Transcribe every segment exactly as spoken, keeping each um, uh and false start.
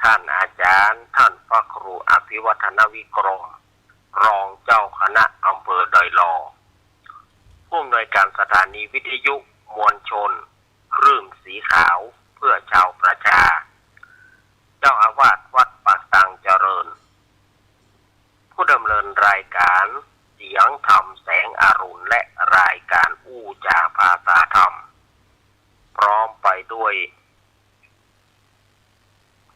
ท่านอาจารย์ ท่านพระครูอภิวัฒนวิกรม รองเจ้าคณะอำเภอดอยหล่อ ผู้อำนวยการสถานีวิทยุมวลชนคลื่นสีขาวเพื่อชาวประชา เจ้าอาวาสวัดปากตังเจริญ ผู้ดำเนินรายการเสียงธรรมแสงอรุณ และรายการอู้จ๋าภาษาธรรม พร้อมไปด้วย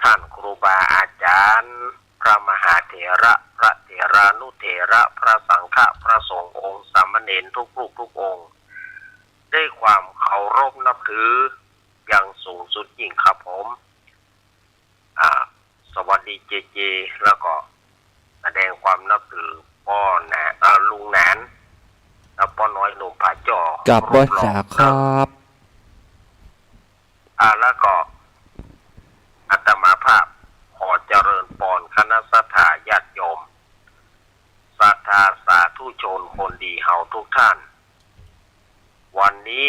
ท่านครูบาอาจารย์ พระมหาเถระ พระเถรานุเถระ พระสังฆะ พระสงฆ์ องค์สามเณรทุกรูปทุกองค์ ด้วยความเคารพนับถืออย่างสูงสุดยิ่งครับผม อ่า สวัสดีเจเจ แล้วก็แสดงความนับถือป้อนะ อ่า ลุงหนาน แล้วป้อน้อยหนุ่มผาจ้อ กราบไหว้สาครับ อ่า แล้วก็อาตมาภาพขอเจริญปอนคณะศรัทธาญาติโยม ศรัทธาสาธุชนคนดีเฮาทุกท่าน วันนี้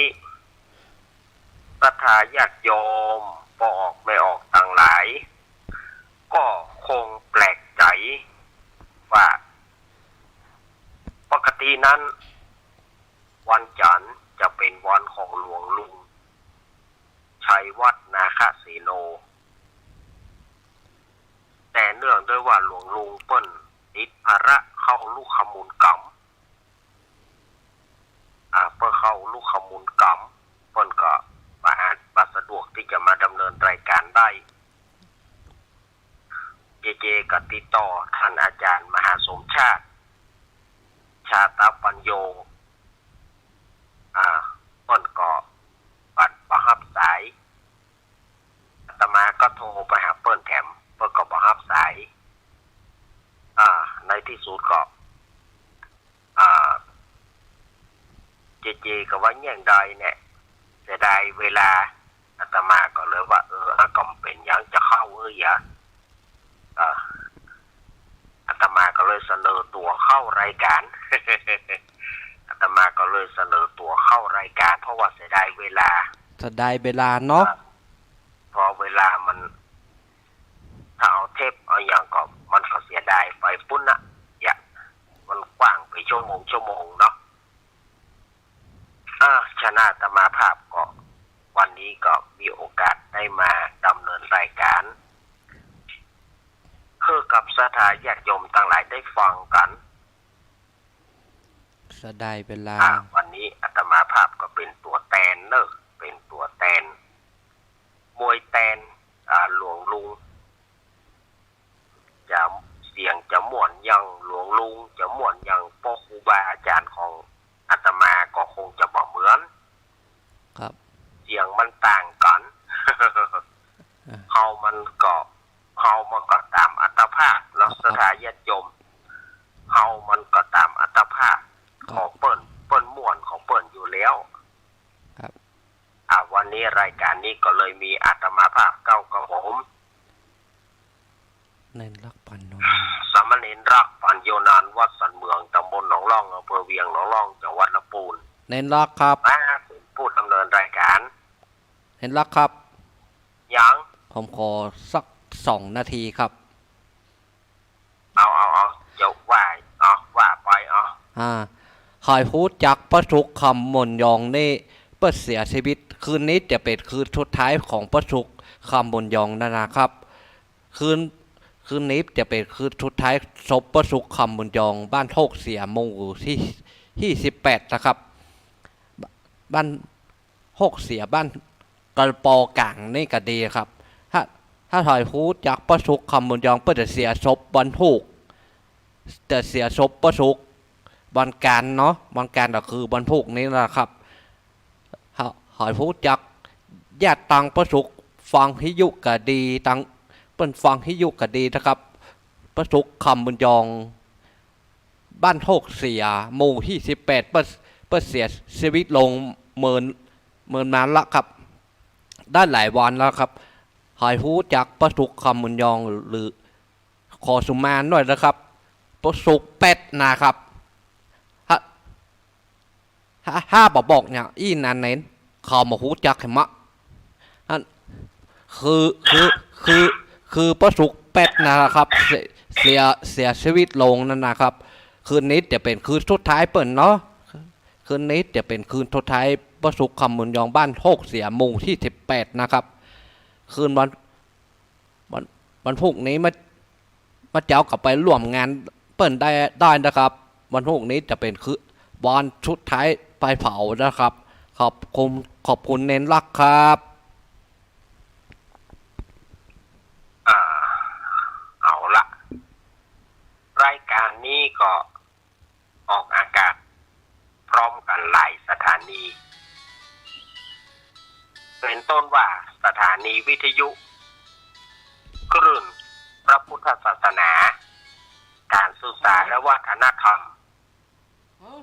ศรัทธาญาติโยมป้อออกแม่ออกตังหลาย ก็คงแปลกใจ๋ว่า ปกตินั้น วันจันทร์จะเป๋นวันของหลวงลุง ชัยวัฒน์ นาคเสโน แต่เนื่องด้วยว่าหลวงลุงเปิ้นติดภาระเข้าลุกขมูลกรรม อ่า เปิ้นเข้าลุกขมูลกรรม เปิ้นก็บ่อาจ บ่สะดวกตี้จะมาดำเนินรายการได้ เจเจก็ติดต่อท่านอาจารย์มหาสมชาติ ชาตปัญโญ อ่า เปิ้นก็บ่ บ่ฮับสาย อาตมาก็โทรไปหาเปิ้นแถม เปิ้นก็บ่ฮับสาย อ่า ในตี้สุดก็ อ่า เจเจก็ว่าเยียะใดแหน่ เสียดายเวลา อาตมาก็เลยว่า เออ อ่ะ ก็บ่เป๋นหยัง จะเข้าเอ้ยอะ อ่า อาตมาก็เลยเสนอตั๋วเข้ารายการ อาตมาก็เลยเสนอตั๋วเข้ารายการ เพราะว่าเสียดายเวลา เสียดายเวลาเนาะ อ่า เพราะเวลามัน ถ้าเอาเทปเอาหยังก็ มันก็เสียดายไปปู๊นนะ เยียะ มันกว้างไปชั่วโมงชั่วโมงเนาะ อ่า ฉะนั้นอาตมาภาพก็ วันนี้ก็มีโอกาสได้มาดำเนินรายการ หื้อกับศรัทธาญาติโยมตังหลายได้ฟังกั๋น เสียดายเวลา อ่า วันนี้อาตมาภาพก็เป๋นตั๋วแตนเนาะ เป๋นตั๋วแตน มวยแตน อ่า หลวงลุง จะ เสียงจะม่วนอย่างหลวงลุง จะม่วนอย่างป้อครูบาอาจารย์ของอาตมาก็คงจะบ่เหมือน ครับ เสียงมันต่างกั๋น อ่า เฮามันก็ เฮามันก็ต๋ามอัตภาพเนาะ ครับ ศรัทธาญาติโยม เฮามันก็ต๋ามอัตภาพ ครับ ของเปิ้น เปิ้นม่วนของเปิ้นอยู่แล้ว ครับ อ่า วันนี้รายการนี้ก็เลยมีอาตมาภาพเก้ากับผม เณรรัก ปัญโญนาน สามเณรรัก ปัญโญนาน วัดสันเมือง ตำบลหนองล่อง อำเภอเวียงหนองล่อง จังหวัดลำปูน เณรรักครับ มาเป๋นผู้ดำเนินรายการ เณรรักครับ หยัง ผมขอสักสองนาทีครับ เอา เอา เอา จะว่า เอา ว่าไป เอา อ่า ใผฮู้จักป้อสุข คำบุญยองนี่ เปิ้นเสียชีวิต คืนนี้จะเป๋นคืนสุดท้ายของป้อสุข คำบุญยองนั่นนะครับ คืน คืนนี้จะเป๋นคืนสุดท้ายศพป้อสุข คำบุญยอง บ้านโฮกเสีย หมู่ที่ ที่สิบแปดนะครับ บ้านโฮกเสีย บ้านกระปอกลางนี่ก็ดีครับ ถ้า ถ้าใผฮู้จักป้อสุข คำบุญยอง เปิ้นจะเสียศพวันพูก จะเสียศพป้อสุขวันก๋านเนาะ วันก๋านก็คือวันพูกนี้นะครับ ถ้า ถ้าใผฮู้จัก ญาติตังป้อสุขฟังวิทยุก็ดี ตัง เปิ้นฟังวิทยุก็ดีนะครับ ป้อสุข คำบุญยอง บ้านโฮกเสีย หมู่ที่สิบแปด เปิ้น เปิ้นเสียชีวิตลงเมิน เมินนานละครับ ได้หลายวันแล้วครับ ใผฮู้จักป้อสุข คำบุญยอง หรือ ขอสุมานหน่อยนะครับ ป้อสุขแป๊ดนะครับ ถ้า ถ้า ถ้าบ่บอกเนี่ย อี้นาเณรเขาบ่ฮู้จักแหมะ อัน คือ คือ คือ คือป้อสุขแป๊ดนะครับ เสีย เสีย เสียชีวิตลงนั้นนะครับ คืนนี้จะเป๋นคืนสุดท้ายเปิ้นเนาะ คืนนี้จะเป๋นคืนสุดท้ายป้อสุข คำบุญยอง บ้านโฮกเสีย หมู่ตี้สิบแปดนะครับ คืนวัน วัน วันพูกนี้มา มาเจ๊าก็ไปร่วมงานเปิ้นได้ ได้นะครับ วันพูกนี้จะเป๋นคืนวันสุดท้ายไปเผานะครับ ขอบคุณ ขอบคุณเณรลักษณ์ครับ อ่า เอาละ รายก๋านนี้ก็ออกอากาศพร้อมกั๋นหลายสถานี เป๋นต้นว่าสถานีวิทยุคลื่นพระพุทธศาสนา ก๋านศึกษาและวัฒนธรรม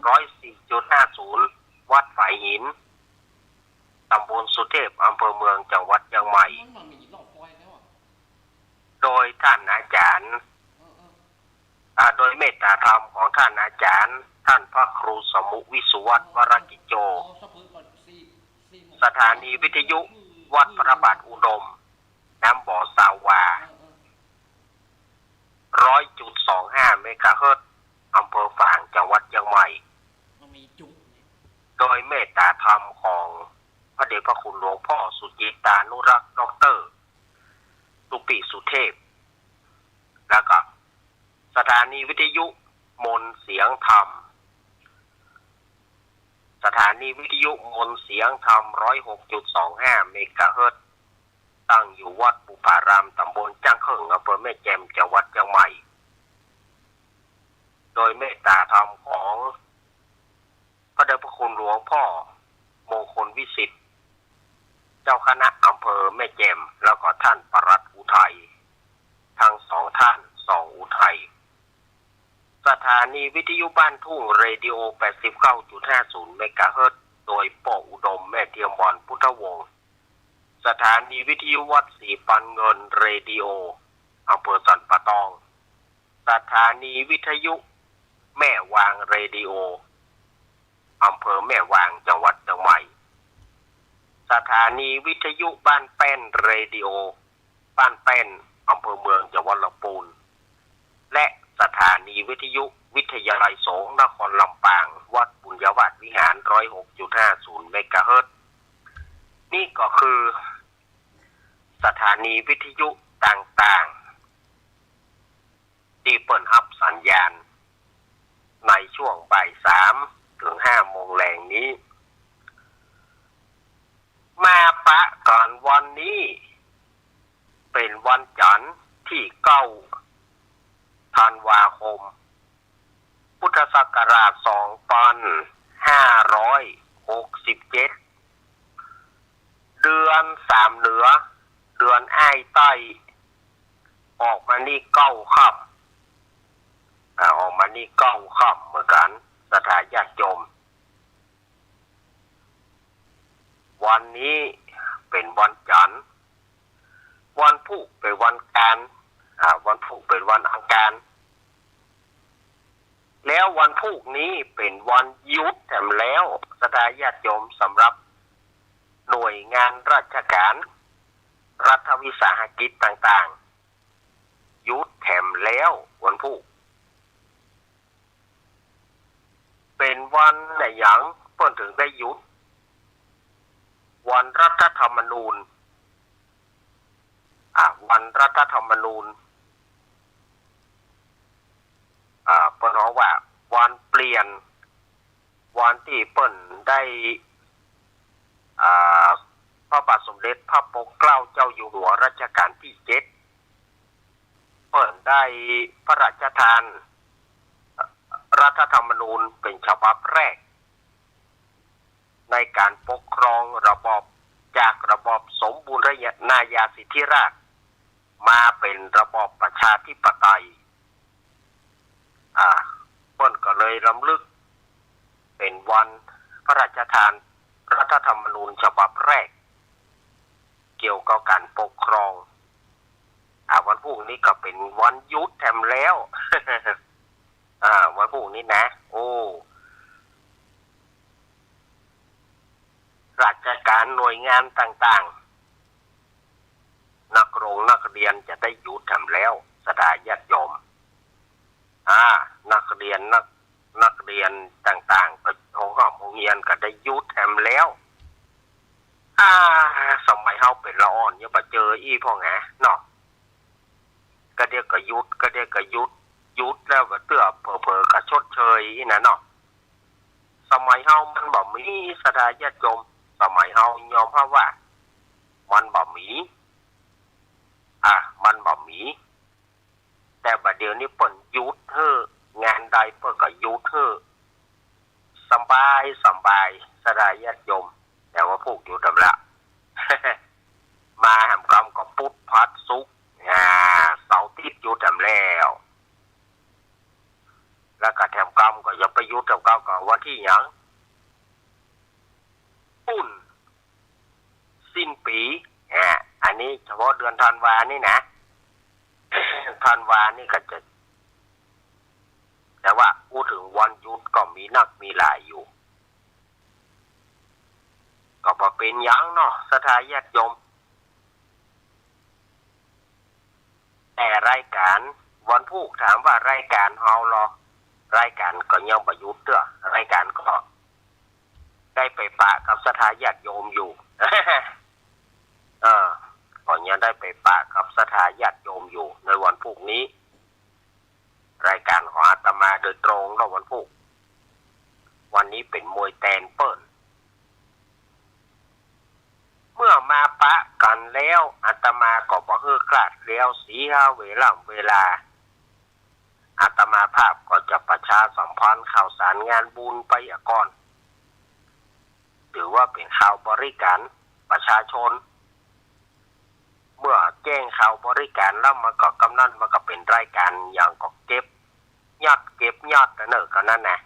ร้อยสี่จุดห้าศูนย์ วัดฝายหิน ต๋ำบลสุเทพ อำเภอเมือง จังหวัดเจียงใหม่ โดยต้านอาจ๋ารย์ อ่า โดยเมตตาธรรมของต้านอาจ๋ารย์ ต้านพระครูสมุห์ วิสุวัฒน์ วรกิจโจ สถานีวิทยุวัดพระบาทอุดม น้ำบ่อซาวา ร้อยจุดสองห้า เมกะเฮิรตซ์ อำเภอฝาง จังหวัดเจียงใหม่ โดยเมตตาธรรมของพระเดชพระคุณหลวงพ่อสุจิตตานุรักษ์ ด็อกเตอร์ สุปิสุเทพ แล้วก็สถานีวิทยุมนต์เสียงธรรม สถานีวิทยุมนต์เสียงธรรม ร้อยหกจุดสองห้า เมกะเฮิรตซ์ ตั้งอยู่วัดบุพาราม ต๋ำบลจ้างเขิ่ง อำเภอแม่แจ่ม จังหวัดเจียงใหม่ โดยเมตตาธรรมของพระเดชพระคุณหลวงพ่อมงคลวิสิทธิ์ เจ้าคณะอำเภอแม่แจ่ม แล้วก็ต้านปลัดอุทัย ตึงสองต้าน สองอุทัย สถานีวิทยุบ้านทุ่ง เรดิโอ แปดสิบเก้าจุดห้าศูนย์ เมกะเฮิรตซ์ โดยป้ออุดม แม่เทียมวรรณ พุทธวงศ์ สถานีวิทยุวัดศรีปันเงิน เรดิโอ อำเภอสันป่าตอง สถานีวิทยุแม่วาง เรดิโอ อำเภอแม่วาง จังหวัดเจียงใหม่ สถานีวิทยุบ้านแป้น เรดิโอ บ้านแป้น อำเภอเมือง จังหวัดลำปูน และสถานีวิทยุวิทยาลัยสงฆ์นครลำปาง วัดปุญญาวาสวิหาร ร้อยหกจุดห้าศูนย์ เมกะเฮิรตซ์ นี่ก็คือสถานีวิทยุต่างๆ ตี้เปิ้นฮับสัญญาณในช่วงบ่ายสามเถิงห้าโมงแลงนี้ มาปะกั๋นวันนี้ เป๋นวันจั๋นทร์ตี้เก้าธันวาคม พุทธศักราชสองปันห้าร้อยหกสิบเจ็ด เดือนสามเหนือ เดือนอ้ายใต้ ออกมานี่เก้าค่ำ อ่า ออกมานี่เก้าค่ำเหมือนกั๋น ศรัทธาญาติโยม วันนี้เป๋นวันจั๋นทร์ วันพูกเป๋นวันอังคาร อ่า วันพูกเป๋นวันอังคาร แล้ววันพูกนี้เป๋นวันหยุดแถมแล้ว ศรัทธาญาติโยม สำหรับหน่วยงานราชก๋าน รัฐวิสาหกิจต่างๆ หยุดแถมแล้ววันพูก เป๋นวันอะหยังเปิ้นเถิงได้หยุด วันรัฐธรรมนูญ อ่า วันรัฐธรรมนูญ อ่า เปิ้นฮ้องว่าวันเปลี่ยน วันตี้เปิ้นได้ อ่า พระบาทสมเด็จพระปกเกล้าเจ้าอยู่หัวรัชกาลตี้เจ็ด เปิ้นได้พระราชทานรัฐธรรมนูญเป๋นฉบับแรก ในก๋านปกครองระบอบ จากระบอบสมบูรณาญาสิทธิราชย์ มาเป๋นระบอบประชาธิปไตย อ่า เปิ้นก็เลยรำลึกเป๋นวันพระราชทานรัฐธรรมนูญฉบับแรก เกี่ยวกับก๋านปกครอง อ่า วันพูกนี้ก็เป๋นวันหยุดแถมแล้ว อ่า วันพูกนี้นะ โอ้ ราชก๋านหน่วยงานต่างๆ นักโรงนัก เรียนจะได้หยุดแหมแล้ว ศรัทธาญาติโยม อ่า นักเรียน นัก นักเรียนต่างๆ ก็ โฮงฮ่ำโฮงเฮียนก็ได้หยุดแหมแล้ว อ่า สมัยเฮาเป๋นละอ่อนยังบ่เจออี้พ่องแหงเนาะ กะเดียวก็หยุด กะเดียวก็หยุด หยุดแล้วก็เตื้อเผลอๆ ก็ชดเชยอี้นะเนาะ สมัยเฮามันบ่มี ศรัทธาญาติโยม สมัยเฮายอมฮับว่ามันบ่มี อ่ะ มันบ่มี แต่บ่าเดี่ยวนี้เปิ้นหยุดหื้อ งานใดเปิ้นก็หยุดหื้อ สบาย สบาย ศรัทธาญาติโยม แต่ว่าพวกหยุดแหมละ มาแหมกำก็ปุธ พฤหัส ศุกร์ อ่า เสาร์อาทิตย์หยุดแหมแล้ว แล้วก็แถมกำก็ยังไปหยุดแถมกำก็วันตี้หยัง ปุ้น สิ้นปี๋ อ่า อันนี้เฉพาะเดือนธันวานี่นะ ธันวานี่ก็จะ แต่ว่าพูดเถิงวันหยุดก็มีนักมีหลายอยู่ ก็บ่เป๋นหยังเนาะ ศรัทธาญาติโยม แต่รายก๋านวันพูก ถามว่ารายก๋านเฮาลอ รายก๋านก็ยังบ่หยุดเตื้อ รายก๋านก็ได้ไปปะกับศรัทธาญาติโยมอยู่ เออ ก็ยังได้ไปปะกับศรัทธาญาติโยมอยู่ในวันพูกนี้ รายก๋านของอาตมาโดยตรงเนาะ วันพูก วันนี้เป๋นมวยแตนเปิ้น เมื่อมาปะกั๋นแล้ว อาตมาก็บ่หื้อคลาดแล้วเสียเวล่ำเวลา อาตมาภาพก็จะประชาสัมพันธ์ข่าวสารงานบุญไปอะก่อน ถือว่าเป๋นข่าวบริก๋านประชาชน เมื่อแจ้งข่าวบริก๋านแล้วมันก็กำนั้นมันก็เป๋นรายก๋านหยังก็เก็บยอดเก็บยอดนะเนอะ ก็นั้นนะ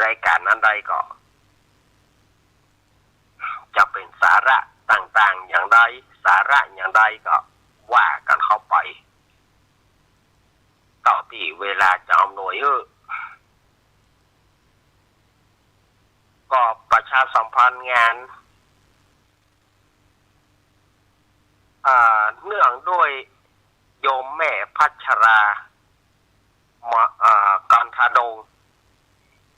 รายก๋านอันใดก็ จะเป๋นสาระต่างๆ อย่างใด สาระอย่างใดก็ว่ากั๋นเข้าไป เต้าตี้เวลาจะอำนวยหื้อ ก็ประชาสัมพันธ์งาน อ่า เนื่องด้วยโยมแม่พัชรา มา อ่า กันทาดง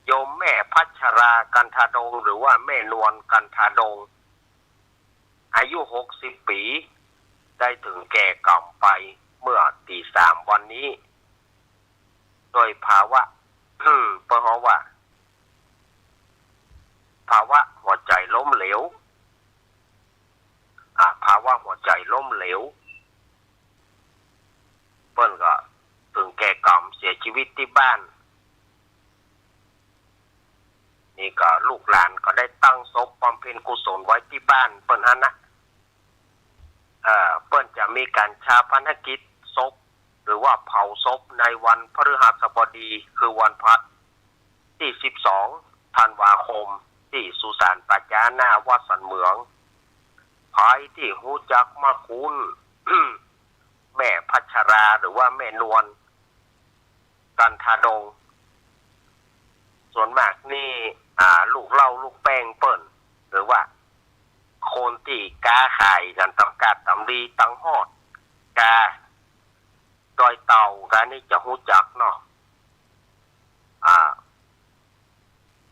โยมแม่พัชรา กันทาดง หรือว่าแม่นวล กันทาดง อายุหกสิบปี๋ ได้เถิงแก่กรรมไปเมื่อตี้สามวันนี้ โดยภาวะ เปิ้นฮ้องว่า ภาวะหัวใจ๋ล้มเหลว อ่า ภาวะหัวใจ๋ล้มเหลว เปิ้นก็เถิงแก่กรรมเสียชีวิตตี้บ้าน นี่ก็ลูกหลานก็ได้ตั้งศพบำเพ็ญกุศลไว้ตี้บ้านเปิ้นหั้นนะ เอ่อ เปิ้นจะมีก๋านฌาปนกิจศพ หรือว่าเผาศพในวันพฤหัสบดี คือวันพฤหัสตี้สิบสองธันวาคม ตี้สุสานป่าจ๊าหน้าวัดสันเหมือง ใผตี้ฮู้จักมาคุ้น แม่พัชรา หรือว่าแม่นวล กันทาดง ส่วนมากนี่ อ่า ลูกเหล้าลูกแป้งเปิ้น หรือว่าคนตี้ก๊าขายกั๋นต๋ามกาดต๋ามดี ตังฮอด กา ดอยเต่า กานี่จะฮู้จักเนาะ อ่า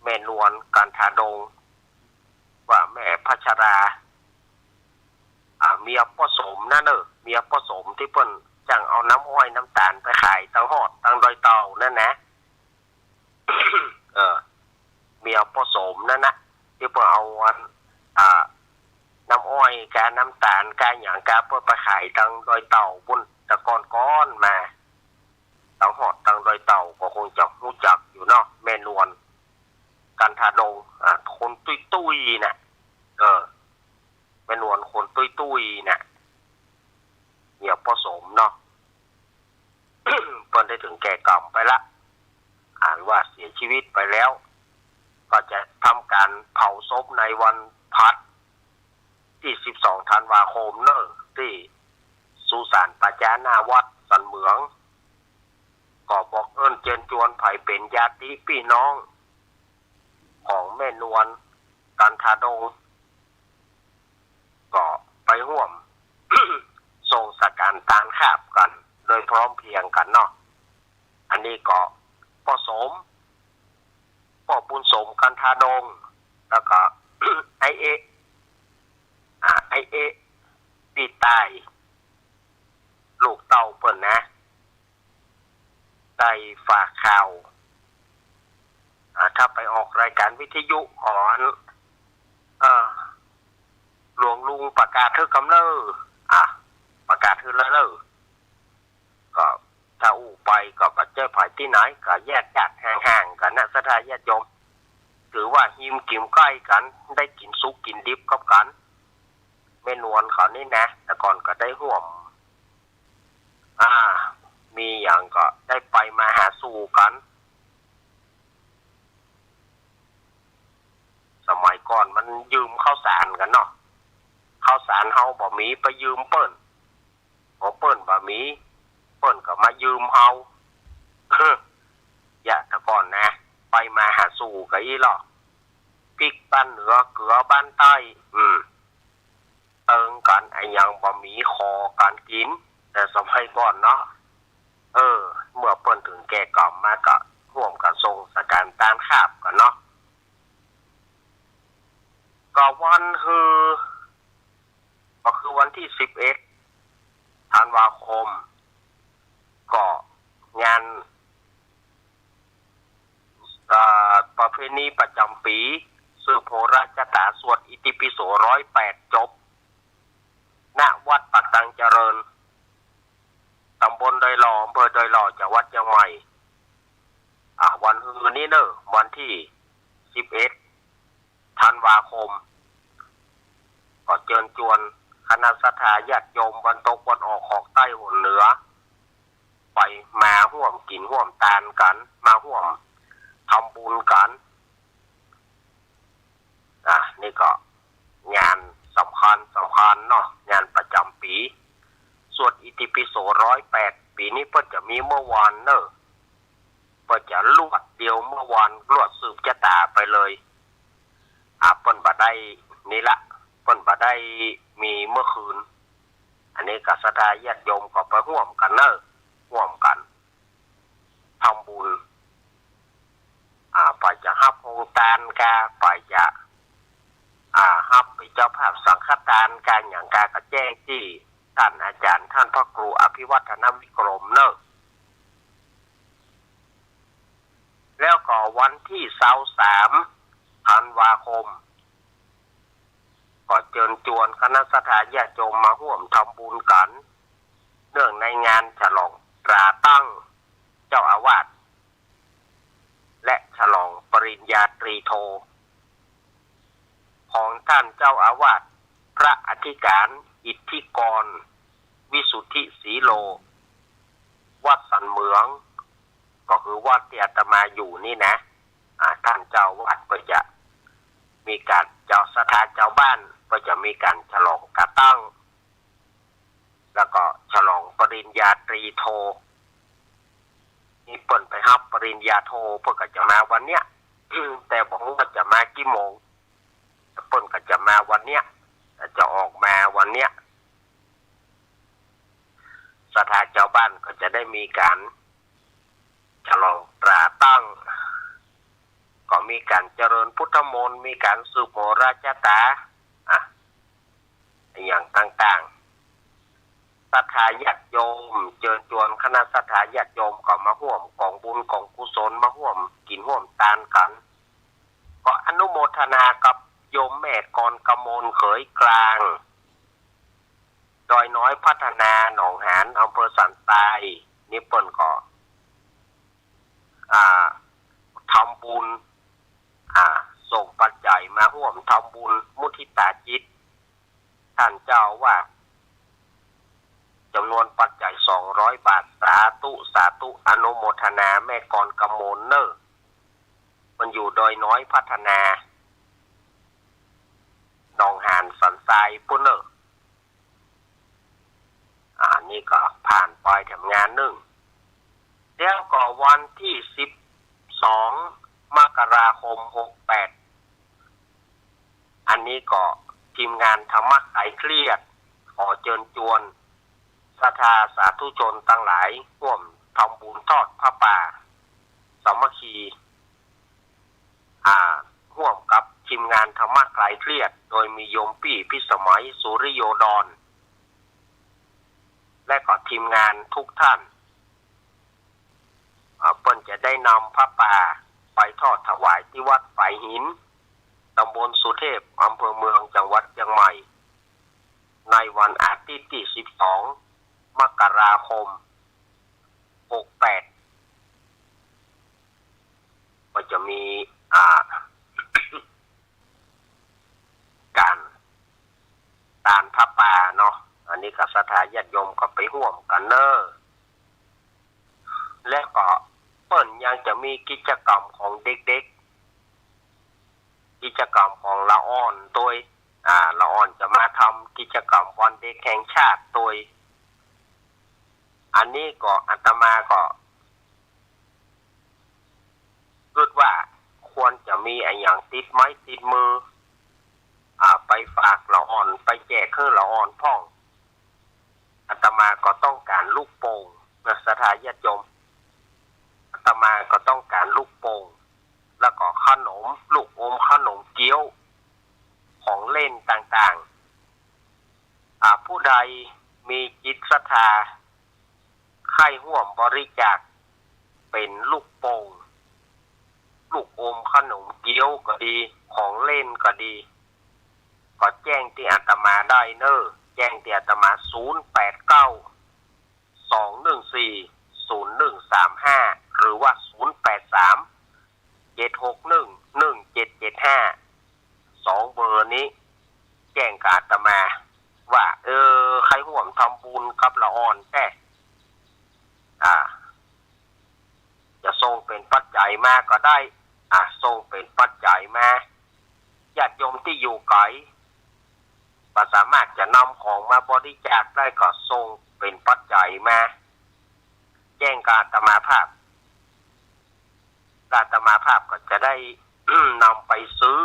แม่นวล กันทาดง ว่าแม่พัชรา อ่า เมียป้อสมนั่นเน่อ เมียป้อสมตี้เปิ้นจั่งเอาน้ำอ้อยน้ำต๋าลไปขายตังฮอดตังดอยเต่านั่นนะ เออ เมียป้อสมนั่นนะ ตี้เปิ้นเอาอัน อ่า น้ำอ้อยกาน้ำต๋าลกาหยังกาเปิ้นไปขายตังดอยเต่าปู้น แต่ก่อนๆ มา ตังฮอดตังดอยเต่าก็คงจะฮู้จักอยู่เนาะ แม่นวล กันทาดง อ่า คนตุ้ยๆ น่ะ เออ แม่นวลคนตุ้ยๆ น่ะ เมียป้อสมเนาะ เปิ้นได้เถิงแก่กรรมไปละ อ่า ว่าเสียชีวิตไปแล้ว ก็จะทำก๋านเผาศพในวันพฤหัสตี้สิบสองธันวาคมเน่อ ตี้สุสานป่าจ๊าหน้าวัดสันเหมือง ก็บอกเอิ้นเจิญจวนใผเป๋นญาติปี้น้องของแม่นวล กันทาดง ก็ไปฮ่วม ตานคาบกั๋น โดยพร้อมเพรียงกั๋นเนาะ อันนี้ก็ป้อสม ป้อบุญสม กันทาดง แล้วก็ ไอ้เอ๊ะ อ่า ไอ้เอ๊ะ ปี้ใต้ ลูกเต้าเปิ้นนะ ได้ฝากข่าว อ่า ถ้าไปออกรายก๋านวิทยุของ เอ่อ หลวงลุงประกาศหื้อกำเน้อ อ่ะ ประกาศหื้อแล้วเน้อ ก็ถ้าอู้ไปก็บ่าเจ้าผายตี้ไหน ก็แยกญาติห่างๆ กั๋นนะ ศรัทธาญาติโยม ถือว่าฮิมกิ๋มใก้กั๋น ได้กิ๋นสุกกิ๋นดิบกับกั๋น แม่นวลเขานี่นะ แต่ก่อนก็ได้ฮ่วม อ่า มีหยังก็ได้ไปมาหาสู่กั๋น สมัยก่อนมันยืมข้าวสารกั๋นเนาะ ข้าวสารเฮาบ่มีไปยืมเปิ้น ของเปิ้นบ่มี เปิ้นก็มายืมเฮา เฮ้อ เยียะแต่ก่อนนะ ไปมาหาสู่กั๋นอี้ลอ พริกบ้านเหนือ เกือบ้านใต้ อืม เติงกั๋น อะหยังบ่มีขอกั๋นกิ๋น แต่สมัยก่อนเนาะ เออ เมื่อเปิ้นเถิงแก่กำมาก็ฮ่วมกั๋นส่งสการตานคาบกั๋นเนาะ ก็วันฮือ ก็คือวันตี้สิบเอ็ด ธันวาคม ก็งาน เอ่อ ประเพณีประจ๋ำปี๋ สืบโหราชะต๋า สวดอิติปิโสร้อยแปดจบ ณ วัดปากตังเจริญ ต๋ำบลดอยหล่อ อำเภอดอยหล่อ จังหวัดเจียงใหม่ อ่า วันฮือนี้เน้อ วันตี้สิบเอ็ด ธันวาคม ก็เจิญจวนคณะศรัทธาญาติโยมวันตกวันออกของใต้หนเหนือ ไปมาฮ่วมกิ๋นฮ่วมตานกั๋น มาฮ่วมทำบุญกั๋น อ่ะ นี่ก็งานสำคัญสำคัญเนาะ งานประจ๋ำปี๋ สวดอิติปิโสร้อยแปด ปี๋นี้เปิ้นจะมีเมื่อวานเน้อ เปิ้นจะรวดเดียวเมื่อวาน รวดสืบจะต๋าไปเลย อ่ะ เปิ้นบ่ได้นี่ละ เปิ้นบ่ได้มีเมื่อคืน อันนี้ก็ศรัทธาญาติโยมก็ไปฮ่วมกั๋นเน้อ ฮ่วมกั๋นทำบุญ อ่า ไปจะฮับโฮงตานกา ไปจะ อ่า ฮับเป๋นเจ้าภาพสังฆตานกา หยังกา ก็แจ้งตี้ต้านอาจ๋ารย์ ต้านพระครูอภิวัฒนวิกรมเน้อ แล้วก็วันตี้ซาวสาม ธันวาคม ก็เจิญจวนคณะศรัทธาญาติโยมมาฮ่วมทำบุญกั๋น เนื่องในงานฉลองตราตั้งเจ้าอาวาส และฉลองปริญญาตรีโท ของต้านเจ้าอาวาสพระอธิก๋ารอิทธิกร วิสุทธิสีโล วัดสันเหมือง ก็คือวัดตี้อาตมาอยู่นี่นะ อ่า ต้านเจ้าอาวาสก็จะมีก๋าน เจ้าศรัทธาจาวบ้านก็จะมีก๋านฉลองตราตั้ง แล้วก็ฉลองปริญญาตรีโท นี่เปิ้นไปฮับปริญญาโท เปิ้นก็จะมาวันเนี้ย แต่บ่ฮู้ว่าจะมากี่โมง แต่เปิ้นก็จะมาวันเนี้ย จะออกมาวันเนี้ย ศรัทธาจาวบ้านก็จะได้มีก๋านฉลองตราตั้ง ก็มีก๋านเจริญพุทธมนต์ มีก๋านสืบโหราชะต๋า อ่ะ อะหยังต่างๆ ศรัทธาญาติโยม เจิญจวนคณะศรัทธาญาติโยมก็มาฮ่วมก๋องบุญก๋องกุศล มาฮ่วมกิ๋นฮ่วมตานกั๋น ก็อนุโมทนากับโยมแม่กรกมล เขยกลาง ดอยน้อยพัฒนา หนองหาน อำเภอสันทราย นี่เปิ้นก็ อ่า ทำบุญ อ่า ส่งปัจจัยมาฮ่วมทำบุญมุทิตาจิต ต้านเจ้าอาวาส จ๋ำนวนปัจจัยสองร้อยบาท สาธุ สาธุ อนุโมทนาแม่กรกมลเน้อ เปิ้นอยู่ดอยน้อยพัฒนา หนองหานสันทรายปู้นเน้อ อ่า นี่ก็ผ่านไปแถมงานนึ่ง แล้วก็วันตี้สิบสอง มกราคม หกแปด อันนี้ก็ทีมงานธรรมะคลายเครียด ขอเจิญจวนศ ศรัทธาสาธุชนตังหลาย ฮ่วมทำบุญทอดผ้าป่าสามัคคี อ่า ฮ่วมกับทีมงานธรรมะคลายเครียด โดยมีโยมปี้พิสมัย สุริโยดร และก็ทีมงานทุกท่าน อ่า เปิ้นจะได้นำผ้าป่าไปทอดถวายตี้วัดฝายหิน ตำบลสุเทพ อำเภอเมือง จังหวัดเจียงใหม่ ในวันอาทิตย์ตี้ สิบสอง มกราคม หกแปด ก็จะมี อ่า ก๋านตานผ้าป่าเนาะ อันนี้ก็ศรัทธาญาติโยมก็ไปฮ่วมกั๋นเน่อ และก็เปิ้นยังจะมีกิจกรรมของเด็กๆ กิจกรรมของละอ่อนตวย อ่า ละอ่อนจะมาทำกิจกรรมวันเด็กแห่งชาติตวย อันนี้ก็อาตมาก็กึ๊ดว่าควรจะมีอะหยังติดไม้ติดมือ อ่า ไปฝากละอ่อน ไปแจกหื้อละอ่อนพ่อง อาตมาก็ต้องก๋านลูกโป่งนะ ศรัทธาญาติโยม อาตมาก็ต้องก๋านลูกโป่ง แล้วก็ขนม ลูกอม ขนมเกี๊ยว ของเล่นต่างๆ อ่า ผู้ใดมีจิตศรัทธาใค่ฮ่วมบริจาคเป๋นลูกโป่ง ลูกอม ขนมเกี๊ยวก็ดี ของเล่นก็ดี ก็แจ้งตี้อาตมาได้เน่อ แจ้งตี้อาตมา ศูนย์แปดเก้า สองหนึ่งสี่ ศูนย์หนึ่งสามห้า หรือว่า ศูนย์แปดสาม เจ็ดหกหนึ่ง หนึ่งเจ็ดเจ็ดห้า สองเบอร์นี้ แจ้งกับอาตมาว่า เออ ใค่ฮ่วมทำบุญกับละอ่อนแต๊ อ่า จะส่งเป๋นปัจจัยมาก็ได้ อ่า ส่งเป๋นปัจจัยมา ญาติโยมตี้อยู่ไก๋ บ่สามารถจะนำของมาบริจาคได้ก็ส่งเป๋นปัจจัยมา แจ้งกับอาตมาภาพ อาตมาภาพก็จะได้ นำไปซื้อ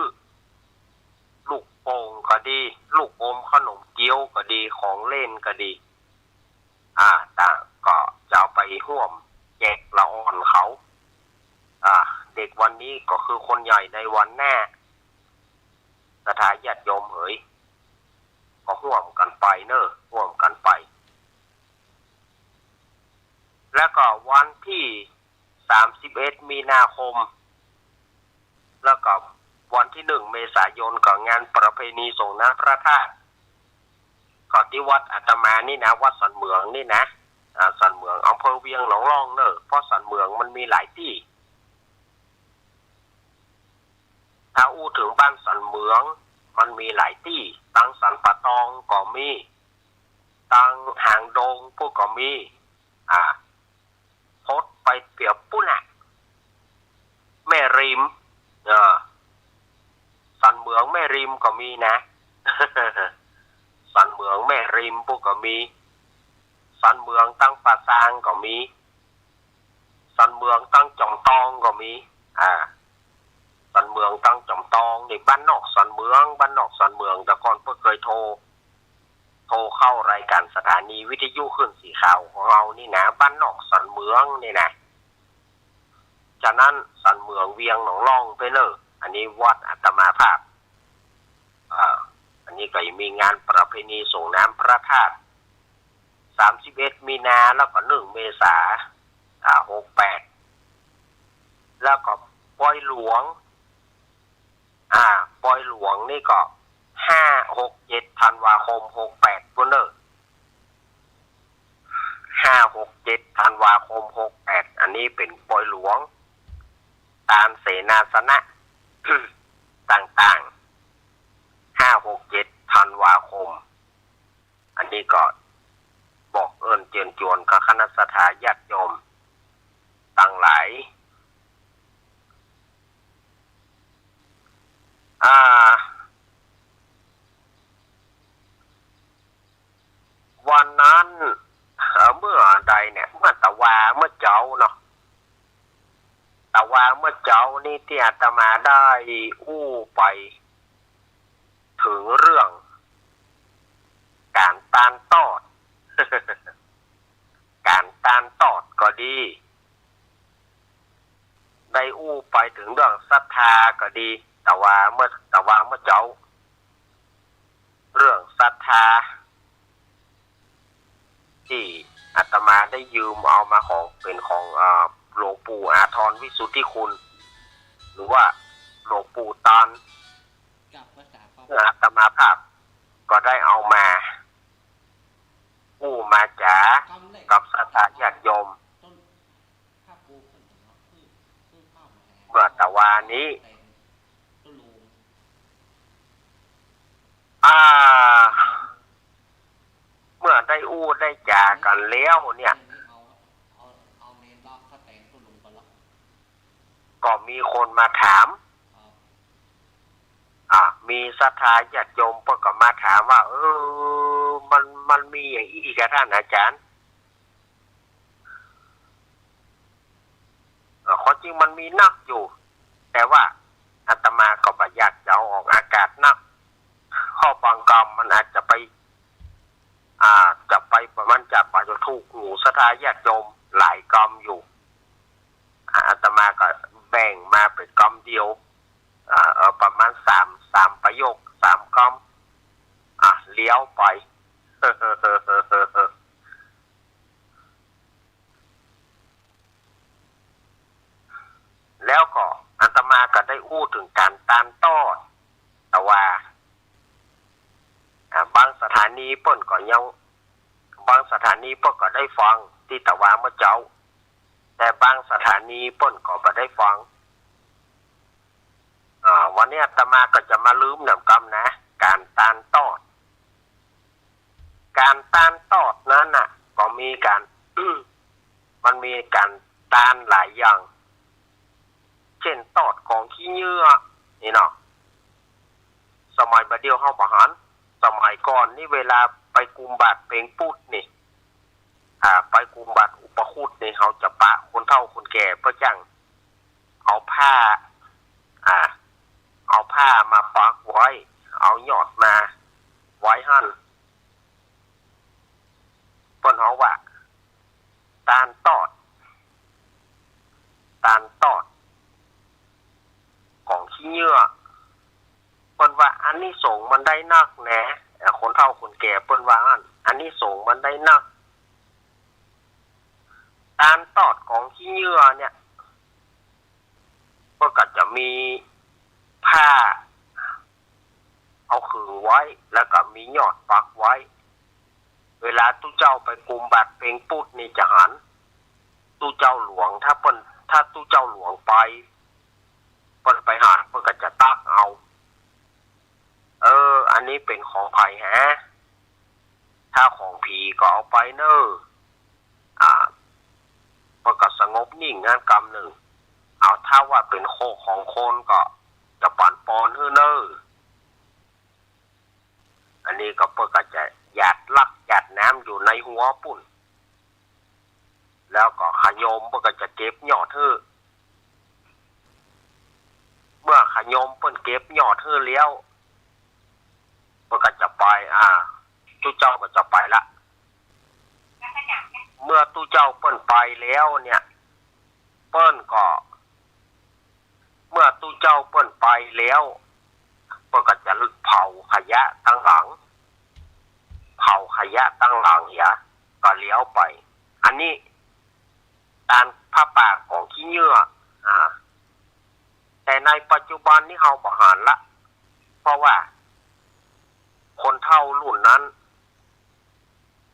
ลูกโป่งก็ดี ลูกอม ขนมเกี๊ยวก็ดี ของเล่นก็ดี อ่า ต่างก็จะเอาไปฮ่วมแจกละอ่อนเขา อ่า เด็กวันนี้ก็คือคนใหญ่ในวันหน้า ศรัทธาญาติโยมเหย ก็ฮ่วมกั๋นไปเน่อ ฮ่วมกั๋นไป แล้วก็วันตี้ สามสิบเอ็ด มีนาคม แล้วก็วันตี้ หนึ่ง เมษายน ก็งานประเพณีส่งน้ำพระธาตุ ก็ตี้วัดอาตมานี่นะ วัดสันเหมืองนี่นะ อ่า สันเหมือง อำเภอเวียงหนองล่องเน่อ เพราะสันเหมืองมันมีหลายตี้ ถ้าอู้เถิงบ้านสันเหมือง มันมีหลายตี้ ตังสันป่าตองก็มี ตังหางดงปู้นก็มี อ่า พดไปเปียบปู้นน่ะ แม่ริม เออ สันเหมืองแม่ริมก็มีนะ สันเหมืองแม่ริมปู้นก็มี สันเหมืองตังป่าซางก็มี สันเหมืองตังจอมตองก็มี อ่า สันเหมืองตังจอมตองนี่ บ้านนอกสันเหมือง บ้านนอกสันเหมือง แต่ก่อนเปิ้นเกยโทร โทรเข้ารายการสถานีวิทยุคลื่นสีขาวของเฮานี่นะ บ้านนอกสันเหมืองนี่นะ ฉะนั้นสันเหมืองเวียงหนองล่องไปเน่อ อันนี้วัดอาตมาภาพ อ่า อันนี้ก็ยังมีงานประเพณีส่งน้ำพระธาตุ สามสิบเอ็ด มีนา แล้วก็ หนึ่ง เมษา อ่า หกแปด แล้วก็ปอยหลวง อ่า ปอยหลวงนี่ก็ ห้า หก เจ็ด ธันวาคม หกแปด ปู้นเน่อ ห้า หก เจ็ด ธันวาคม หกแปด อันนี้เป๋นปอยหลวง ตานเสนาสนะ ต่างๆ ห้า หก เจ็ด ธันวาคม อันนี้ก็บอกเอิ้นเจิญจวนกับคณะศรัทธาญาติโยมตังหลาย อ่า วันนั้น เอ่อ เมื่อใดเนี่ย เมื่อตะวาเมื่อเจ๊าเนาะ ตะวาเมื่อเจ๊านี้ตี้อาตมาได้อู้ไปเถิงเรื่องก๋านตานตอด ดี ได้อู้ไปเถิงเรื่องศรัทธาก็ดี แต่ว่าเมื่อ แต่ว่าเมื่อเจ๊า เรื่องศรัทธา ตี้อาตมาได้ยืมเอามาของ เป๋นของ อ่า หลวงปู่อาทรวิสุทธิคุณ หรือว่าหลวงปู่ตอน ซึ่งอาตมาภาพก็ได้เอามาอู้มาจ๋ากับศรัทธาญาติโยม เมื่อตะวานี้ อ่า เมื่อได้อู้ได้จ๋ากั๋นแล้วเนี่ย ก็มีคนมาถาม อ่า มีศรัทธาญาติโยมเปิ้นก็มาถามว่า เออ มัน มันมีอย่างอี้ก่อท่านอาจ๋ารย์ เอ่อ ความจริงมันมีนักอยู่ แต่ว่าอาตมาก็บ่อยากจะเอาออกอากาศนัก เพราะบางกำมันอาจจะไป อ่า จะไป มันจะ อาจจะถูกหูศรัทธาญาติโยมหลายกำอยู่ อ่า อาตมาก็แบ่งมาเป๋นกำเดียว อ่า เอาประมาณสาม สามประโยค สามกำ อ่ะ เลี้ยวไป แล้วก็อาตมาก็ได้อู้เถิงก๋านตานตอด แต่ว่า อ่า บางสถานีเปิ้นก็ยัง บางสถานีเปิ้นก็ได้ฟังตี้ตะวาเมื่อเจ๊า แต่บางสถานีเปิ้นก็บ่ได้ฟัง อ่า วันนี้อาตมาก็จะมาลืมหนำกำนะ ก๋านตานตอด ก๋านตานตอดนั้นน่ะ ก็มีก๋าน มันมีก๋านตานหลายอย่าง เจ้นตอดก๋องขี้เหยื่อ นี่เนาะ สมัยบ่าเดี่ยวเฮาบ่หัน สมัยก่อนนี่เวลาไปกุมบาตรเพ็งปุ๊ดนี่ อ่า ไปกุมบาตรอุปคุตนี่ เฮาจะปะคนเฒ่าคนแก่เปิ้นจั้ง เอาผ้า อ่า เอาผ้ามาปักไว้ เอายอดมาไว้หั้น เปิ้นฮ้องว่า ตานตอด ตานตอด ก๋องขี้เหยื่อ เปิ้นว่าอานิสงส์มันได้นักแหน เอ่อ คนเฒ่าคนแก่เปิ้นว่าอั้น อานิสงส์มันได้นัก ตานตอดก๋องขี้เหยื่อเนี่ย เปิ้นก็จะมีผ้า เอาขึงไว้ แล้วก็มียอดปักไว้ เวลาตุ๊เจ้าไปกุมบาตรเพ็งปุ๊ดนี่จะหัน ตุ๊เจ้าหลวง ถ้าเปิ้น ถ้าตุ๊เจ้าหลวงไป เปิ้นไปหัน เปิ้นก็จะตั๊กเอา เออ อันนี้เป๋นของใผแห ถ้าของผีก็เอาไปเน่อ อ่า เปิ้นก็สงบนิ่งหั้นกำนึ่ง เอา ถ้าว่าเป๋นโค ของคนก็จะปันปอนหื้อเน่อ อันนี้ก็เปิ้นก็จะหยาดลักหยาดน้ำอยู่ในหัวปุ้น แล้วก็ขะยมเปิ้นก็จะเก็บยอดหื้อ เมื่อขะยมเปิ้นเก็บยอดหื้อแล้ว เปิ้นก็จะไป อ่า ตุ๊เจ้าก็จะไปละ เมื่อตุ๊เจ้าเปิ้นไปแล้วเนี่ย เปิ้นก็ เมื่อตุ๊เจ้าเปิ้นไปแล้ว เปิ้นก็จะเผาขยะตังหลัง เผาขยะตังหลังเหีย ก็เลี้ยวไป อันนี้ ตานผ้าป่าก๋องขี้เหยื่อ อ่า แต่ในปัจจุบันนี้เฮาบ่หันละ เพราะว่าคนเฒ่ารุ่นนั้น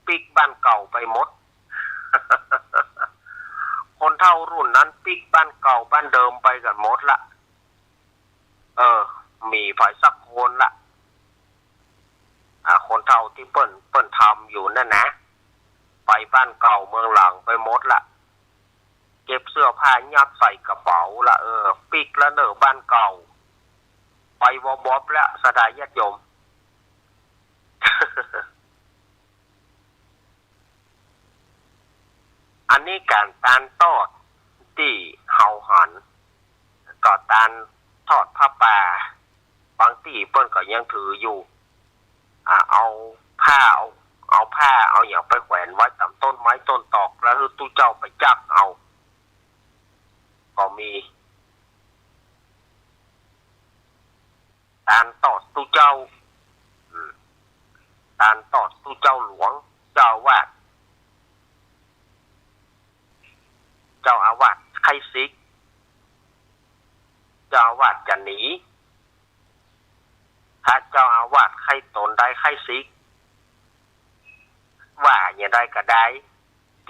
ปิ๊กบ้านเก่าไปหมด คนเฒ่ารุ่นนั้นปิ๊กบ้านเก่าบ้านเดิมไปกั๋นหมดละ เออ มีใผสักคนละ อ่า คนเฒ่าตี้เปิ้น เปิ้นทำอยู่นั่นนะ ไปบ้านเก่าเมืองหลังไปหมดละ เก็บเสื้อผ้ายัดใส่กระเป๋าละ เออ ปิ๊กละเน่อบ้านเก่า ไปวอบๆ ละ ศรัทธาญาติโยม อันนี้ก๋านตานตอดตี้เฮาหัน ก็ตานตอดผ้าป่า บางตี้เปิ้นก็ยังถืออยู่ อ่า เอาผ้า เอา เอาผ้า เอาหยังไปแขวนไว้ต๋าม ต้นไม้ต้นตอก แล้วหื้อตุ๊เจ้าไปจักเอา ก็มี ตานตอดตุ๊เจ้า อืม ตานตอดตุ๊เจ้าหลวง เจ้าอาวาส เจ้าอาวาสใค่สิก เจ้าอาวาสจะหนี ถ้าเจ้าอาวาสใค่ต๋นใดใค่สิก ว่าอย่างใดก็ได้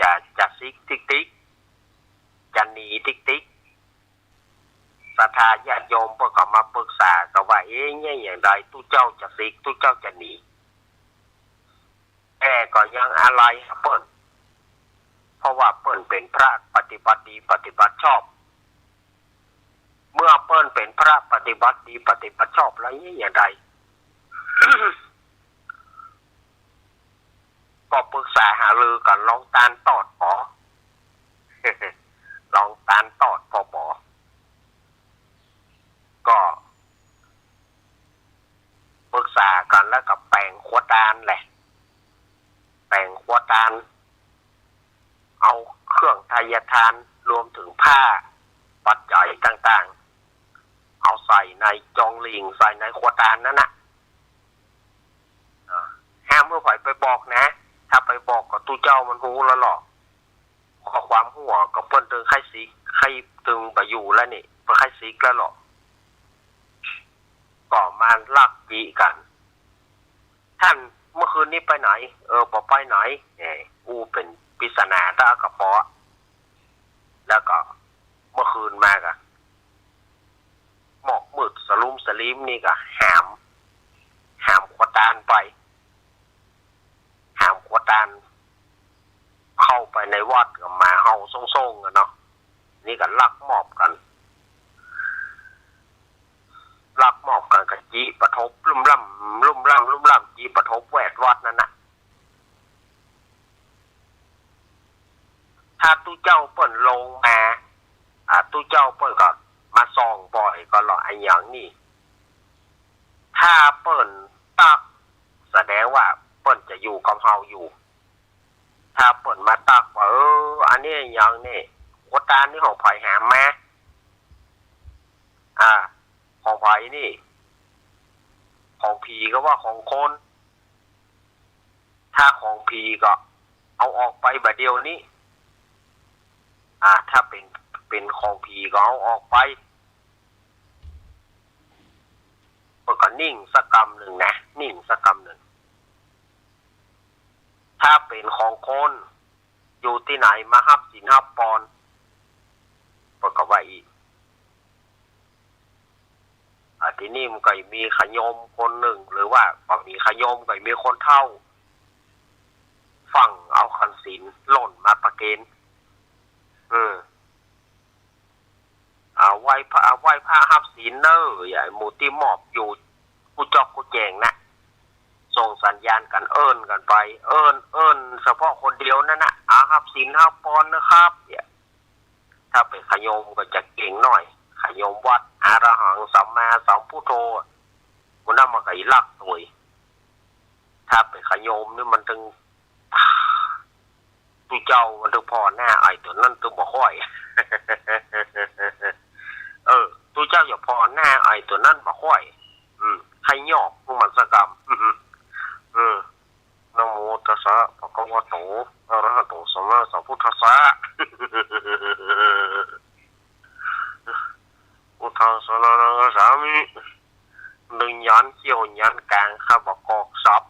จะ จะสิกติ๊กติ๊ก จะหนีติ๊กติ๊ก ศรัทธาญาติโยมเปิ้นก็มาปรึกษากั๋นว่า เอ๊ะ เนี่ยอย่างใดตุ๊เจ้าจะสิก ตุ๊เจ้าจะหนี แต่ก็ยังอาลัยเปิ้น เพราะว่าเปิ้นเป๋นพระปฏิบัติดีปฏิบัติชอบ เมื่อเปิ้นเป๋นพระปฏิบัติดีปฏิบัติชอบแล้ว เอ๊ะ อย่างใด ก็ปรึกษาหารือกั๋น ลองตานตอดปอ ลองตานตอดปอปอ ก็ปรึกษากั๋นแล้วก็แป๋งครัวตานแหละ แป๋งครัวตาน เอาเครื่องไทยทาน รวมเถิงผ้าปัจจัยต่างๆ เอาใส่ในจองหลิ่ง ใส่ในครัวตานนั้นน่ะ อ่า ห้ามหื้อใผไปบอกนะ ถ้าไปบอกก็ตุ๊เจ้ามันฮู้แล้วล่อ ข้อความหัวก็เปิ้นตึงใค่สิก ใค่ตึงบ่อยู่แล้วนี่ เปิ้นใค่สิกแล้วล่อ ก็มาลักจิกั๋น ท่านเมื่อคืนนี้ไปไหน เออ บ่ไปไหน เอ้ย อู้เป๋นปริศนาตะกะปอ แล้วก็เมื่อคืนมาก็ หมอกมืดสะลุมสะลีมนี่ก็หาม หามครัวตานไป หามครัวตาน เข้าไปในวัดก็หมาเห่าส่งๆ กั๋นเนาะ นี่ก็ลักมอบกั๋น ลักมอบกั๋นก็จิปะทบลุ่มล่ำ ลุ่มล่ำ ลุ่มล่ำ จิปะทบแวดวัดนั้นน่ะ ถ้าตุ๊เจ้าเปิ้นลงมา อ่า ตุ๊เจ้าเปิ้นก็มาส่องบ่อยก็ล่อ อะหยังนี่ ถ้าเปิ้นตั๊ก แสดงว่าเปิ้นจะอยู่กับเฮาอยู่ ถ้าเปิ้นมาตั๊กว่า เออ อันนี้อะหยังนี่ ครัวตานนี่ของใผหามมา อ่า ของใผนี่ ของผีก็ว่าของคน ถ้าของผีก็เอาออกไปบ่าเดี่ยวนี้ อ่า ถ้าเป๋น เป๋นของผีก็เอาออกไป เปิ้นก็นิ่งสักกำนึ่งนะ นิ่งสักกำนึ่ง ถ้าเป๋นของคน อยู่ตี้ไหนมาฮับศีลฮับปอน เปิ้นก็ว่าอี้ อ่า ทีนี้มันก็มีขะโยมคนนึ่ง หรือว่าบ่มีขะโยมก็มีคนเฒ่า ฟั่งเอาขันศีลหล่นมาประเคน เออ อ่า ไหว้พระ อ่า ไหว้พระฮับศีลเน่อ อย่าหื้อหมู่ตี้มอบอยู่กู้จ๊อกกู้แจงน่ะ ส่งสัญญาณกั๋น เอิ้นกั๋นไป เอิ้น เอิ้นเฉพาะคนเดียวนั้นน่ะ อ่า ฮับศีลฮับปอนนะครับ เนี่ย ถ้าเป๋นขะโยมก็จะเก่งหน่อย ขะโยมวัด อะระหังสัมมาสัมพุทโธ หมู่นั้นมันก็อิลักตวย ถ้าเป๋นขะโยมนี่มันตึง ตุ๊เจ้ามันตึงผ่อหน้าไอ้ตั๋วนั้นตึงบ่ค่อย เออ ตุ๊เจ้าจะผ่อหน้าไอ้ตั๋วนั้นบ่ค่อย อืม ใค่ยอกมันสักกำ เออ นะโมตัสสะ ภะคะวะโต อะระหะโต สัมมาสัมพุทธัสสะ พุทธังสรณังคัจฉามิ ตึงยันเขี้ยวยันกราง ข้าบ่กอกสับ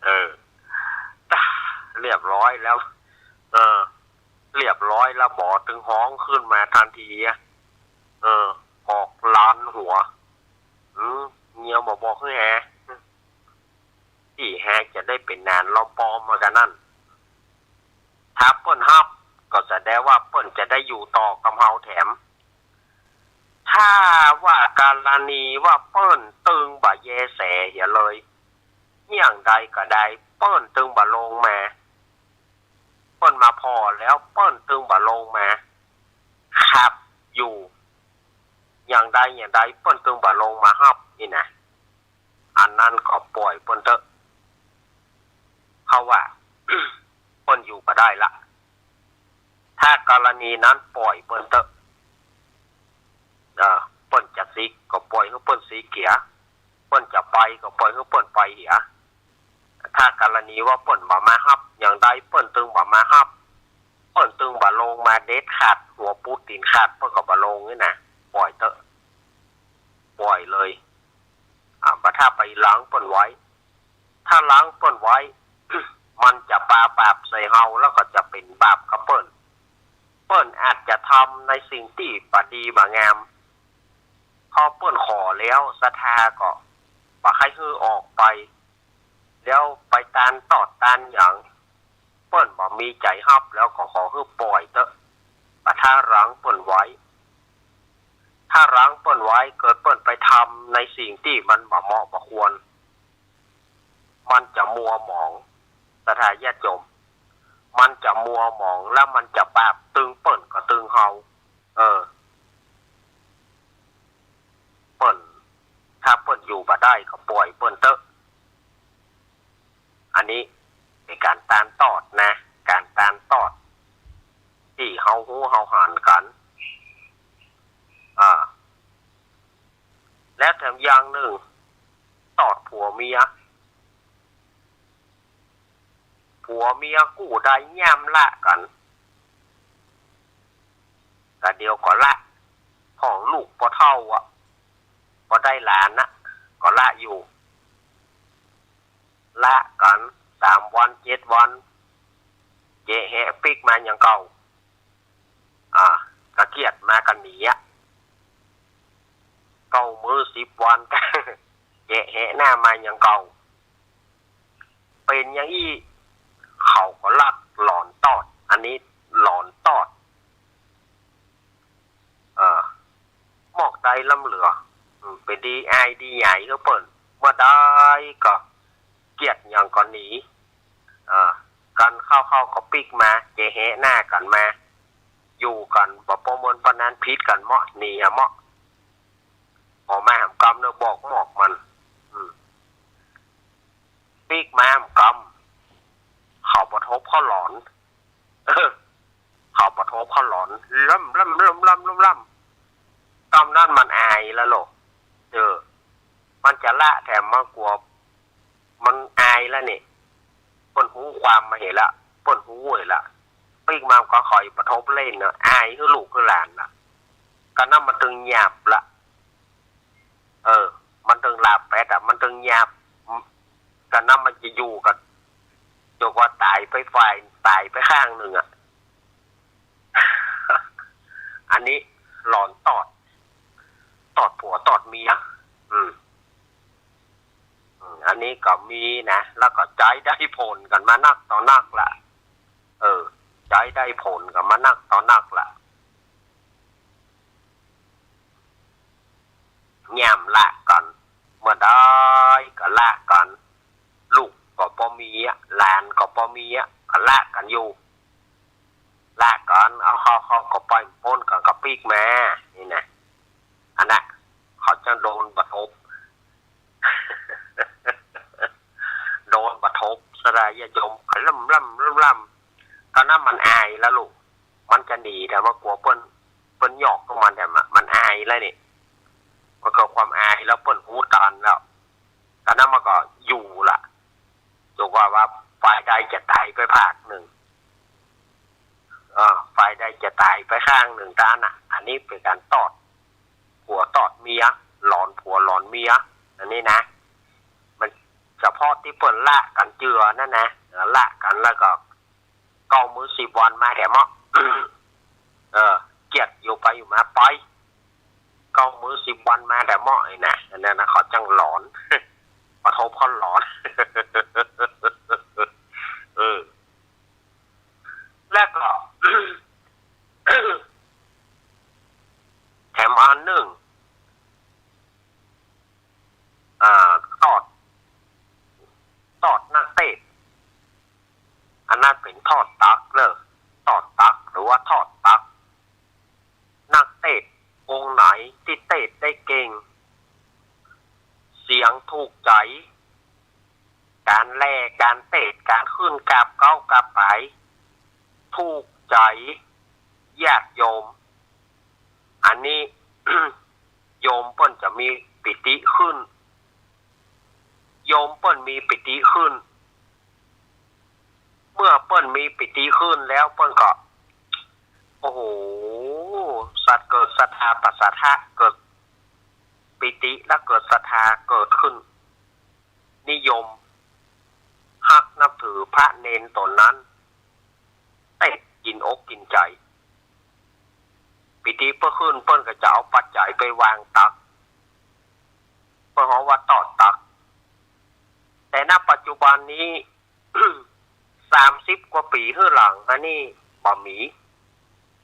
เออ เรียบร้อยแล้ว เออ เรียบร้อยแล้ว บ่ตึงฮ้องขึ้นมาตันทีอะ เออ ออกลานหัว อืม เมียบ่บอกหื้อแฮ ตี้แฮจะได้เป๋นหนานลอมปอมมากั๋นนั้น ถ้าเปิ้นฮับ ก็แสดงว่าเปิ้นจะได้อยู่ต่อกับเฮาแถม ถ้าว่ากรณีว่าเปิ้นตึงบ่แยแสเหียเลย อย่างใดก็ได้ เปิ้นตึงบ่ลงมา เปิ้นมาผ่อแล้ว เปิ้นตึงบ่ลงมา ครับ อยู่ อย่างใดอย่างใด เปิ้นตึงบ่ลงมาฮับนี่นะ อันนั้นก็ป่อยเปิ้นเต๊อะ เขา ปะ เปิ้นอยู่บ่ได้ละ ถ้ากรณีนั้นปล่อยเปิ้นเต๊อะ เออ เปิ้นจะสีกก็ปล่อยหื้อเปิ้นสีเกีย เปิ้นจะไปก็ปล่อยหื้อเปิ้นไปเหีย ถ้ากรณีว่าเปิ้นบ่มาฮับ อย่างใดเปิ้นตึงบ่มาฮับ เปิ้นตึงบ่ลงมาเด็ดขาด หัวปูดตี๋นขาด เปิ้นก็บ่ลงนี่นะ ปล่อยเต๊อะ ปล่อยเลย อ่า บ่ถ้าไปล้างเปิ้นไว้ ถ้าล้างเปิ้นไว้ มันจะปาบาปใส่เฮา แล้วก็จะเป๋นบาปกับเปิ้น เปิ้นอาจจะทำในสิ่งตี้บ่ดีบ่งาม พอเปิ้นขอแล้ว ศรัทธาก็บ่ใค่หื้อออกไป แล้วไปตานตอดตานหยัง เปิ้นบ่มีใจ๋ฮับ แล้วก็ขอหื้อปล่อยเต๊อะ บ่ถ้าล้างเปิ้นไว้ ถ้าล้างเปิ้นไว้ เกิดเปิ้นไปทำในสิ่งตี้มันบ่เหมาะบ่ควร มันจะมัวหมอง ศรัทธาญาติโยม มันจะมัวหมอง แล้วมันจะบาปตึงเปิ้นก็ตึงเฮา เออ เปิ้น ถ้าเปิ้นอยู่บ่ได้ก็ปล่อยเปิ้นเต๊อะ อันนี้เป๋นก๋านตานตอดนะ ก๋านตานตอด ตี้เฮาฮู้เฮาหันกั๋น อ่า และแถมอย่างนึ่ง ตอดผัวเมีย ผัวเมียกู้ใดย่ามละกั๋น กะเดี๋ยวก็ละ พ่องลูกปอเฒ่าอะ ปอได้หลานนะ ก็ละอยู่ ละกั๋น สามวัน เจ็ดวัน เจ๊แฮะปิ๊กมาอย่างเก่า อ่า กะเกลียดมากั๋นหนีอะ เก้ามื้อสิบวัน เจ๊แฮะหน้ามาอย่างเก่า เป๋นอย่างอี้ เขาก็ลักหลอนตอด อันนี้หลอนตอด เออ หมอกใดล้ำเหลือ อืม เป๋นดีอายดีใหญ่ก็เปิ้น เมื่อใดก็เกลียดอย่างก็หนี เออ กั๋นเข้าๆ ก็ปิ๊กมา เจ๊แฮะหน้ากั๋นมา อยู่กั๋นบ่ปอมวนปานนั้น ผิดกั๋นเหมาะ หนีอะเหมาะ ออกมาแหมกำเนาะ บอกหมอกมัน อืม ปิ๊กมาแหมกำ เขาปะทบเขาหลอน เออ เขาปะทบเขาหลอน ล่ำล่ำล่ำล่ำล่ำล่ำ กำนั้นมันอายแล้วโลก เออ มันจะละแถมมากกว่า มันอายแล้วนี่ เปิ้นฮู้ความมาเหียละ เปิ้นฮู้เหียละ ปิ๊กมาก็คอยปะทบเล่นเนาะ อายหื้อลูกหื้อหลานละ กะนั้นมันตึงหยาบละ เออ มันตึงหลาบแป๊ดอะ มันตึงหยาบ กะนั้นมันจะอยู่กั๋น จนกว่าต๋ายไปฝ่าย ต๋ายไปข้างนึ่งอะ อันนี้หลอนตอด ตอดผัวตอดเมีย อืม อืม อันนี้ก็มีนะ แล้วก็ใจ๊ได้ผลกั๋นมานักต่อนักละ เออ ใจ๊ได้ผลกั๋นมานักต่อนักละ ย่ามละกั๋น เมื่อใดก็ละกั๋น ลูกก็บ่มีอะ หลานก็บ่มีอะ ก็ละกั๋นอยู่ ละกั๋น เอาเข้า เข้าก็ไป ปนกั๋นก็ปิ๊กมา นี่นะ อันน่ะ เขาจะโดนปะทบ โดนปะทบ ศรัทธาญาติโยม ก็ล่ำล่ำล่ำล่ำ กะนั้นมันอายแล้วลูก มันจะหนี แต่ว่ากลัวเปิ้น เปิ้นหยอกพวกมัน แต่มัน มันอายแล้วนี่ มันเกิดความอายแล้ว เปิ้นฮู้ต๋อนแล้ว กะนั้นมันก็อยู่ละ จนกว่าว่าฝ่ายใดจะต๋ายไปภาคนึ่ง เออ ฝ่ายใดจะต๋ายไปข้างนึ่ง ต๋อนน่ะ อันนี้เป๋นก๋านตอดผัวตอดเมีย หลอนผัวหลอนเมีย อันนี้นะ มันเฉพาะตี้เปิ้นละกั๋นเจือนั่นนะ เออ ละกั๋นแล้วก็ เก้ามื้อสิบวันมาแถมเมาะ เออ เกลียดอยู่ไปอยู่มาไป เก้ามื้อสิบวันมาแถมเมาะ ไอ้นะ อันนั้นนะ เขาจั้งหลอน ปะทบเขาหลอน เออ แล้วก็ แถมอันนึ่ง อ่า ตอด ตอดนักเตสน์ อันนั้นเป๋นตอดตั๊กเน่อ ตอดตั๊ก หรือว่าตอดตั๊ก นักเตสน์องค์ไหนตี้เตสน์ได้เก่ง เสียงถูกใจ๋ ก๋านแล แต่ก๋านเตสน์ก๋านขึ้นกราบเก๊ากราบป๋าย ถูกใจ๋ญาติโยม อันนี้ โยมเปิ้นจะมีปีติขึ้น โยมเปิ้นมีปีติขึ้น เมื่อเปิ้นมีปีติขึ้นแล้วเปิ้นก็ โอ้โห สัตว์เกิดศรัทธาปัสสะทะ เกิดปีติและเกิดศรัทธาเกิดขึ้น นิยม ฮักนับถือพระเณรต๋นนั้น เตสน์กิ๋นอกกิ๋นใจ๋ ปีติเปิ้นขึ้นเปิ้นก็จะเอาปัจจัยไปวางตัก เปิ้นฮ้องว่าตอดตัก แต่ณปัจจุบันนี้ สามสิบกว่าปี๋หื้อหลังมานี่บ่มี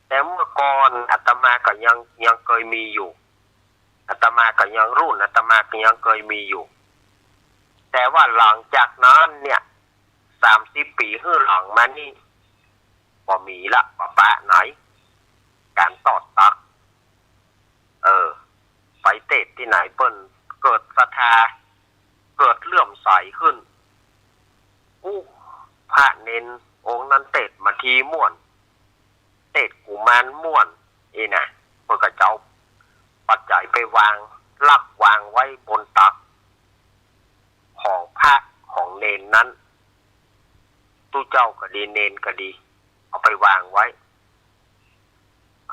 แต่เมื่อก่อนอาตมาก็ยัง ยังเกยมีอยู่ อาตมาก็ยัง รุ่นอาตมาก็ยังเกยมีอยู่ แต่ว่าหลังจากนั้นเนี่ย สามสิบปี๋หื้อหลังมานี่ บ่มีละ บ่ปะไหน ก๋านตอดตัก เออ ไปเตสน์ตี้ไหนเปิ้นเกิดศรัทธา เกิดเลื่อมใสขึ้น อู้ พระเณรองค์นั้นเตสน์มาทีม่วน เตสน์กุมารม่วน อี้นะ เปิ้นก็จะเอาปัจจัยไปวาง ลักวางไว้บนตัก ของพระของเณรนั้น ตุ๊เจ้าก็ดี เณรก็ดี เอาไปวางไว้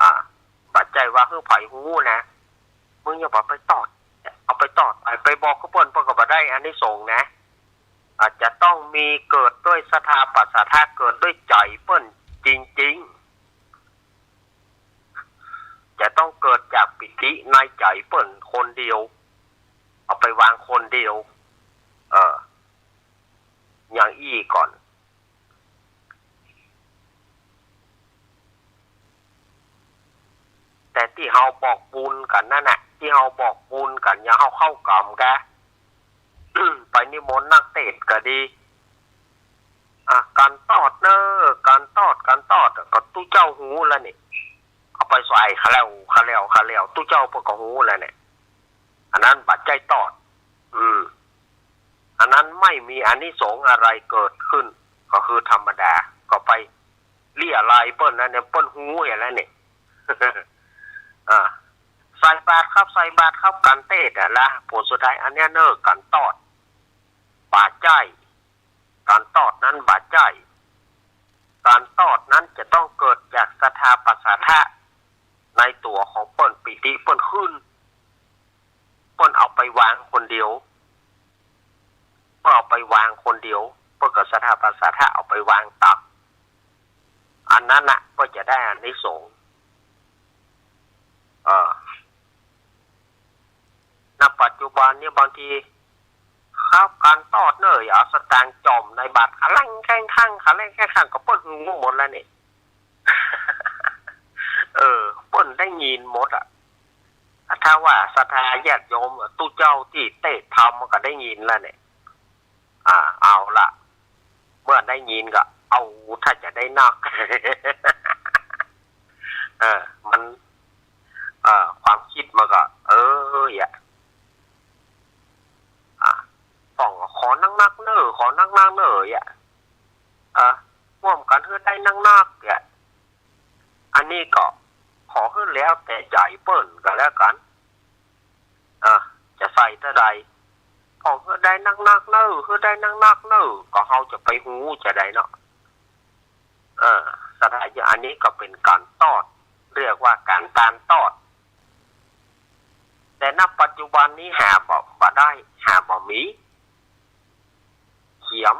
อ่า บ่ใจ้ว่าหื้อใผฮู้นะ มึงอย่าไปตอด เอาไปตอดไป ไปบอกกับเปิ้น เปิ้นก็บ่ได้อานิสงส์นะ อาจจะต้องมีเกิดด้วยศรัทธาปัสสะทะ เกิดด้วยใจ๋เปิ้นจริงๆ จะต้องเกิดจากปีติในใจ๋เปิ้นคนเดียว เอาไปวางคนเดียว เออ อย่างอี้ก่อน แต่ตี้เฮาบอกบุญกั๋นนั้นน่ะ ตี้เฮาบอกบุญกั๋น อย่างเฮาเข้ากรรมกะ ไปนิมนต์นักเตสน์ก็ดี อ่ะ ก๋านตอดเน่อ ก๋านตอด ก๋านตอด ก็ตุ๊เจ้าฮู้แล้วนี่ เอาไปใส่เขาแล้ว เขาแล้ว เขาแล้ว ตุ๊เจ้าเปิ้นก็ฮู้แล้วเนี่ย อันนั้นบ่ใจ้ตอด อืม อันนั้นไม่มีอานิสงส์อะไรเกิดขึ้น ก็คือธรรมดา ก็ไปเลี้ยไล่เปิ้นนะเนี่ย เปิ้นฮู้อยู่แล้วเนี่ย อ่า ใส่บาตรครับ ใส่บาตรครับ ก๋านเตสน์อะละ ผลสุดท้ายอันเนี้ยเน่อก๋านตอด บ่ใจ้ ก๋านตอดนั้นบ่ใจ้ ก๋านตอดนั้นจะต้องเกิดจากศรัทธาปัสสะทะ ในตั๋วของเปิ้น ปีติเปิ้นขึ้น เปิ้นเอาไปวางคนเดียว เปิ้นเอาไปวางคนเดียว เปิ้นก็ศรัทธาปัสสะทะเอาไปวางตัก อันนั้นน่ะเปิ้นจะได้อานิสงส์ เออ ณ ปัจจุบันเนี่ยบางที ครับ ก๋านตอดเน่อ เอาสตางค์จ่อมในบาตร คะแล่งแข้งข้าง คะแล่งแข้งข้าง ก็เปิ้นฮู้หมดแล้วนี่ เออ เปิ้นได้ยินหมดอะ ถ้าว่าศรัทธาญาติโยมอะ ตุ๊เจ้าตี้เตสน์ธรรมมันก็ได้ยินแล้วเนี่ย อ่า เอาละ เมื่อได้ยินก็เอา ถ้าจะได้นัก เออ มัน เออ ความกึ๊ดมันก็ เออ อย่า อ่า ป้องก็ขอนักๆ เน่อ ขอนักๆ เน่อ อย่า อ่า ร่วมกั๋นหื้อได้นักๆ อย่า อันนี้ก็ขอหื้อแล้วแต่ใจ๋เปิ้นก็แล้วกั๋น อ่า จะใส่เต้าใด ขอหื้อได้นักๆ เน่อ หื้อได้นักๆ เน่อ ก็เฮาจะไปฮู้จะใดเนาะ เออ ศรัทธา อันนี้ก็เป๋นก๋านตอด เรียกว่าก๋านตานตอด แต่ณ ปัจจุบันนี้หาบ่ บ่ได้ หาบ่มี เขียม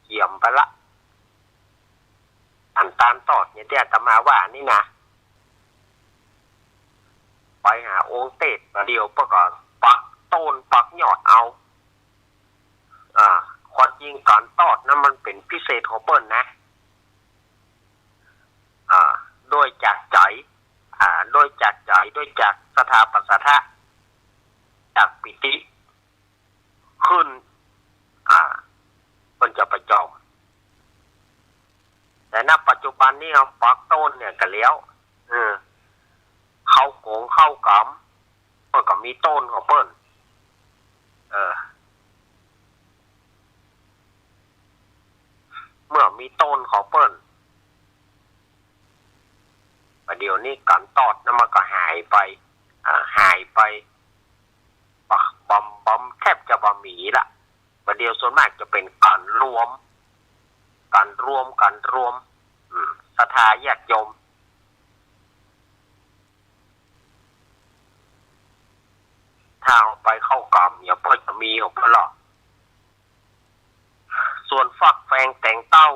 เขียมไปละ อันตานตอดเนี่ยตี้อาตมาว่านี่นะ ไปหาองค์เตสน์มาเดียวเปิ้นก็ปักโต้นปักยอดเอา อ่า ความจริงก๋านตอดนั้นมันเป๋นพิเศษของเปิ้นนะ อ่า ด้วยจากใจ๋ อ่า ด้วยจากใจ๋ ด้วยจากศรัทธาปัสสะทะ จากปีติ ขึ้น อ่า เปิ้นจะไปจ่อม แต่ณ ปัจจุบันนี้เฮาปักโต้นเนี่ยก็แล้ว เออ เข้าโกงเข้ากรรม เปิ้นก็มีโต้นของเปิ้น เออ มีต้นของเปิ้น บ่าเดี่ยวนี้ก๋านตอดนั้นมันก็หายไป อ่า หายไป บ่ บ่ บ่ แทบจะบ่มีละ บ่าเดี่ยวส่วนมากจะเป๋นก๋านรวม ก๋านรวม ก๋านรวม อืม ศรัทธาญาติโยม ถ้าเอาไปเข้าก๋าม เดี๋ยวเปิ้นจะมีของเปิ้นละ ส่วนฟักแฟงแตงเต้า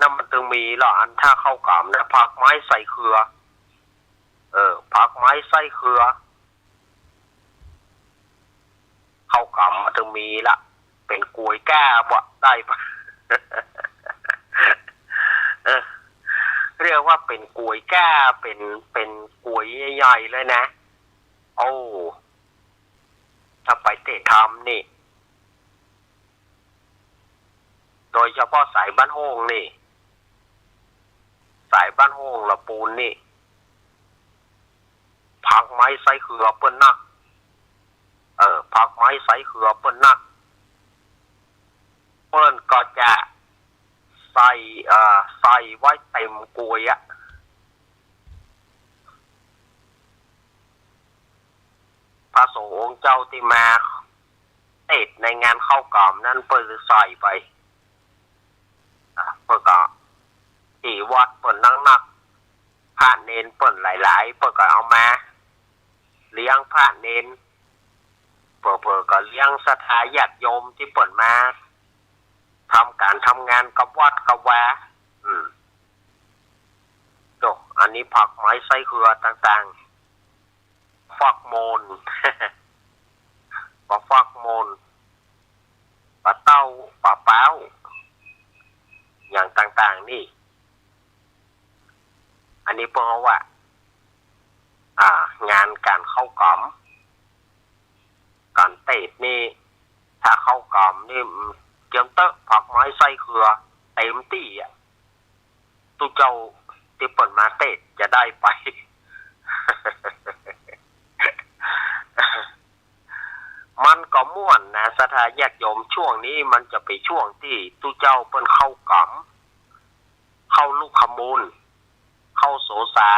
นั้นมันตึงมีละ อันถ้าเข้าก๋ามนะ ผักไม้ใส่เขือ เออ ผักไม้ใส่เขือ เข้าก๋ามมันตึงมีละ เป๋นก๋วยแก้วบ่ได้ปะ เออ เรียกว่าเป๋นก๋วยแก้ว เป๋น เป๋นก๋วยใหญ่ๆ เลยนะ โอ้ ถ้าไปเต๊อะธรรมนี่ โดยเฉพาะสายบ้านโฮ่งนี่ สายบ้านโฮ่งละปูนนี่ ผักไม้ใส่เขือเปิ้นนัก เออ ผักไม้ใส่เขือเปิ้นนัก เปิ้นก็จะใส่ เอ่อ ใส่ไว้เต็มก๋วยอะ พระสงฆ์องค์เจ้าตี้มาเตสน์ในงานเข้าก๋ามนั้นเปิ้นใส่ไป อ่ะ เปิ้นก็ตี้วัดเปิ้นนักๆ พระเณรเปิ้นหลายๆ เปิ้นก็เอามาเลี้ยงพระเณร เผลอๆ ก็เลี้ยงศรัทธาญาติโยมตี้เปิ้นมาทำก๋านทำงานกับวัดกับวา อืม โอ้ อันนี้ผักไม้ใส่เขือต่างๆ ฟักโมน ปลาฟักโมน ปลาเต้า ปลาเป๊า อย่างต่างๆ นี่ อันนี้เปิ้นว่า อ่า งานก๋านเข้าก๋าม ก๋านเตสน์นี่ ถ้าเข้าก๋ามนี่ อืม เจียมเต๊อะ ผักไม้ใส่เขือ เต็มตี้อะ ตุ๊เจ้าตี้เปิ้นมาเตสน์จะได้ไป มันก็ม่วนนะ ศรัทธาญาติโยม ช่วงนี้มันจะเป๋นช่วงตี้ตุ๊เจ้าเปิ้นเข้าก๋าม เข้าลุกขมูล เข้าโสสา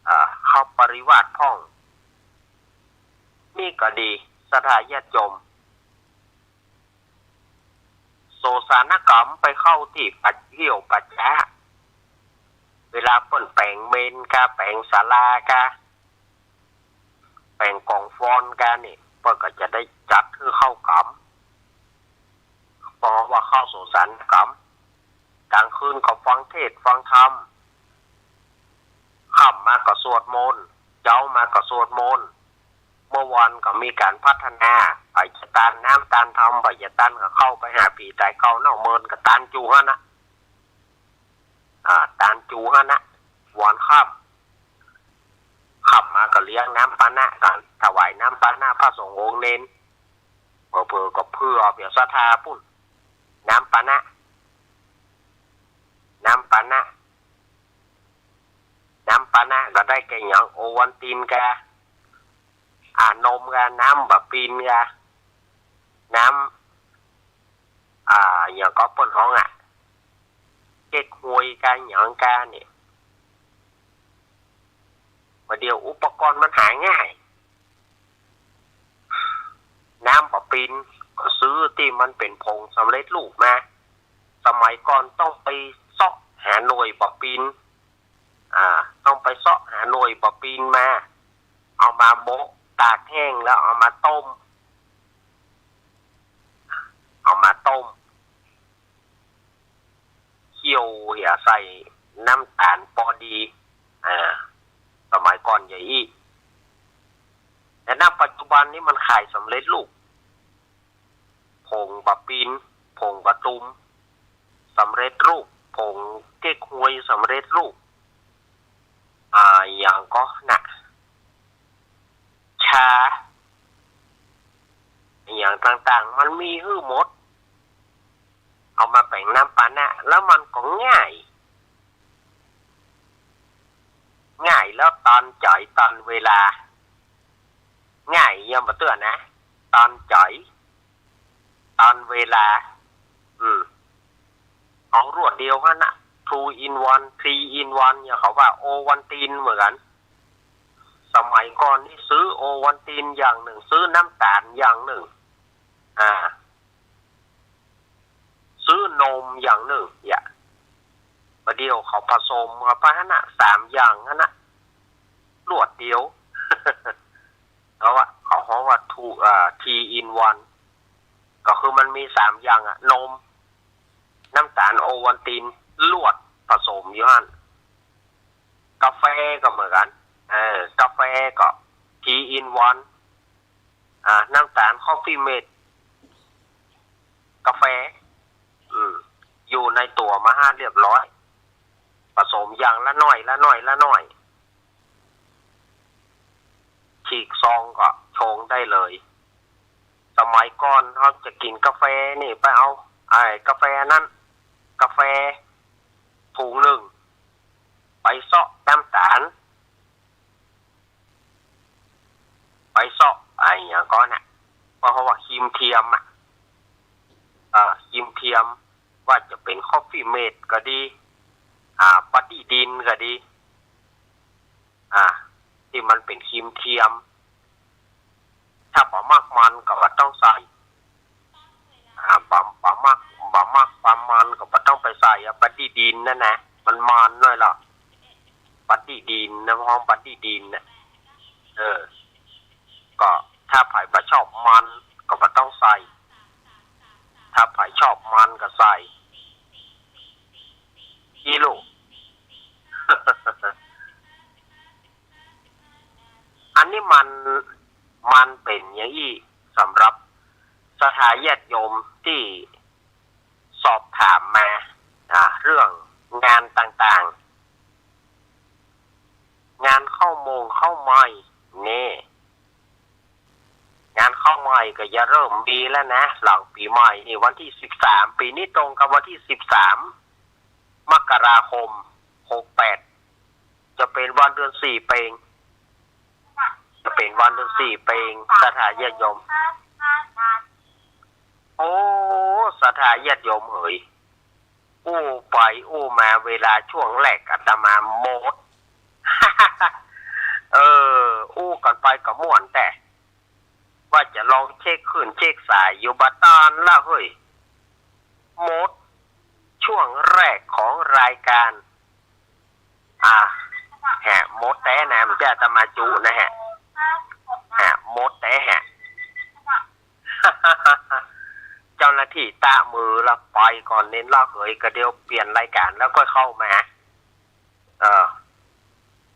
อ่า เข้าปริวาสพ่อง นี่ก็ดี ศรัทธาญาติโยม โสสานก๋ามไปเข้าตี้ปัจเยี่ยวปัจจา เวลาเปิ้นแป๋งเมรุกา แป๋งศาลากา แป๋งก๋องฟอนกานี่ เปิ้นก็จะได้จัดหื้อเข้าก๋าม เพราะว่าเข้าโสสานก๋าม ก๋างคืนก็ฟังเทศน์ฟังธรรม ค่ำมาก็สวดมนต์ เจ๊ามาก็สวดมนต์ เมื่อวานก็มีก๋านพัฒนา ใผจะตานน้ำตานธรรม ใผจะตานก็เข้าไปหาผีต๋ายเก่านอกเมินก็ตานจู๋หั้นนะ อ่า ตานจู๋หั้นนะ วานค่ำ ค่ำมาก็เลี้ยงน้ำปานะกั๋น ถวายน้ำปานะพระสงฆ์องค์เณร เผลอๆ ก็เผื่อเปียศรัทธาปุ้น น้ำปานะ น้ำปานะ น้ำปานะก็ได้แก่หยัง โอวัลตินกา อ่า นมกา น้ำบ่าปินกา น้ำ อ่า หยังก็เปิ้นฮ้องอะ เก๊กฮวยกา หยังกานี่ บ่าเดี่ยวอุปกรณ์มันหาง่าย น้ำบ่าปินก็ซื้อตี้มันเป๋นผงสำเร็จรูปมา สมัยก่อนต้องไปเซาะหาหน่วยบ่าปิน อ่า ต้องไปเซาะหาหน่วยบ่าปินมา เอามาโมะตากแห้งแล้วเอามาต้ม เอามาต้ม เคี่ยวเหียใส่น้ำต๋าลปอดี อ่า สมัยก่อนจะอี้ แต่ณปัจจุบันนี้มันขายสำเร็จรูป ผงบ่าปิน ผงบ่าตุม สำเร็จรูป ผงเก๊กฮวยสำเร็จรูป อ่า หยังก็นะ ชา หยังต่างๆ มันมีหื้อหมด เอามาแป๋งน้ำปานะ แล้วมันก็ง่าย ง่ายแล้วตันใจ๋ตันเวลา ง่ายยังบ่เตื้อนะ ตันใจ๋ตันเว วลา อืม เอารวดเดียวหั้นนะ two in one three in one อย่างเขาว่า โอวัลตินเหมือนกั๋น สมัยก่อนนี่ซื้อโอวัลตินอย่างนึ่ง ซื้อน้ำต๋าลอย่างนึ่ง อ่า ซื้อนมอย่างนึ่ง เนี่ย บ่าเดี่ยวเขาผสมเข้าไปหั้นนะ สามอย่างหั้นนะ รวดเดียว เขาว่า เขาฮ้องว่า two อ่า three in one ก็คือมันมีสามอย่างอะ นม น้ำต๋าล โอวัลติน รวดผสมอยู่หั้น กาแฟก็เหมือนกั๋น เออ กาแฟก็ three in one อ่า น้ำต๋าล คอฟฟี่เมด กาแฟ อืม อยู่ในตั๋วมาหั้นเรียบร้อย ผสมอย่างละหน้อย ละหน้อย ละหน้อย ฉีกซองก็ชงได้เลย สมัยก่อนเฮาจะกิ๋นกาแฟนี่ไปเอา ไอ้กาแฟนั้น กาแฟถุงนึ่ง ไปเซาะน้ำต๋าล ไปเซาะไอ้หยังก่อนน่ะ เพราะเขาว่าครีมเทียมอะ เอ่อ ครีมเทียม ว่าจะเป๋นคอฟฟี่เมดก็ดี อ่า บัดดี้ดีนก็ดี อ่า ตี้มันเป๋นครีมเทียม ถ้าบ่มักมันก็บ่ต้องใส่ อ่า บ่ บ่มัก บ่มักความมันก็บ่ต้องไปใส่อะ บัดดี้ดีนนั่นนะ มันมันหน้อยละ บัดดี้ดีนนะ ฮ้องบัดดี้ดีนน่ะ เออ ก็ถ้าใผบ่ชอบมันก็บ่ต้องใส่ ถ้าใผชอบมันก็ใส่ อี้ลูก อันนี้มัน มันเป๋นอย่างอี้ สำหรับศรัทธาญาติโยมตี้สอบถามมา อ่า เรื่องงานต่างๆ งานเข้าโมงเข้าไม้ นี่ งานเข้าไม้ก็จะเริ่มมีแล้วนะ หลังปี๋ใหม่นี่ วันตี้สิบสาม ปี๋นี้ตรงกับวันตี้สิบสาม มกราคม หกแปด จะเป๋นวันเดือนสี่เป๋ง จะเป๋นวันเดือนสี่เป๋ง ศรัทธาญาติโยม โอ้ ศรัทธาญาติโยมเหย อู้ไปอู้มา เวลาช่วงแรกอาตมาหมด เออ อู้กั๋นไปก็ม่วนแต๊ ว่าจะลองเช็คคลื่นเช็คสายอยู่ บ่ตันละเฮ้ย หมดช่วงแรกของรายการ อ่า แหะ หมดแต๊นะ บ่ใจ้อาตมาจุนะแหะ แหะ หมดแต๊แหะ เจ้าหน้าตี้ตะมือละ ไปก่อนเน้นละเหย ก็เดี๋ยวเปลี่ยนรายการแล้วค่อยเข้ามา เออ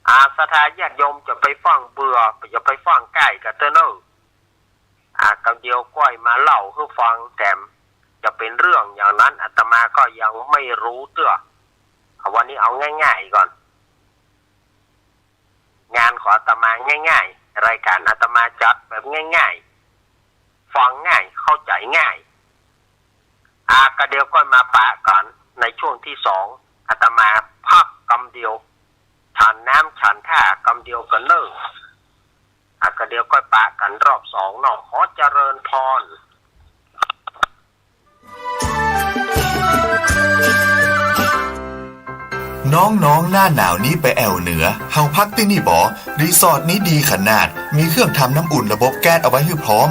อ่า ศรัทธาญาติโยมจะไปฟังเบื่อ จะไปฟังก้ายก็เต๊อะเน่อ อ่า กำเดียวก้อยมาเล่าหื้อฟังแถม จะเป๋นเรื่องอย่างนั้น อาตมาก็ยังไม่รู้เตื้อ เอาวันนี้เอาง่ายๆ ก่อน งานของอาตมาง่ายๆ รายการอาตมาจัดแบบง่ายๆ ฟังง่าย เข้าใจ๋ง่าย อ่า ก็เดี๋ยวก้อยมาปะกั๋นในช่วงตี้สอง อาตมาพักกำเดียว ฉันน้ำฉันท่ากำเดียวก่อนเน่อ อ่ะ ก็เดี๋ยวก้อยปะกั๋นรอบสองเนาะ ขอเจริญพร น้องๆ หน้าหนาวนี้ไปแอ่วเหนือ เฮาพักตี้นี่บ่ รีสอร์ทนี้ดีขนาด มีเครื่องทำน้ำอุ่นระบบแก๊สเอาไว้หื้อพร้อม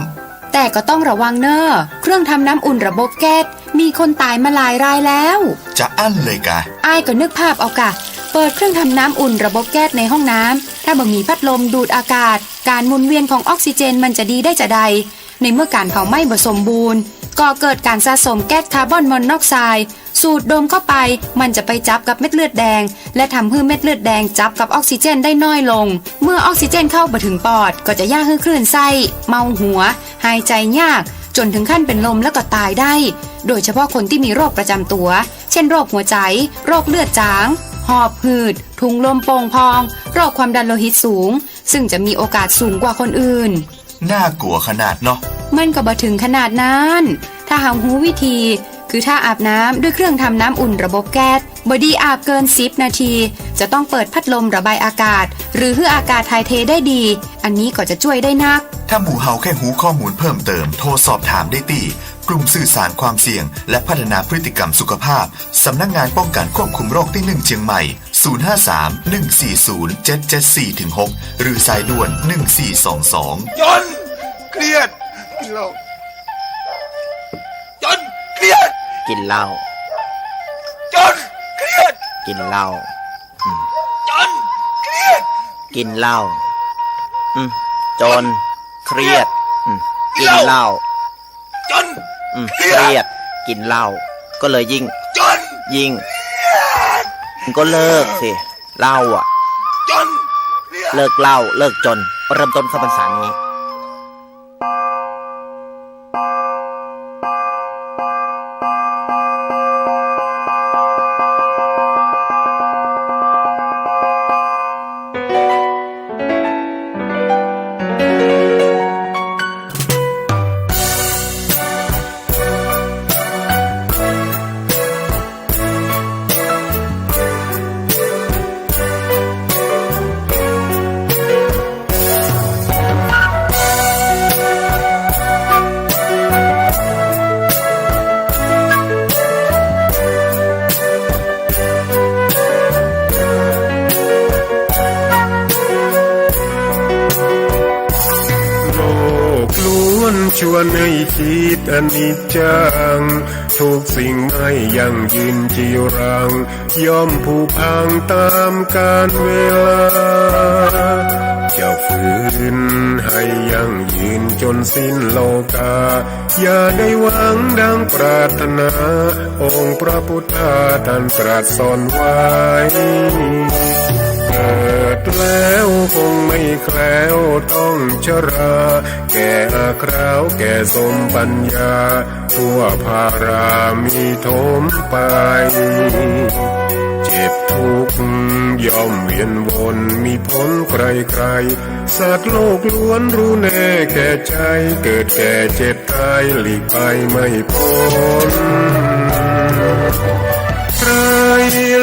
แต่ก็ต้องระวังเน่อ เครื่องทำน้ำอุ่นระบบแก๊ส มีคนต๋ายมาหลายรายแล้ว จะอั้นเลยกา อ้ายก็นึกภาพเอากา เปิดเครื่องทำน้ำอุ่นระบบแก๊สในห้องน้ำ ถ้าบ่มีพัดลมดูดอากาศ ก๋านหมุนเวียนของออกซิเจนมันจะดีได้จาใด ในเมื่อก๋านเผาไหม้บ่สมบูรณ์ ก่อเกิดก๋านสะสมแก๊สคาร์บอนมอนอกไซด์ สูดดมเข้าไป มันจะไปจับกับเม็ดเลือดแดง และทำหื้อเม็ดเลือดแดงจับกับออกซิเจนได้น้อยลง เมื่อออกซิเจนเข้าบ่ถึงปอด ก็จะเยียะหื้อคลื่นไส้ เมาหัว หายใจ๋ยาก จ๋นถึงขั้นเป๋นลมแล้วก็ต๋ายได้ โดยเฉพาะคนตี้มีโรคประจ๋ำตั๋ว เจ้นโรคหัวใจ๋ โรคเลือดจ๋าง หอบหืด ถุงลมโป่งพอง โรคความดันโลหิตสูง ซึ่งจะมีโอกาสสูงกว่าคนอื่น น่ากลัวขนาดเนาะ มันก็บ่ถึงขนาดนั้น ถ้าเฮาฮู้วิธี คือถ้าอาบน้ำด้วยเครื่องทำน้ำอุ่นระบบแก๊ส บ่ดีอาบเกินสิบนาที จะต้องเปิดพัดลมระบายอากาศ หรือหื้ออากาศถ่ายเทได้ดี อันนี้ก็จะจ้วยได้นัก ถ้าหมู่เฮาแค่ฮู้ข้อมูลเพิ่มเติม โทรสอบถามได้ตี้ กลุ่มสื่อสารความเสี่ยงและพัฒนาพฤติกรรมสุขภาพ สำนักงานป้องกันควบคุมโรคตี้หนึ่งเชียงใหม่ ศูนย์ห้าสาม หนึ่งสี่ศูนย์ เจ็ดเจ็ดสี่ ถึง หก หรือสายด่วน หนึ่งสี่สองสอง จนเครียด กินเหล้า จนเครียด กินเหล้า จนเครียด กินเหล้า อืม จนเครียด กินเหล้า อืม จนเครียด อืม กินเหล้า จน อืม เครียด เครียด กินเหล้า ก็เลยยิ่ง จน ยิ่ง เครียด ก็เลิกสิ เหล้าอะ จนเครียด เลิกเหล้า เลิกจน เริ่มต้นเข้าพรรษานี้ โลกล้วนชวนให้คิดอนิจจัง ทุกสิ่งไม่ยั่งยืนจีรัง ย่อมผุพังตามกาลเวลา จะฝืนให้ยั่งยืนจนสิ้นโลกา อย่าได้หวังดังปรารถนา องค์พระพุทธาท่านตรัสสอนไว้ เกิดแล้วคงไม่แคล้วต้องชรา แก่อาคราวแก่สมปัญญา ทั่วพารามีถมไป เจ็บทุกข์ย่อมเวียนวน มีพ้นใครๆ สัตว์โลกล้วนรู้แน่แก่ใจ เกิดแก่เจ็บตายหลีกไปไม่พ้น ใคร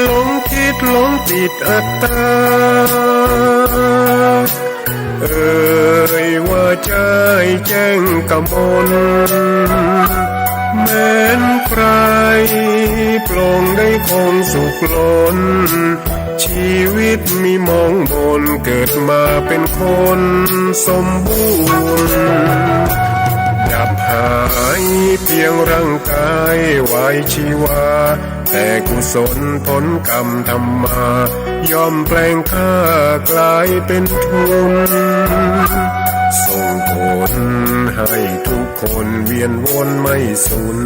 หลงคิดหลงติดอัตตา เอ่ยว่าใจ้แจ้งกมล แม้นใครปลงได้คงสุขล้น ชีวิตมีหมองหม่น เกิดมาเป็นคนสมบูรณ์ ดับหายเพียงร่างกายไว้ชีวา แต่กุศลผลกรรมทำมา ย่อมแปลงค่ากลายเป็นทุน ส่งผลให้ทุกคนเวียนวนไม่สูญ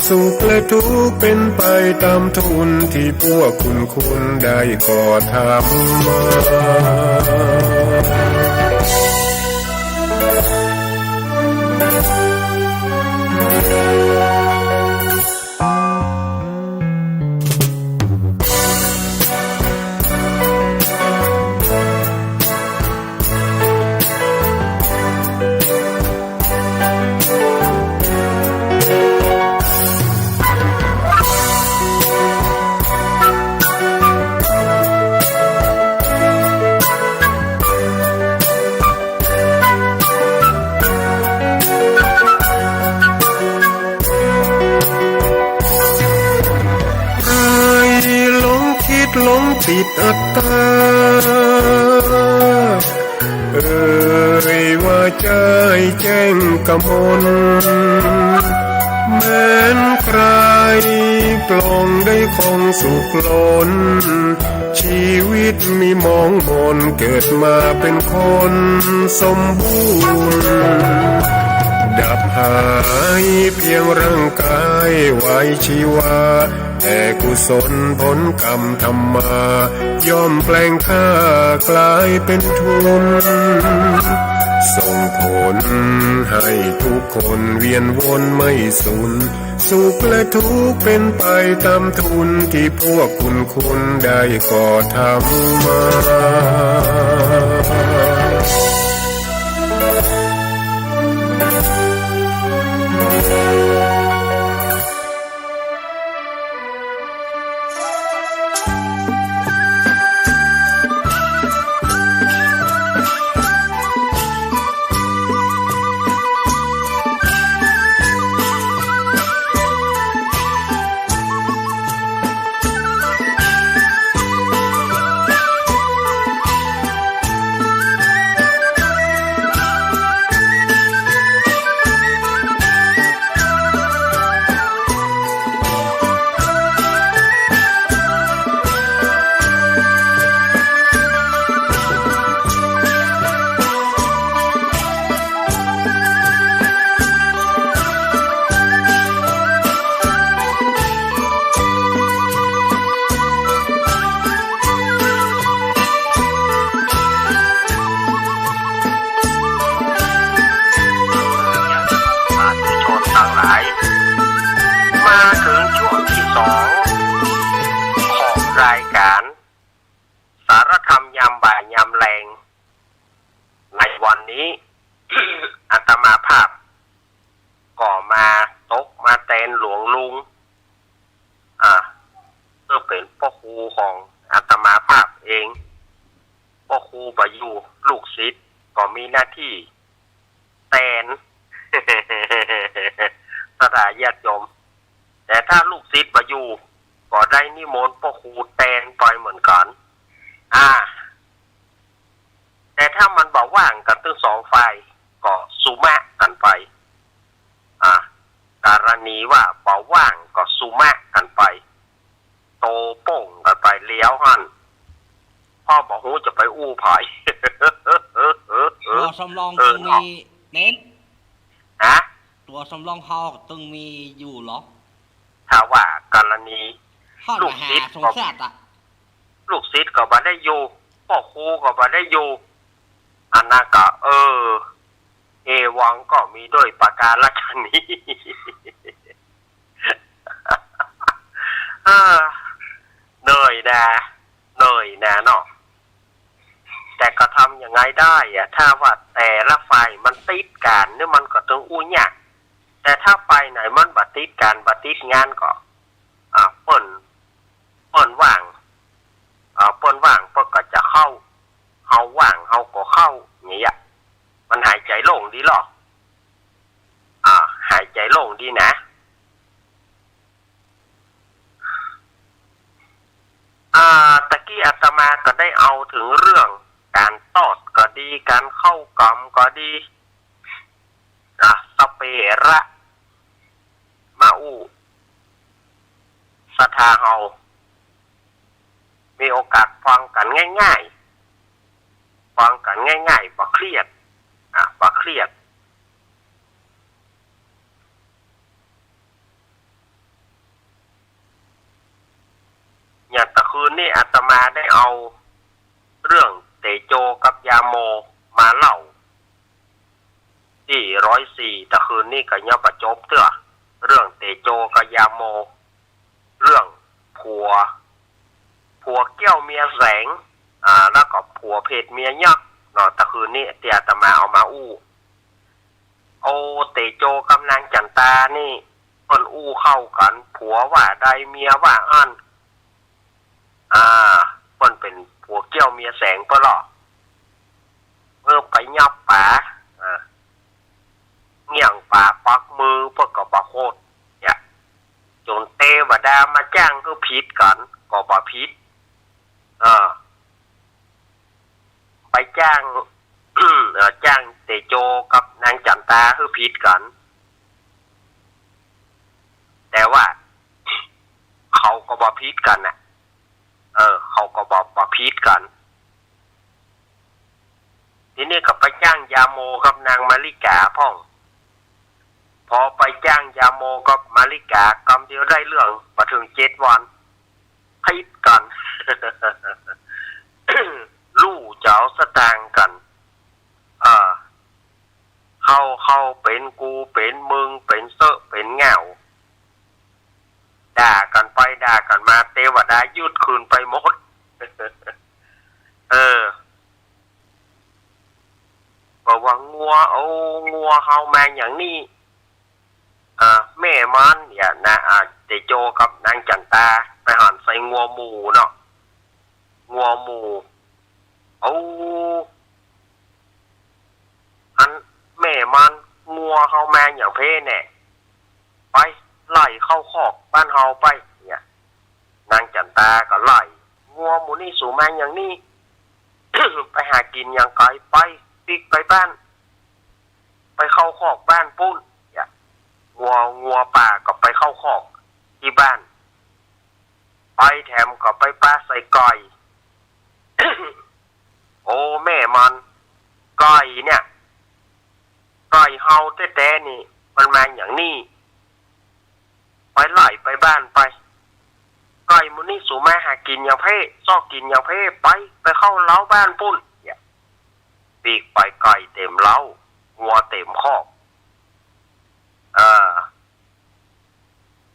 สุขและทุกข์เป็นไปตามทุน ที่พวกคุณคุณได้ก่อทำมาใครหลงคิดหลงติดอัตตา เอ่ยว่าใจ้แจ้งกมล แม้นใครปลงได้คงสุขล้น ชีวิตมีหมองหม่น เกิดมาเป็นคนสมบูรณ์ ดับหายเพียงร่างกายไว้ชีวา แต่กุศลผลกรรมทำมา ย่อมแปลงค่ากลายเป็นทุน ส่งผลให้ทุกคนเวียนวนไม่สูญ สุขและทุกข์เป็นไปตามทุน ที่พวกคุณคุณได้ก่อทำมา มาภาพ ก็มาตกมาแตนหลวงลุง อ่า ซึ่งเป๋นป้อครูของอาตมาภาพเอง ป้อครูบ่อยู่ ลูกศิษย์ก็มีหน้าตี้แตน ศรัทธาญาติโยม แต่ถ้าลูกศิษย์บ่อยู่ ก็ได้นิมนต์ป้อครูแตนไปเหมือนกั๋น อ่า แต่ถ้ามันบ่ว่างกั๋นตึงสองฝ่าย ก็สุมะกั๋นไป อ่า กรณีว่าบ่ว่างก็สุมะกั๋นไป โตโป้งกั๋นไปแล้วหั้น เพราะบ่ฮู้จะไปอู้ใผ ตั๋วสำรอง เออ ตึงมี เนาะ เน้น ฮะ ตั๋วสำรองเฮาตึงมีอยู่เหรอ ถ้าว่ากรณี หั้น ลูกศิษย์ หาสงสารอะ ลูกศิษย์ก็บ่ได้อยู่ ป้อครูก็บ่ได้อยู่ อันนั้นก็ เออ เอวังก็มีด้วยประการฉะนี้ เออ เหนื่อยนะ เหนื่อยนะเนาะ แต่ก็ทำยังไงได้อะ ถ้าว่าแต่ละฝ่ายมันติดกั๋นนี่มันก็ตึงอู้ยาก แต่ถ้าฝ่ายไหนมันบ่ติดกั๋น บ่ติดงานก็ อ่า เปิ้น เปิ้นว่าง อ่า เปิ้นว่างเปิ้นก็จะเข้า เฮาว่างเฮาก็เข้า อย่างเงี้ย มันหายใจ๋โล่งดีลอ อ่า หายใจ๋โล่งดีนะ อ่า ตะกี้อาตมาก็ได้เอาเถิงเรื่องก๋านตอดก็ดี ก๋านเข้ากรรมก็ดี อ่ะ สะเปะละ มาอู้ ศรัทธาเฮา มีโอกาสฟังกั๋นง่ายๆ ฟังกั๋นง่ายๆ บ่เครียด อ่ะ บ่เครียด อย่างตะคืนนี้อาตมาได้เอาเรื่องเตโจกับยาโมมาเล่า ตี้ร้อยสี่ ตะคืนนี้ก็ยังบ่จบเตื้อ เรื่องเตโจกับยาโม เรื่องผัว ผัวเกี้ยวเมียแสง อ่า แล้วก็ผัวเผดเมียยักษ์เนาะ ตะคืนนี้ตี้อาตมาเอามาอู้ โอ้ เตโจกับนางจั๋นตานี่ เปิ้นอู้เข้ากั๋น ผัวว่าใดเมียว่าอั้น อ่า เปิ้นเป๋นผัวเกี้ยวเมียแสงเปิ้นลอ เปิ้นไปยับป๋า อ่า เงี่ยงป๋าปักมือเปิ้นก็บ่โคตร เนี่ย จ๋นเตวดามาจ้างหื้อผิดกั๋น ก็บ่ผิด เออ ไปจ้าง เอ่อ จ้างเตโจกับนางจั๋นตาหื้อผิดกั๋น แต่ว่าเขาก็บ่ผิดกั๋นน่ะ เออ เขาก็บ่ บ่ผิดกั๋น ทีนี้ก็ไปจ้างยาโมกับนางมาริกาพ่อง พอไปจ้างยาโมกับมาริกา กำเดียวได้เรื่อง บ่เถิงเจ็ดวัน ผิดกั๋น ลู่เจ้าสตางค์กั๋น เออ เขาเขาเป๋นกูเป๋นมึง เป๋นเซ้อเป๋นง่าว ด่ากั๋นไปด่ากั๋นมา เตวดาหยุดคืนไปหมด เออ ก็ว่างัว โอ้ งัวเฮามาอย่างนี้ อ่า แม่มัน เนี่ยนะ อ่า เตโจกับนางจั๋นตา ไปหันใส่งัวหมู่เนาะ งัวหมู่ โอ้ อันแม่มัน งัวเฮามาอย่างเพ้แน่ ไป ไล่เข้าคอกบ้านเฮาไป เนี่ย นางจั๋นตาก็ไล่ งัวหมู่นี้สูมาอย่างนี้ ไปหากิ๋นอย่างไกล ไป ปิ๊กไปบ้าน ไปเข้าคอกบ้านปู้น เนี่ย งัว งัวป่าก็ไปเข้าคอกตี้บ้าน ไปแถมก็ไปปะใส่ก่อย โอ้ แม่มัน ก่อยเนี่ย ก่อยเฮาแต๊ๆ นี่ มันมาอย่างนี้ ไปไล่ไปบ้านไป ก่อยหมู่นี้สูมาหากิ๋นอย่างเพ้ ซอกกิ๋นอย่างเพ้ ไป ไปเข้าเล้าบ้านปู้น เนี่ย ปิ๊กไปก่อยเต็มเล้า งัวเต็มคอก เออ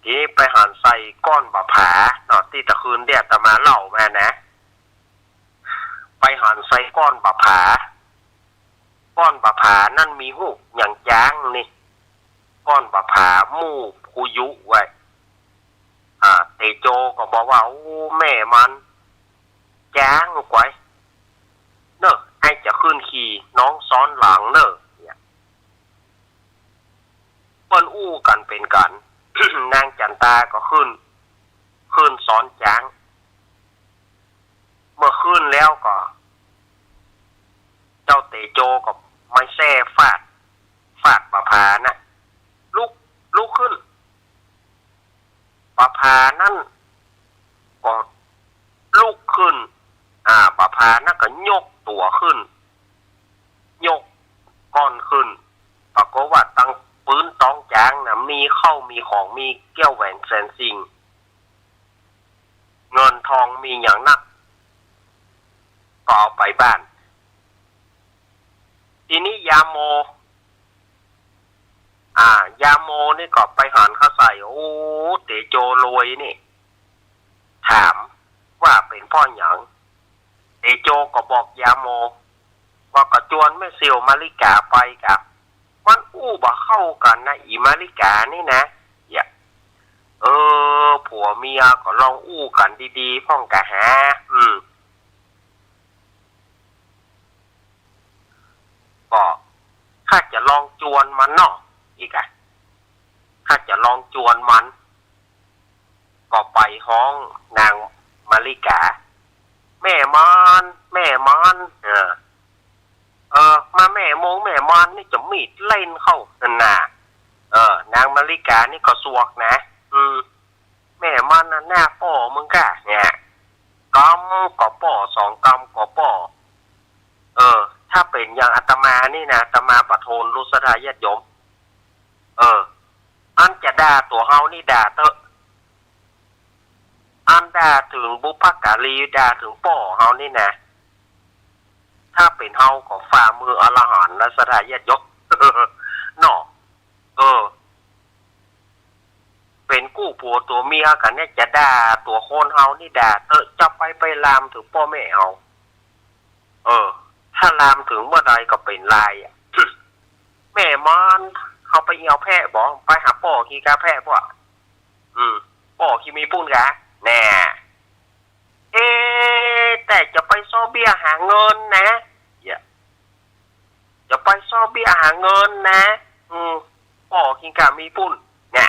ทีนี้ไปหันใส่ก้อนบ่าผาเนาะ ตี้ตะคืนตี้อาตมาเล่ามานะ ไปหันใส่ก้อนบ่าผา ก้อนบ่าผานั้นมีฮูปหยังจ๊างนี่ ก้อนบ่าผาหมู่ผู้ยุไว้ อ่า เตโจก็บอกว่า โอ้ แม่มันจ๊างกวย เน่อ ไอ้จะขึ้นขี่ น้องซ้อนหลังเน่อ เนี่ย เปิ้นอู้กั๋นเป๋นกั๋น นางจั๋นตาก็ขึ้น ขึ้นซ้อนจ๊าง เมื่อขึ้นแล้วก็ เจ้าเตโจก็ไม้แส้ฟาด ฟาดบ่าผานะ ลุก ลุกขึ้น บ่าผานั้นก็ลุกขึ้น อ่า บ่าผานั้นก็ยกตั๋วขึ้น ยกก้อนขึ้น ปรากฏว่าตังปื๊นต๊องจ๊างนะ มีข้าวมีของ มีแก้วแหวนแสนสิ่ง เงินทองมีหยังนัก ก็เอาไปบ้าน ทีนี้ยาโม อ่า ยาโมนี่ก็ไปหันเข้าใส่ โอ้ เตโจรวยนี่ ถามว่าเป๋นเพราะหยัง เตโจก็บอกยาโม ว่าก็จวนแม่เสี่ยวมาริกาไปกะ มันอู้บ่เข้ากั๋นนะ อี่มาริกานี่นะ เนี่ย เออ ผัวเมียก็ลองอู้กั๋นดีๆ พ่องกะหา อืม ก็ข้าจะลองจวนมันเนาะ อีกอะ ข้าจะลองจวนมัน ก็ไปฮ้องนางมาริกา แม่มาน แม่มาน เออ เออ มาแม่มงแม่มานนี่จะมีดเล่นเข้านั่นน่ะ เออ นางมาริกานี่ก็สวกนะ อืม แม่มานน่ะหน้าป้อมึงก้า เนี่ย กำก็ป้อ สองกำก็ป้อ เออ ถ้าเป๋นอย่างอาตมานี่นะ อาตมาบ่ทน ลูกศรัทธาญาติโยม เออ อันจะด่าตั๋วเฮานี่ด่าเต๊อะ อันด่าเถิงบุพการี ด่าเถิงป้อเฮานี่นะ ถ้าเป๋นเฮาก็ฝ่ามืออรหันต์นะ ศรัทธาญาติโยม เนาะ เออ เป๋นกู้ผัวตั๋วเมียกั๋นเนี่ย จะด่าตั๋วคนเฮานี่ด่าเต๊อะ จะไป ไปลามเถิงป้อแม่เฮา เออ ถ้าลามเถิงเมื่อใดก็เป๋นลายอะ แม่มาน เฮาไปเอี่ยวแพะบ่ ไปหาป้อขี้กาแพะบ่ อืม ป้อขี้มีปุ้นกา แน่ เอ๊ะ แต่จะไปซ้อเบี้ยหาเงินนะ เยียะ จะไปซ้อเบี้ยหาเงินนะ อืม ป้อขี้กามีปุ้น แน่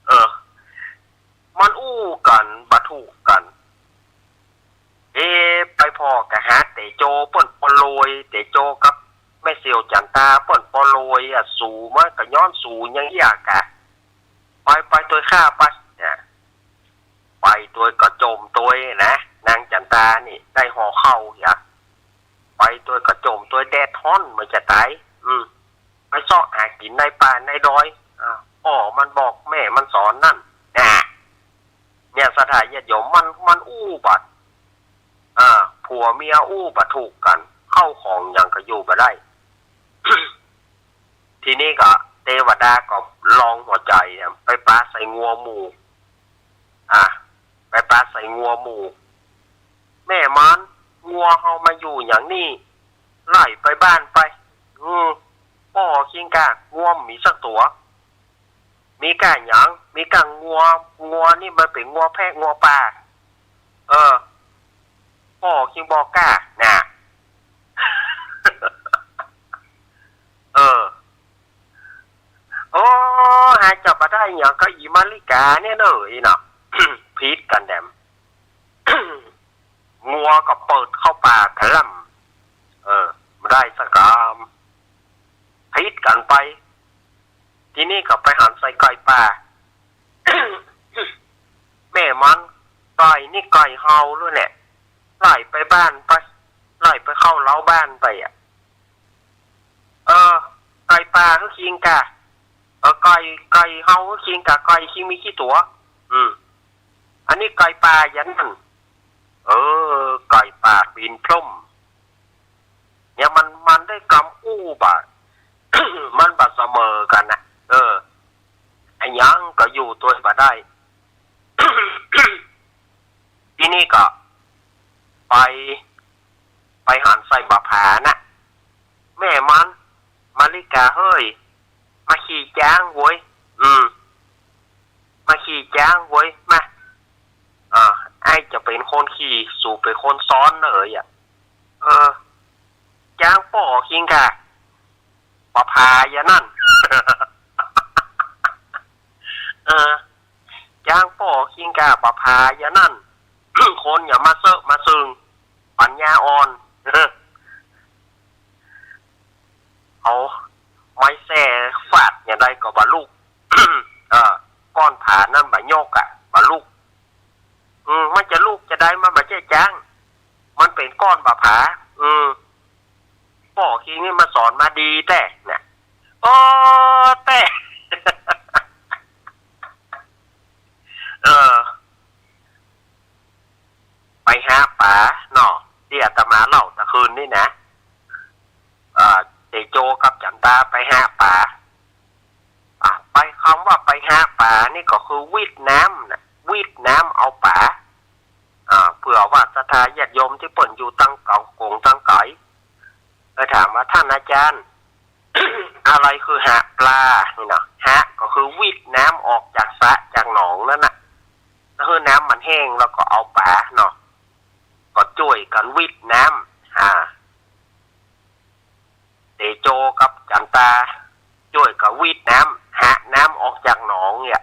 เออ มันอู้กั๋นบ่ถูกกั๋น เอ๊ะ ไปผ่อกะหาเตโจเปิ้นปอรวย เตโจกับแม่เสี่ยวจั๋นตาเปิ้นปอรวยอะ สูมันก็ย้อนสูยังเยียะกา ไป ไปตวยข้าไป เนี่ย ไปตวยก็จ่มตวยนะ นางจั๋นตานี่ได้ห่อข้าวเยียะ ไปตวยก็จ่มตวย แดดฮ้อนเมื่อยจะต๋าย อืม ไปเซาะหากิ๋นในป่าในดอย อ่า ป้อมันบอกแม่มันสอนนั่น น่ะ เนี่ยศรัทธาญาติโยม มัน มันอู้บ่ อ่า ผัวเมียอู้บ่ถูกกั๋น ข้าวของหยังก็อยู่บ่ได้ ทีนี้ก็เตวดาก็ลองหัวใจ๋เนี่ย ไปปาใส่งัวหมู่ อ่ะ ไปปาใส่งัวหมู่ แม่มาน งัวเฮามาอยู่อย่างนี้ ไล่ไปบ้านไป อืม ป้อคิงกา งัวบ่มีสักตั๋ว มีก้าหยัง มีก้างัว งัวนี่มันเป๋นงัวแพะงัวป่า เออ ป้อคิงบอกก้า น่ะ เออ โอ้ หาจะบ่ได้หยังก็อีมาริกาเนี่ยเน่อ อีเนาะ ผิดกั๋นแดม งัวก็เปิดเข้าป่าขะล่ำ เออ บ่ได้สักกำ ผิดกั๋นไป ทีนี้ก็ไปหันใส่ไก่ป่า แม่มาน ไก่นี่ไก่เฮาเลยแหละ ไล่ไปบ้านไป ไล่ไปเข้าเล้าบ้านไปอะ เออ ไก่ป่าคือคิงกา เออ ไก่ ไก่เฮาคือคิงกา ไก่คิงมีกี่ตั๋ว อืม อันนี้ไก่ป่าอย่างนั้น เออ ไก่ป่าบินพล่ม เนี่ยมัน มันได้กำอู้บ่ มันบ่เสมอกั๋นนะ เออ อะหยังก็อยู่ตวยบ่ได้ ทีนี้ก็ไป ไปหันใส่ านะ แม่มัน มาริกาเฮ้ย มาขี่จ๊างเว้ย อืม มาขี่จ๊างเว้ย มา อ่า อ้ายจะเป๋นคนขี่ สูเป๋นคนซ้อนเน่อเอยอะ เออ จ๊างป้อคิงกา บ่าผาอย่างนั้น เออ จ๊างป้อคิงกา บ่าผาอย่างนั้น คนอย่ามาเซอะมาเซิง ปัญญาอ่อน เอาไม้แส้ฟาดอย่างใดก็บ่ลุก เออ ก้อนผานั้นบ่ยกอะ บ่ลุก อืม มันจะลุกจะใด มันบ่ใจ้จ๊าง มันเป๋นก้อนบ่าผา อืม ป้อคิงนี่มาสอนมาดีแต๊นะ โอ้ แต๊ เออ ไปหาป๋าเนาะ ตี้อาตมาเล่าตะคืนนี่นะ อ่า เตโจกับจั๋นตาไปหาป๋า อ่า ไป กำว่าไปหาป๋านี่ก็คือวิดน้ำนะ วิดน้ำเอาป๋า อ่า เผื่อว่าศรัทธาญาติโยมตี้เปิ้นอยู่ตางเก๋าโก๋งตางไก๋ ไปถามว่า ท่านอาจารย์ อะไรคือหาปลานี่เนาะ หาก็คือวิดน้ำออกจากสระจากหนองนั้นน่ะ แล้วหื้อน้ำมันแห้งแล้วก็เอาป๋าเนาะ ก็จ้วยกั๋นวิดน้ำ อ่า เตโจกับจั๋นตาจ้วยกั๋นวิดน้ำ หาน้ำออกจากหนองเนี่ย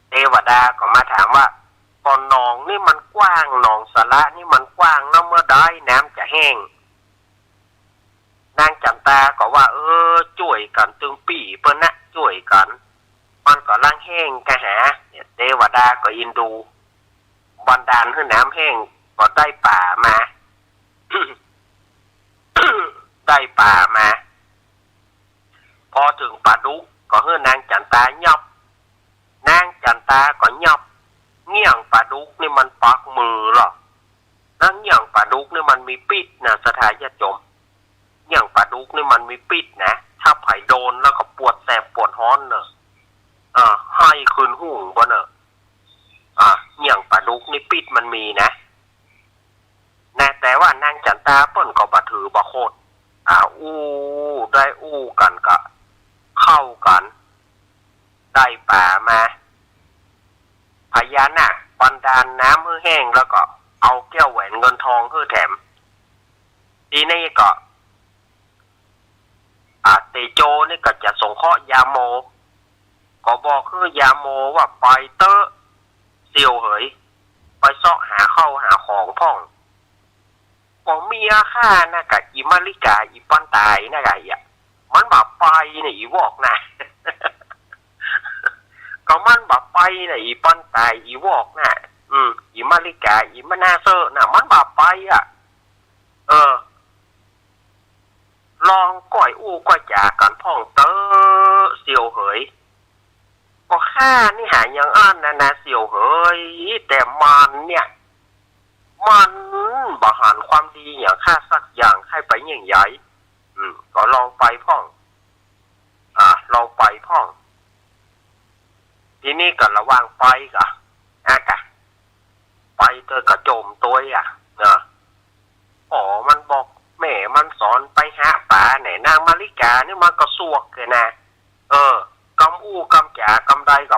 เตวดาก็มาถามว่า ก็หนองนี่มันกว้าง หนองสระนี่มันกว้างเนาะ เมื่อใดน้ำจะแห้ง นางจั๋นตาก็ว่า เออ จ้วยกั๋นตึงปี้เปิ้นนะ จ้วยกั๋น มันก็ลังแห้งกาหา เนี่ย เตวดาก็อินดู บันดาลหื้อน้ำแห้ง ก็ได้ป๋ามา ได้ป๋ามา พอเถิงป๋าดุกก็หื้อนางจั๋นตายับ นางจั๋นตาก็ยับ เงี้ยงป๋าดุกนี่มันปักมือลอ แล้วเงี้ยงป๋าดุกนี่มันมีปิ๊ษนะ ศรัทธาญาติโยม เงี้ยงป๋าดุกนี่มันมีปิ๊ษนะ ถ้าใผโดนแล้วก็ปวดแสบปวดฮ้อนเน่อ อ่า ไห้ขึ้นหูบ่เน่อ อ่า เงี้ยงป๋าดุกนี่ปิ๊ษมันมีนะ นะ แต่ว่านางจั๋นตาเปิ้นก็บ่ถือบ่โขด อ่า อู้ได้อู้กั๋นก็เข้ากั๋น ได้ป๋ามา พญานาคบันดาลน้ำหื้อแห้ง แล้วก็เอาแก้วแหวนเงินทองหื้อแถม ทีนี้ก็ อ่า เตโจนี่ก็จะสงเคราะห์ยาโม ก็บอกหื้อยาโมว่า ไปเต๊อะ เสี่ยวเหย ไปเซาะหาข้าวหาของพ่อง บ่เมียข้านะ กะอีมาริกา อีปันตายนะกะ อีอะ มันบ่ไปนะ อีวอกนะ ก็มันบ่ไปนะ อีปันตาย อีวอกนะ อืม อีมาริกา อีมานาเซอร์นะ มันบ่ไปอะ เออ ลองก้อยอู้ก้อยจ๋ากั๋นพ่องเต๊อะ เสี่ยวเหย ก็ข้านี่หาอย่างอั้นนะนะ เสี่ยวเหย แต่มันเนี่ย มันบ่หันความดีอย่างข้าสักอย่าง ใค่ไปเยี่ยงใย อืม ก็ลองไปพ่อง อ่า ลองไปพ่อง ทีนี้ก็ระหว่างไปก็ อ่ะกะ ไปเต๊อะก็จ่มตวยอะ เนาะ อ๋อ มันบอกแม่มันสอนไปหาป๋าแหน่ นางมาริกานี่มันก็ซวกเลยนะ เออ กำอู้กำจ๋ากำใดก็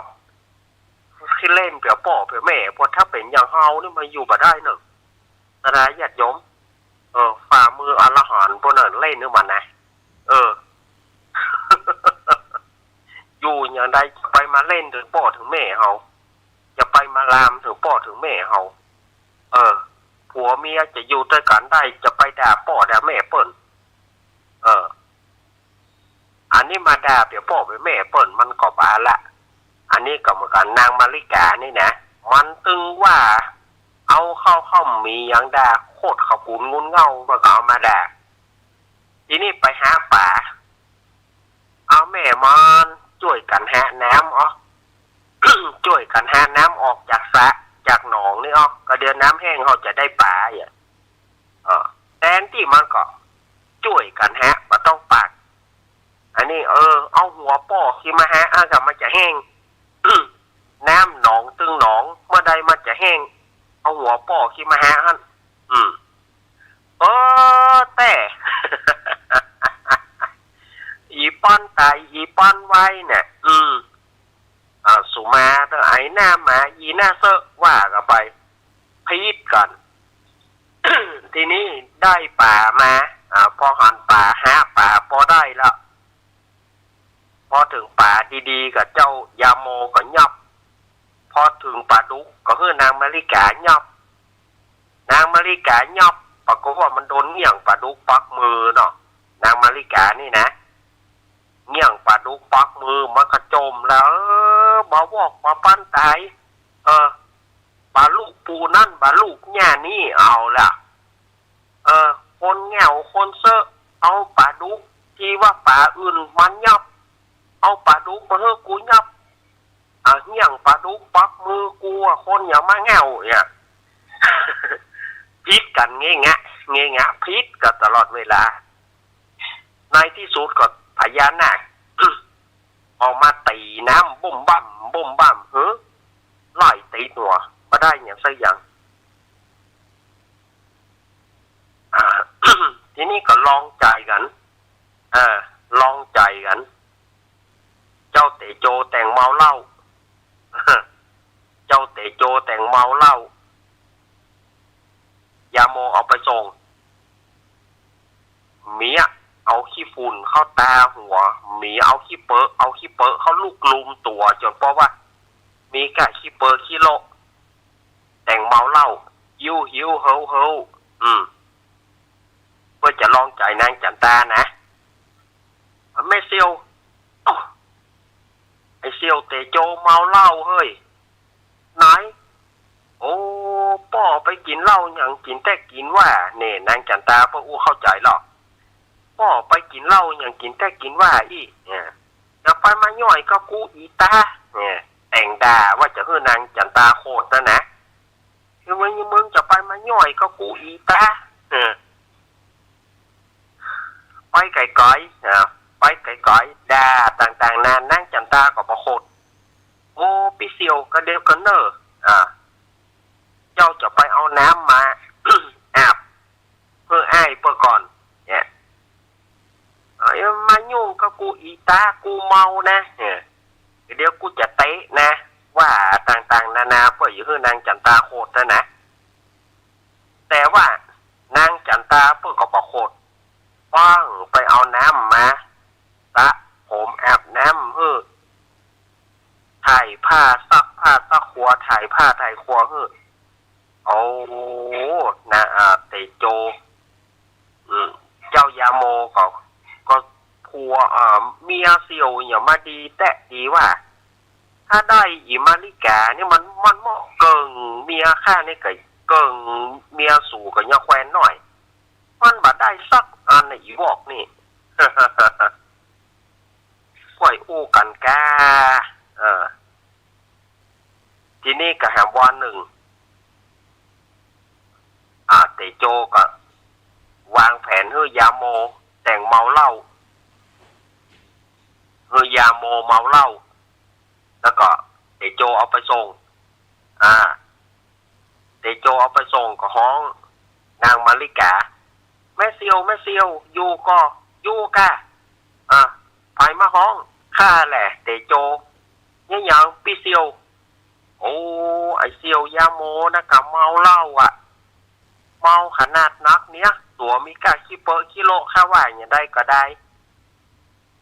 ขี้เล่นเปียป้อเปียแม่ เพราะถ้าเป๋นอย่างเฮานี่มันอยู่บ่ได้เน่อ ศรัทธาญาติโยม เออ ฝ่ามืออรหันต์พวกนั้นเล่นกับมันนะ เออ อยู่อย่างใดจะไปมาเล่นเถิงป้อเถิงแม่เฮา จะไปมาลามเถิงป้อเถิงแม่เฮา เออ ผัวเมียจะอยู่ตวยกั๋นได้ จะไปด่าป้อด่าแม่เปิ้น เออ อันนี้มาด่าเปียป้อเปียแม่เปิ้นมันก็บาละ อันนี้ก็เหมือนกั๋น นางมาริกานี่นะ มันตึงว่า เอาข้าวข้าวหมีหยังด่า โคตรข้าวปูนงูเง่า มันก็เอามาด่า ทีนี้ไปหาป๋า เอาแม่มันจ้วยกั๋นหาน้ำออก จ้วยกั๋นหาน้ำออกจากสระ จากหนองนี่ออก ก็เดี๋ยวน้ำแห้งเฮาจะได้ป๋าอะ เออ แทนตี้มันก็จ้วยกั๋นหา บ่ต้องปาก อันนี้ เออ เอาหัวป้อขึ้นมาหา อ่ะ ก็มันจะแห้ง น้ำหนองตึงหนอง เมื่อใดมันจะแห้ง เอาหัวป้อขึ้นมาหาหั่น อืม เออ แต่ ป้อนต๋าย อี่ป้อนไหว้เนี่ย อืม อ่า สุมาเต๊อะ ไอ้หน้าหมา อี่หน้าเซอะ ว่ากั๋นไป ผิดกั๋น ทีนี้ได้ป๋ามา อ่า พอหันป๋า หาป๋าบ่ได้ละ พอเถิงป๋าดีๆ ก็เจ้ายาโมก็ยอบ พอเถิงป๋าดุกก็หื้อนางมาริก๋ายอบ นางมาริก๋ายอบ ปรากฏว่ามันโดนเงี้ยงป๋าดุกป๊อกมือเนาะ นางมาริก๋านี่นะ เงี้ยงป๋าดุกป๊อกมือ มันก็จ่มแล้ว เออ บ่าวอกบ่าปันต๋าย เออ ป๋าลูกปูนั่น ป๋าลูกเนี่ยนี่ เอาละ เออ คนแง่วคนเซอะ เอาป๋าดุก ตี้ว่าป๋าอื่นมันยอบ เอาป๋าดุกมาหื้อกูยอบ อ่ะ เงี้ยงป๋าดุกป๊อกมือ กูอะคนหยังมาแง่วเนี่ย ผิดกั๋นเงะงะ เงะงะ ผิดกั๋นตลอดเวลา ในตี้สุดก็พญานาค ออกมาตี๋น้ำบุ้มบ้ามบุ้มบ้าม หือ ไล่ตี๋ตั๋ว บ่ได้หยังสักอย่าง อ่า ทีนี้ก็ลองใจ๋กั๋น เออ ลองใจ๋กั๋น เจ้าเตโจแต่งเมาเหล้า เจ้าเตโจแต่งเมาเหล้า ยาโมเอาไปส่ง เมียเอาขี้ฝุ่นเข้าต๋าหัว เมียเอาขี้เปอะ เอาขี้เปอะเข้าลุกลุมตั๋ว จ๋นเป๋นว่า มีก้าขี้เปอะขี้โละ แต่งเมาเหล้า หิ้วหิ้วเฮาเฮา อืม เปื้อจะลองใจ๋นางจั๋นตานะ แม่เสี่ยว โอ้ ไอ้เสี่ยวเตโจเมาเหล้าเฮ้ย ไหน โอ้ ป้อไปกิ๋นเหล้าหยังกิ๋นแต๊กิ๋นว่า เนี่ย นางจั๋นตาเปิ้นอู้เข้าใจ๋ลอ ป้อไปกิ๋นเหล้าหยังกิ๋นแต๊กิ๋นว่าอี้ เนี่ย จะไปมาย่อยกับกูอี่ต๊า เนี่ย แต่งด่าว่าจะหื้อนางจั๋นตาโขดนั่นนะ คือมึง มึงจะไปมาย่อยกับกูอี่ต๊า เออ ไปไก๋ๆ อ่า ไปไก๋ๆ ด่าต่างๆ นานา นางจั๋นตาก็บ่โขด โอ้ ปี้เสี่ยว กระเดียวกระเน่อ อ่า เจ้าจะไปเอาน้ำมา อาบ หื้ออ้ายเปิ้นก่อน เนี่ย เอ้ย มายุ่งกับกูอี่ต๊า กูเมานะ เนี่ย เดี๋ยวกูจะเตะนะ ว่าต่างๆ นานา เปื้อจะหื้อนางจั๋นตาโขดนั่นนะ แต่ว่านางจั๋นตาเปิ้นก็บ่โขด ป้องไปเอาน้ำมา สระผมอาบน้ำหื้อ ถ่ายผ้าซักผ้าซักครัว ถ่ายผ้าถ่ายครัวหื้อ โอ้ นา อ่า เตโจ อืม เจ้ายาโมก็ ก็ผัว อ่า เมียเสี่ยวเนี่ยมาดีแต๊ดีว่า ถ้าได้อี่มาริก๋านี่มัน มันเหมาะเกิ่งเมียข้านี่ก็เกิ่งเมียสูก็ยังแควนน้อย มันบ่ได้สักอันนะอี่วอกนี่ ก้อยอู้กั๋นก้า เออ ทีนี้ก็แหมวันนึ่ง อ่า เตโจก็วางแผนหื้อยาโมแต่งเมาเหล้า หื้อยาโมเมาเหล้า แล้วก็เตโจเอาไปส่ง อ่า เตโจเอาไปส่งก็ฮ้องนางมาริก๋า แม่เสี่ยว แม่เสี่ยว อยู่ก่อ อยู่ก้า อ่า ใผมาฮ้อง ข้าแหละ เตโจ เยียะหยังปี้เสี่ยว โอ้ ไอ้เสี่ยวยาโมนะก็เมาเหล้าอะ เมาขนาดนักเนี่ย ตั๋วมีก้าขี้เปอะขี้โละ ข้าว่าอย่างใดก็ได้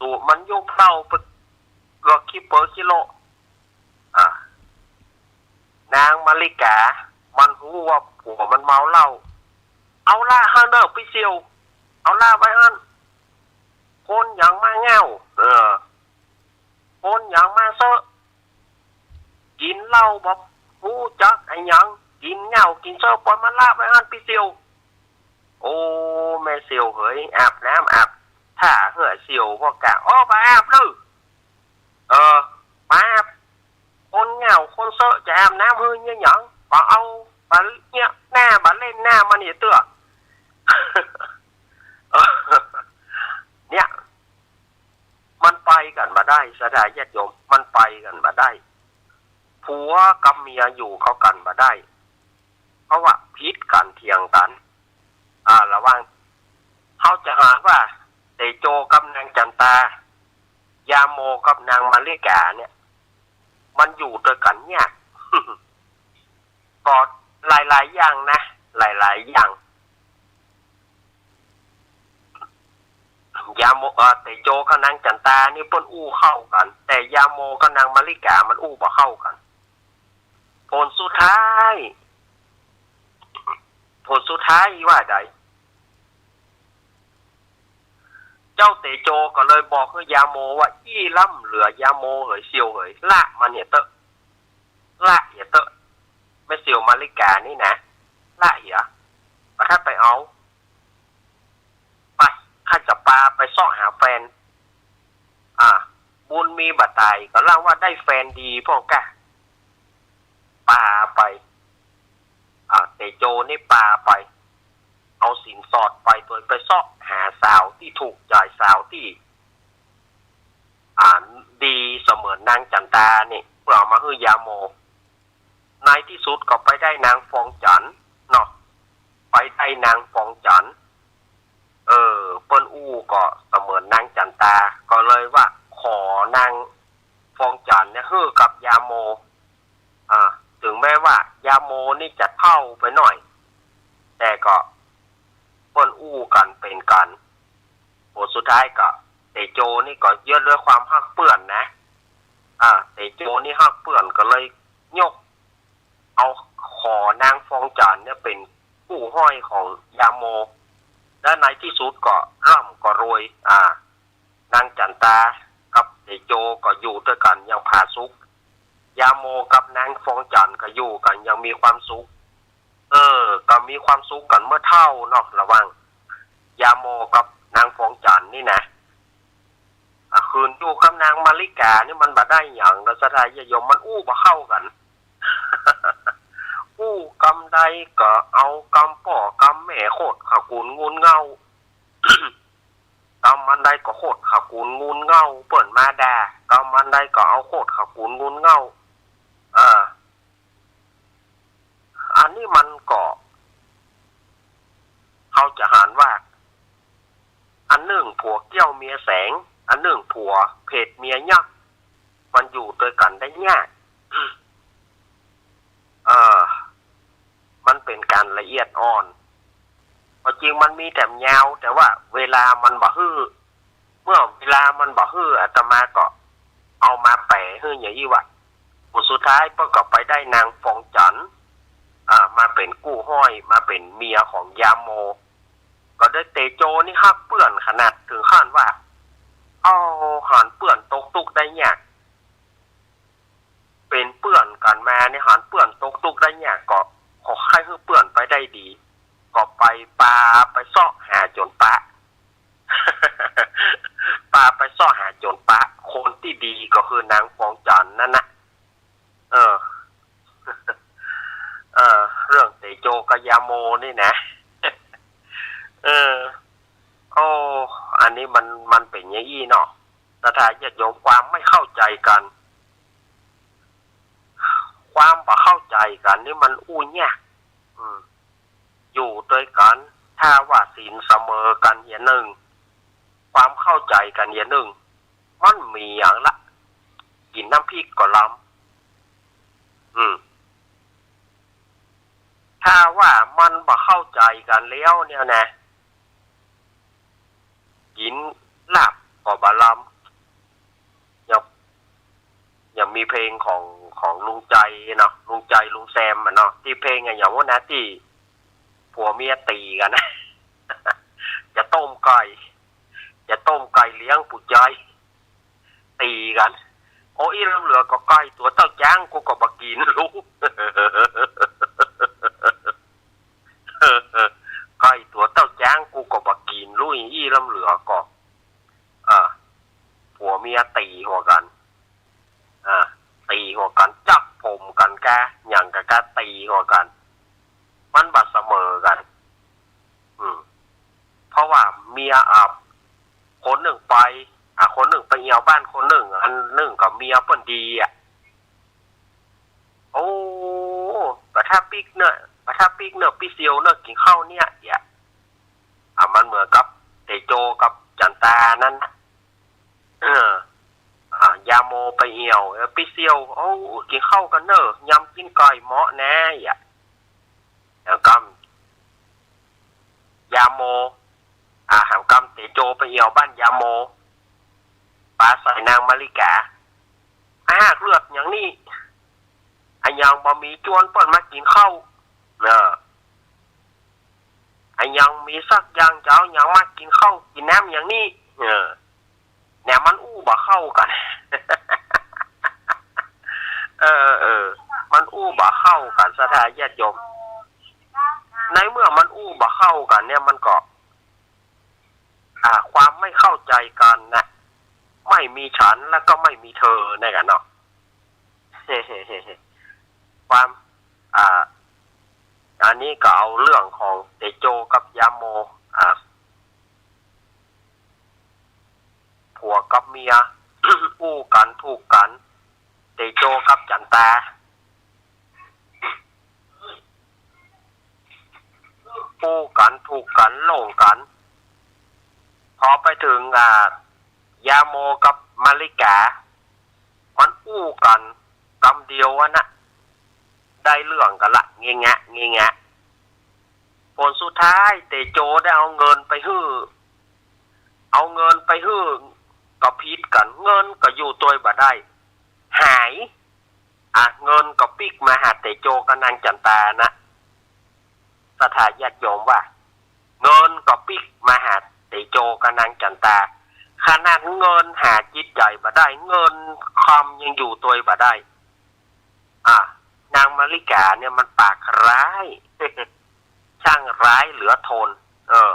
ตั๋วมันยุบเหล้าไปเกือบขี้เปอะขี้โละ อ่า นางมาริก๋า มันฮู้ว่าผัวมันเมาเหล้า เอาละหั้นเน่อปี้เสี่ยว เอาละไว้หั้น คนหยังมาแง่ว เออ คนหยังมาเซอะ กิ๋นเหล้าบ่ฮู้จักอะหยัง กิ๋นแง่วกิ๋นเซอะ ปล่อยมันละไว้หั้นปี้เสี่ยว โอ้ แม่เสี่ยวเหย อาบน้ำอาบท่าหื้อเสี่ยว พวกกะ อ้อ บ่อาบเลย เออ บ่อาบ คนแง่วคนเซอะจะอาบน้ำหื้อเยียะหยัง บ่เอา บ่เยียะหน้า บ่เล่นหน้ามันเยียะเตื้อ เนี่ย มันไปกั๋นบ่ได้ ศรัทธาญาติโยม มันไปกั๋นบ่ได้ ผัวกับเมียอยู่เข้ากั๋นบ่ได้ เพราะว่าผิดกั๋นเถียงกั๋น อ่า ระหว่าง เฮาจะหาว่าเตโจกับนางจั๋นตา โมกับนางมาริกาเนี่ย มันอยู่ตวยกั๋นยาก ก็หลายๆ อย่างนะ หลายๆ อย่าง ยาโม เอ่อ เตโจกับนางจั๋นตานี่เปิ้นอู้เข้ากั๋น แต่ยาโมกับนางมาริกามันอู้บ่เข้ากั๋น ผลสุดท้าย ผลสุดท้ายว่าใด เจ้าเตโจก็เลยบอกหื้อยาโมว่า อี้ล้ำเหลือยาโมเหย เสี่ยวเหย ละมันเหียเต๊อะ ละเหียเต๊อะ แม่เสี่ยวมาริกานี่นะ ละเหีย บ่ถ้าไปเอา ไป ข้าจะปาไปเซาะหาแฟน อ่า บุญมีบ่ตาย ก็ล่างว่าได้แฟนดีพ่องก้า ปาไป อ่า เตโจนี่ปาไป เอาสินสอดไป โดยไปเซาะหาสาวตี้ถูกใจ๋ สาวตี้ อ่า ดีเสมือนนางจั๋นตานี่ เปื้อเอามาหื้อยาโม ในตี้สุดก็ไปได้นางฟองจั๋นเนาะ ไปได้นางฟองจั๋น เออ เปิ้นอู้ก็เสมือนนางจั๋นตา ก็เลยว่าขอนางฟองจั๋นเนี่ยหื้อกับยาโม อ่า ถึงแม้ว่ายาโมนี่จะเฒ่าไปหน่อย แต่ก็เปิ้นอู้กั๋นเป๋นกั๋น ผลสุดท้ายก็เตโจนี่ก็เยียะด้วยความฮักเปื้อนนะ อ่า เตโจนี่ฮักเปื้อนก็เลยยก เอาขอนางฟองจั๋นเนี่ยเป๋นกู้ฮ้อยของยาโม และในตี้สุดก็ร่ำก็รวย อ่า นางจั๋นตากับเตโจก็อยู่ตวยกั๋นอย่างผาสุก ยาโมกับนางฟองจั๋นก็อยู่กั๋นอย่างมีความสุข เออ ก็มีความสุขกั๋นเมื่อเฒ่าเนาะ ระหว่างยาโมกับนางฟองจั๋นนี่นะ อ่ะ ขืนอยู่กับนางมาริกานี่มันบ่ได้หยัง ก็ศรัทธาญาติโยม มันอู้บ่เข้ากั๋น อู้กำใดก็เอากำป้อกำแม่ โคตรขกุลงูลเง่า กำอันใดก็โคตรขกุลงูลเง่า เปิ้นมาด่า กำอันใดก็เอาโคตรขกุลงูลเง่า อ่า อันนี้มันก็ เฮาจะหันว่า อันนึ่งผัวเกี้ยวเมียแสง อันนึ่งผัวเผดเมียยักษ์ มันอยู่ตวยกั๋นได้ยาก เออ มันเป๋นก๋านละเอียดอ่อน ความจริงมันมีแถมยาว แต่ว่าเวลามันบ่หื้อ เมื่อเวลามันบ่หื้อ อาตมาก็เอามาแป๋หื้ออย่างอี้ว่า ผลสุดท้ายเปิ้นก็ไปได้นางฟองจั๋น อ่า มาเป๋นกู้ฮ้อย มาเป๋นเมียของยาโม ก็ได้เตโจนี่ฮักเปื้อนขนาดเถิงขั้นว่า เอา หันเปื้อนตกตุ๊กข์ได้ยาก เป๋นเปื้อนกั๋นมานี่ หันเปื้อนตกตุ๊กข์ได้ยาก ก็ขอใค่หื้อเปื้อนไปได้ดี ก็ไปปา ไปเซาะหาจ๋นปะ ปาไปเซาะหาจ๋นปะ คนตี้ดีก็คือนางฟองจั๋นนั้นนะ เออ เออ เรื่องเตโจกับยาโมนี่นะ เออ โอ้ อันนี้มัน มันเป๋นอย่างอี้เนาะ ศรัทธาญาติโยม ความไม่เข้าใจ๋กั๋น ความบ่เข้าใจ๋กั๋นนี่มันอู้ยาก อืม อยู่ตวยกั๋น ถ้าว่าศีลเสมอกั๋นเหียนึ่ง ความเข้าใจ๋กั๋นเหียนึ่ง มันมีหยังละ กิ๋นน้ำพริกก็ลำ อืม ถ้าว่ามันบ่เข้าใจ๋กั๋นแล้วเนี่ยนะ กิ๋นลาบก็บ่ลำ อย่าง อย่างมีเพลงของ ของลุงใจ๋เนาะ ลุงใจ๋ ลุงแซมอะเนาะ ตี้เพลงอะหยังวะนะ ตี้ผัวเมียตี๋กั๋นนะ จะต้มไก่ จะต้มไก่เลี้ยงผู้ใจ๋ ตี๋กั๋น โอ้ อี้ล้ำเหลือก็ไก่ตั๋วเต้าจ๊างกูก็บ่กิ๋นลู ไก่ตั๋วเต้าจ๊างกูก็บ่กิ๋นลู อี้ล้ำเหลือก็ อ่า ผัวเมียตี๋หัวกั๋น อ่า ตี๋หัวกั๋น จับผมกั๋นกา หยังกา กาตี๋หัวกั๋น มันบ่เสมอกั๋น อืม เพราะว่าเมีย อ่า คนนึ่งไป อ่า คนนึ่งไปเอี่ยวบ้านคนนึ่ง อันนึ่งก็เมียเปิ้นดีอะ โอ้ บ่ถ้าปิ๊กเน่อ บ่ถ้าปิ๊กเน่อ ปี้เสี่ยวเน่อ กิ๋นข้าวเนี่ย เหีย อ่ะ มันเหมือนกับเตโจกับจั๋นตานั้นนะ เออ ปี้เสี่ยว โอ้ กิ๋นข้าวกั๋นเน่อ ยำจีนก๋อยเหมาะแน่ อะ แล้วก็ ยาโม อ่า หางกำเตโจไปเอี่ยวบ้านยาโม ปาใส่นางมาริกา อะหากเลือกอย่างนี้ อะยังบ่มีจวนเปิ้นมากิ๋นข้าว เออ อะยังมีสักอย่างจะเอาหยังมากิ๋นข้าวกิ๋นน้ำอย่างนี้ เออ เนี่ยมันอู้บ่เข้ากั๋น เออ เออ มันอู้บ่เข้ากั๋น ศรัทธาญาติโยม ในเมื่อมันอู้บ่เข้ากั๋นเนี่ยมันก็ อ่า ความไม่เข้าใจกันนะ ไม่มีฉันแล้วก็ไม่มีเธอ เนี่ยกั๋นเนาะ ความ อ่า อันนี้ก็เอาเรื่องของเตโจกับยาโม อ่า ผัวกับเมีย อู้กั๋นถูกกั๋น เตโจกับจั๋นตา อู้กั๋นถูกกั๋นหลงกั๋น พอไปเถิง อ่า ยาโมกับมาริกา มันอู้กั๋นกำเดียวอันนะ ได้เรื่องกั๋นละ เงะงะ เงะงะ ผลสุดท้ายเตโจได้เอาเงินไปหื้อ เอาเงินไปหื้อ ก็ผิดกั๋น เงินก็อยู่ตวยบ่ได้ หาย อ่ะ เงินก็ปิ๊กมาหาเตโจกับนางจั๋นตานะ ศรัทธาญาติโยมว่า เงินก็ปิ๊กมาหาเตโจกับนางจั๋นตา ขนาดเงินหาจิตใจ๋บ่ได้ เงินคำยังอยู่ตวยบ่ได้ อ่ะ นางมาริกาเนี่ยมันปากร้าย ช่างร้ายเหลือทน เออ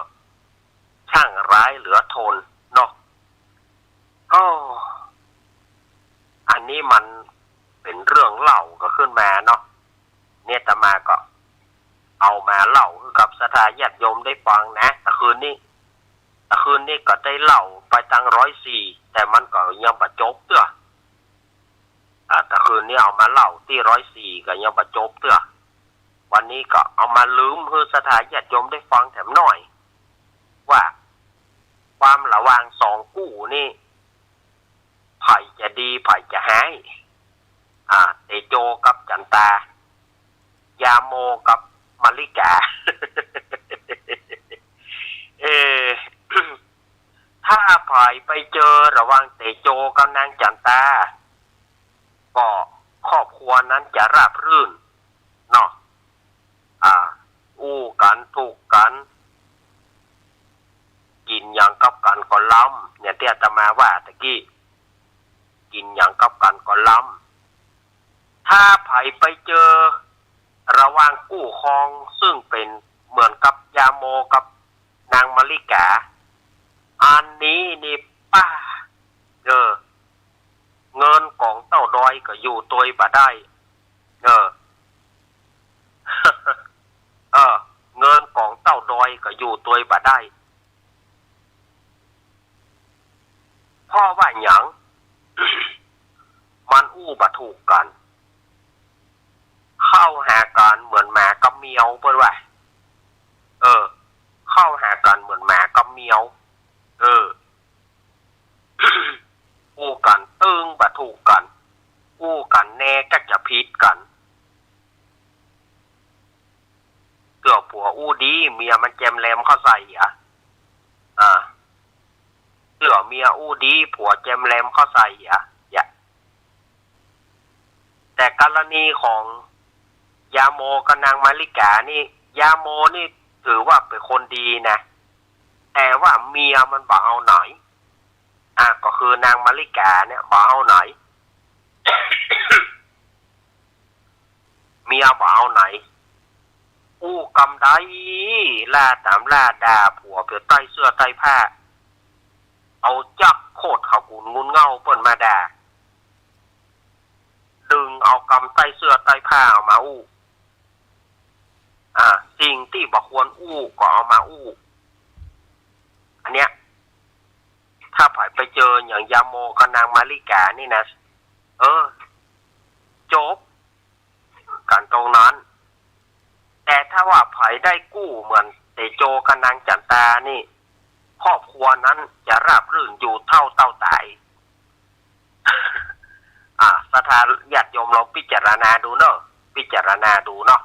ช่างร้ายเหลือทนเนาะ โอ้ อันนี้มันเป๋นเรื่องเล่าก็ขึ้นมาเนาะ เนี่ยอาตมาก็เอามาเล่าหื้อกับศรัทธาญาติโยมได้ฟังนะ ตะคืนนี้ ตะคืนนี้ก็ได้เล่าไปตังร้อยสี่ แต่มันก็ยังบ่จบเตื้อ อ่า ตะคืนนี้เอามาเล่าตี้ร้อยสี่ก็ยังบ่จบเตื้อ วันนี้ก็เอามาลืมหื้อศรัทธาญาติโยมได้ฟังแถมหน่อย ว่าความระหว่างสองกู้นี่ ใผจะดีใผจะฮ้าย อ่า เตโจกับจั๋นตา ยาโมกับมาริกา เออ ถ้าใผไปเจอระหว่างเตโจกับนางจั๋นตา ก็ครอบครัวนั้นจะราบรื่นเนาะ อ่า อู้กั๋นถูกกั๋น กิ๋นหยังกับกั๋นก็ลำ อย่างตี้อาตมาว่าตะกี้ กิ๋นหยังกับกั๋นก็ลำ ถ้าใผไปเจอระหว่างกู้ครองซึ่งเป๋นเหมือนกับยาโมกับนางมาริกา อันนี้นี่ป้า เออ เงินก๋องเต้าดอยก็อยู่ตวยบ่ได้ เออ เออ เงินก๋องเต้าดอยก็อยู่ตวยบ่ได้ เพราะว่าหยัง มันอู้บ่ถูกกั๋น เข้าหากั๋นเหมือนหมากับแมว เปิ้นว่า เออ เข้าหากั๋นเหมือนหมากับแมว เออ อู้กั๋นตึงบ่ถูกกั๋น อู้กั๋นแน่ก็จะผิดกั๋น เตื้อผัวอู้ดี เมียมันแจมแลมเข้าใส่อะ อ่า เตื้อเมียอู้ดี ผัวแจมแลมเข้าใส่อะ อย่า แต่กรณีของยาโมกับนางมาริกานี่ ยาโมนี่ถือว่าเป๋นคนดีนะ แต่ว่าเมียมันบ่เอาไหน อ่ะ ก็คือนางมาริกาเนี่ยบ่เอาไหน เมียบ่เอาไหน อู้กำใด ล่าต๋ามล่าด่าผัวเปื้อใต้เสื้อใต้ผ้า เอาจั๊กโคตรเขากูนงุนเง่าเปิ้นมาด่า ดึงเอากำใต้เสื้อใต้ผ้าเอามาอู้ อ่า สิ่งตี้บ่ควรอู้ก็เอามาอู้ อันเนี้ย ถ้าใผไปเจออย่างยาโมกับนางมาริกานี่นะ เออ จบกั๋นตรงนั้น แต่ถ้าว่าใผได้กู้เหมือนเตโจกับนางจั๋นตานี่ ครอบครัวนั้นจะราบรื่นอยู่เท่าเต้าต๋าย อ่า ศรัทธา โยมลองพิจารณาดูเนาะ พิจารณาดูเนาะ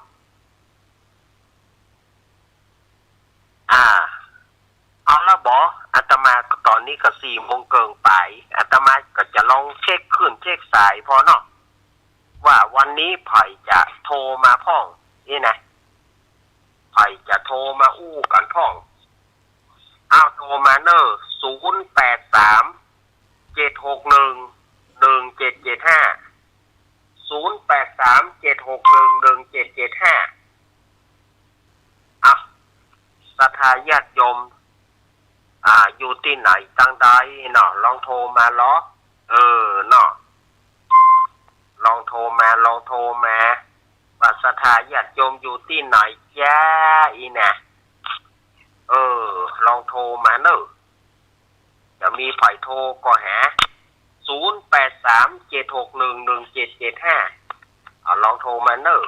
อ่า เอาละบ่ อาตมาต๋อนนี้ก็สี่โมงเกิ่งไป อาตมาก็จะลองเช็คคลื่นเช็คสายผ่อเนาะ ว่าวันนี้ใผจะโทรมาพ่อง นี่นะ ใผจะโทรมาอู้กั๋นพ่อง อ้าว โทรมาเน่อ ศูนย์แปดสาม เจ็ดหกหนึ่ง หนึ่งเจ็ดเจ็ดห้า ศูนย์แปดสาม เจ็ดหกหนึ่ง หนึ่งเจ็ดเจ็ดห้า อ่ะ ศรัทธาญาติโยม อ่า อยู่ตี้ไหนตังใดเนาะ ลองโทรมาลอ เออ เนาะ ลองโทรมา ลองโทรมา ว่าศรัทธาญาติโยมอยู่ตี้ไหนจ๊ะ อี้นะ เออ ลองโทรมาเน่อ จะมีใผโทรก็หา ศูนย์แปดสาม เจ็ดหกหนึ่ง หนึ่งเจ็ดเจ็ดห้า เอา ลองโทรมาเน่อ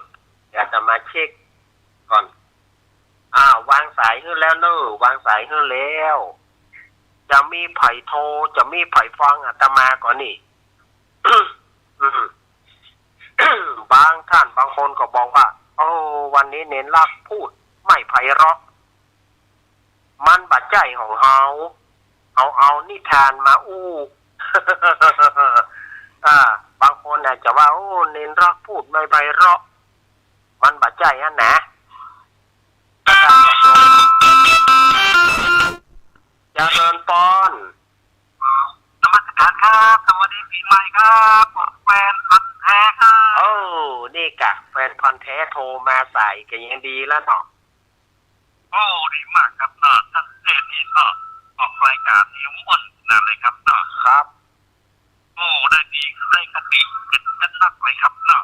เดี๋ยวอาตมาเช็คก่อน อ้าว วางสายหื้อแล้วเน่อ วางสายหื้อแล้ว จะมีใผโทร จะมีใผฟังอาตมาก่อนี่ อืม บางท่านบางคนก็บอกว่า โอ้ วันนี้เณรลักษณ์พูดไม่ไพเราะ มันบ่ใจ้ของเฮา เฮาเอานิทานมาอู้ อ่า บางคนอาจจะว่า โอ้ เณรลักษณ์พูดไม่ไพเราะ มันบ่ใจ้อั้นนะ เจริญปอน นมัสการครับ สวัสดีปี๋ใหม่ครับ แฟนพันธุ์แท้ครับ โอ้ นี่กะ แฟนพันธุ์แท้โทรมาสายกะยังดีแล้วเนาะ โอ้ ดีมากครับเนาะ ต้านเทศน์นี่เนาะ ออกรายก๋านนี่ม่วนขนาดเลยครับเนาะ ครับ โอ้ ได้ดี ได้คติ เป๋น เป๋นนักเลยครับเนาะ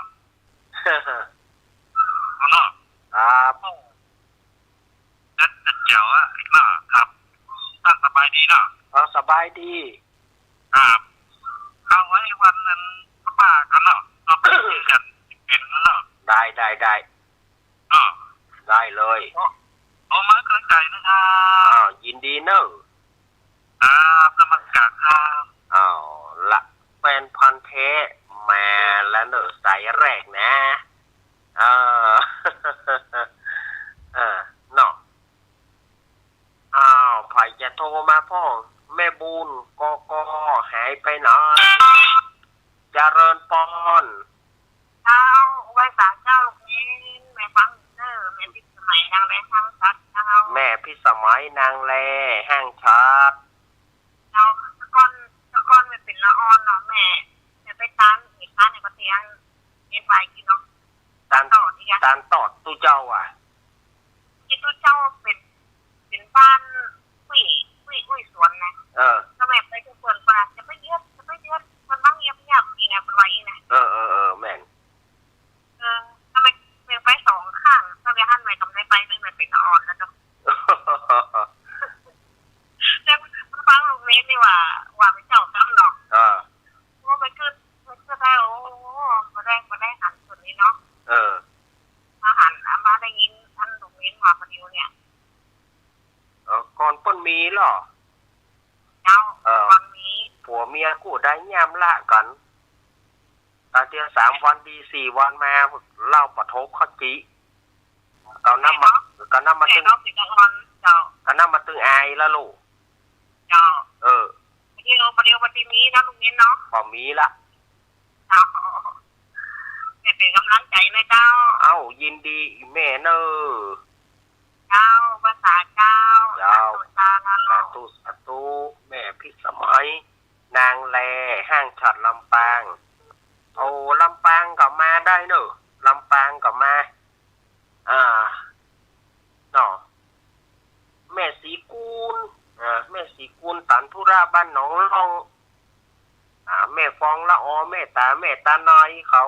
เนาะ ครับ โอ้ เด็ด เด็ดแจ๋วอะเนาะ ครับ ต้านสบายดีเนาะ อ๋อ สบายดี ครับ เอาไว้วันนั้นป้ากั๋นเนาะ เฮาไปเจอกั๋นเป๋นเนาะ ได้ ได้ ได้ เนาะ ได้เลย โอ้ โอ้ มากั๋นไกลนะครับ อ้าว ยินดีเน่อ ครับ นมัสการครับ เอาละ แฟนพันธุ์แท้มาแล้วเน่อ สายแรกนะ เออ เออ เนาะ อ้าว ใผจะโทรมาพ่อง แม่บุญ กก หายไปไหน เจริญปอน เจ้า ไหว้สาเจ้า ลูกเณร แม่ฟังเน่อ แม่พิสมัยนางแล ห้างฉัตร เจ้า แม่พิสมัยนางแล ห้างฉัตร เจ้า แต่ก่อน แต่ก่อนแม่เป๋นละอ่อนเนาะ แม่ แม่ไปตานเหตุก๋ารณ์ในประเทศ เรียนไหวกิ๋นเนาะ ตาน ตานตอดนี่ไง ตานตอดตุ๊เจ้าอะ ตี้ตุ๊เจ้าเป๋น เป๋นบ้านอุ้ย อุ้ย อุ้ยสวนนะ เออ แล้วแม่ไปเปิ้น เปิ้นว่า อย่าไปเหยียบ อย่าไปเหยียบ เปิ้นว่าเงียบๆ นี่นะ เปิ้นว่าอี้นะ เออ เออ เออ แม่น เออ แล้วแม่ แม่ไปสองครั้ง แล้วแม่หันแม่ก็บ่ได้ไป แม่ แม่เป๋นละอ่อนแล้วเนาะ แต่ฟังลูกเณรนี่ว่า ว่าเป๋นเจ้ากรรมเนาะ เออ โอ้ แม่กึ๊ด แม่กึ๊ดได้ โอ้ บ่ได้ บ่ได้หันส่วนนี้เนาะ เออ มาหัน มาได้ยินอันลูกเณรว่าปะเดี๋ยวเนี่ย เออ ก่อนเปิ้นมีลอ เจ้า เออ ก่อนมี ผัวเมียกู้ได้ย่ำละกั๋น ตาเตียสามวันดี สี่วันมา เหล้าปะทบเข้าจิ เกานำมา เกานำมาตึง เกานำมาตึงอายละลูก เจ้า เออ ปะเดี๋ยว ปะเดี๋ยว ปะเดี๋ยวมีนะลูกเณรเนาะ บ่มีละ เจ้า แม่เป๋นก๋ำลังใจ๋นะเจ้า เอ้า ยินดีอีแม่เน่อ เจ้า ภาษาเจ้า เจ้า สาธุ สาธุ สาธุ แม่พิสมัย นางแล ห้างฉัตร ลำปาง โอ้ ลำปางก็มาได้เน่อ ลำปางก็มา อ่า เนาะ แม่ศรีกูล อ่า แม่ศรีกูล ตันธุระบ้านหนองล่อง อ่า แม่ฟองละออ แม่ต๋า แม่ต๋านายเขา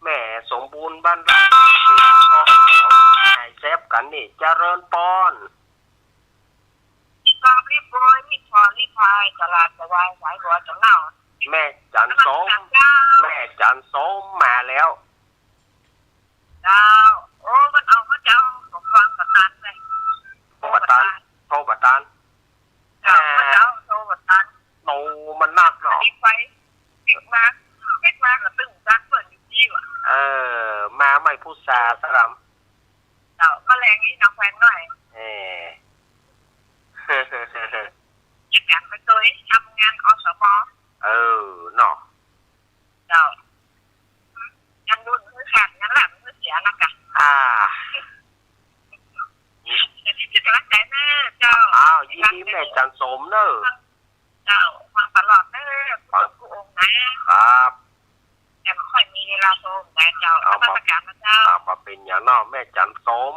แม่สมบูรณ์บ้านไร่ เขาหายแซบกั๋นนี่ เจริญปอน รีบกราบรีบไหว้ รีบขอรีบไหว้ จะลาจะไหว้ ไหว้หัวจะเล่า แม่จันทร์สม นมัสการเจ้า แม่จันทร์สมมาแล้ว เจ้า โอ้ มันเอาพระเจ้าสมหวังประทานเลย โทรประทาน โทรประทาน เจ้า พระเจ้าโทรประทาน โตมันนักเนาะ ปิดไฟ ปิดมา ปิดมาก็ตึงจัก อุตส่าห์สลัม เจ้า ก็แลนี้เนาะ แขวงน้อย เออ จะกลับไปโตยทำงาน อสม. เออ เนาะ เจ้า งานบุญมื้อขาด งานหลาบมื้อเสียนะกะ อ่า จะกำลังใจ๋เน้อเจ้า อ้าว ยินดีแม่จันสมเน้อ เจ้า ฟังตลอดเน้อ ฟัง กู้องค์นะ ครับ แต่บ่ค่อยมีเวลาโทรนะเจ้า เอา นมัสการนะเจ้า เอา บ่เป๋นหยังเนาะ แม่จันสม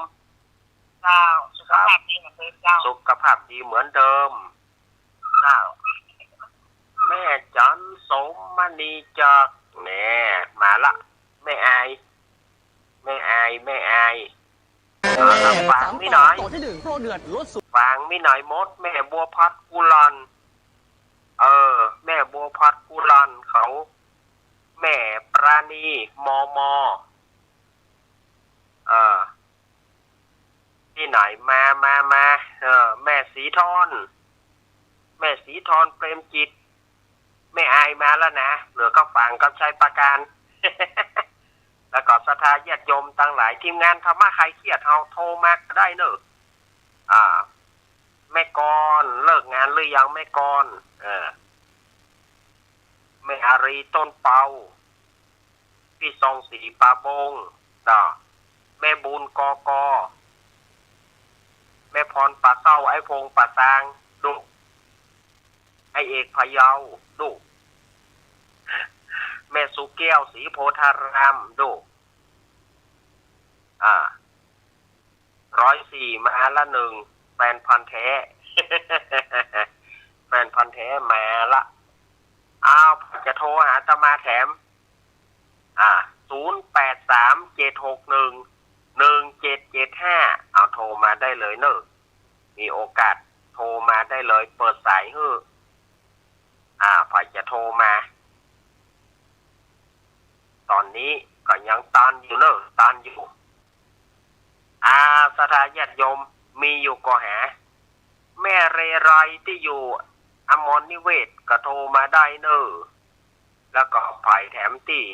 เจ้า สุขภาพดีเหมือนเดิมเจ้า สุขภาพดีเหมือนเดิม เจ้า แม่จันสมมณีจักร แหน่ มาละ แม่อาย แม่อาย แม่อาย เอาละ ฝากมีหน้อย ฝากมีหน้อยหมด แม่บัวผัดกุหล่อน เออ แม่บัวผัดกุหล่อนเขา แม่ปราณี มม. เออ ตี้ไหน มา มา มา เออ แม่ศรีทอน แม่ศรีทอน เปรมจิต แม่อายมาแล้วนะ เหลือก็ฝางกับชัยปราการ แล้วก็ศรัทธาญาติโยมตังหลาย ทีมงานธรรมะคลายเครียดเฮาโทรมาก็ได้เน้อ อ่า แม่กร เลิกงานหรือยังแม่กร เออ แม่อารี ต้นเปา ปี้ซองสี ป่าบง เนาะ แม่บุญ กก. แม่พร ป่าเศร้า ไอ้พงษ์ ป่าซาง ดู ไอ้เอก พะเยา ดู แม่สุแก้ว ศรีโพธาราม ดู อ่า ร้อยสี่ มาละหนึ่ง แฟนพันธุ์แท้ แฟนพันธุ์แท้มาละ อ้าว จะโทรหาอาตมาแถม อ่า ศูนย์แปดสาม เจ็ดหกหนึ่ง หนึ่งเจ็ดเจ็ดห้า เอาโทรมาได้เลยเน้อ มีโอกาสโทรมาได้เลย เปิดสายหื้อ อ่า ใผจะโทรมา ต๋อนนี้ก็ยังตันอยู่เน้อ ตันอยู่ อ่า ศรัทธาญาติโยม มีอยู่ก็หา แม่เรไรตี้อยู่อมรนิเวศก็โทรมาได้เน้อ แล้วก็ใผแถมตี้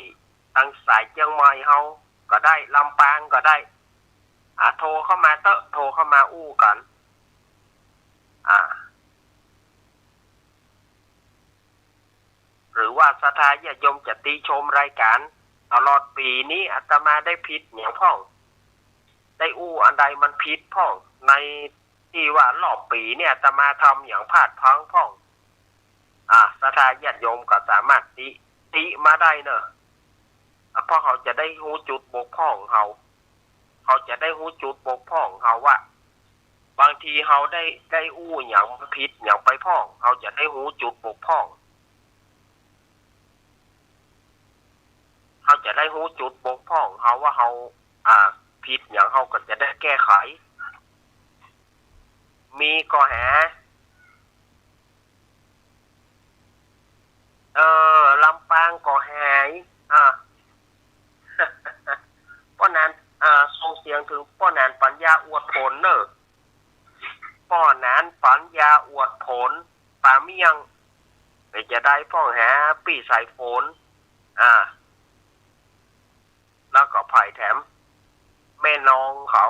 ตังสายเจียงใหม่เฮาก็ได้ ลำปางก็ได้ อ่า โทรเข้ามาเต๊อะ โทรเข้ามาอู้กั๋น อ่า หรือว่าศรัทธาญาติโยมจะติชมรายก๋านตลอดปี๋นี้ อาตมาได้ผิดหยังพ่อง ได้อู้อันใดมันผิดพ่อง ในตี้ว่ารอบปี๋เนี่ยอาตมาทำหยังพลาดพลั้งพ่อง อ่า ศรัทธาญาติโยมก็สามารถติ ติมาได้เน้อ อ่ะ เพราะเฮาจะได้ฮู้จุดบกพร่องเฮา เฮาจะได้ฮู้จุดบกพร่องเฮาว่า บางทีเฮาได้ ได้อู้หยังผิดหยังไปพ่อง เฮาจะได้ฮู้จุดบกพร่อง เฮาจะได้ฮู้จุดบกพร่องเฮาว่าเฮา อ่า ผิดหยัง เฮาก็จะได้แก้ไข มีก็หา เออ ลำปางก็หาย อ่า ป้อหนาน อ่า ส่งเสียงเถิงป้อหนานปั๋ญญาอวดผลเน้อ ป้อหนานปั๋ญญาอวดผล ป่าเมี่ยง เป๋นจะใดพ่องหา ปี้สายฝน อ่า แล้วก็ใผแถม แม่นองเขา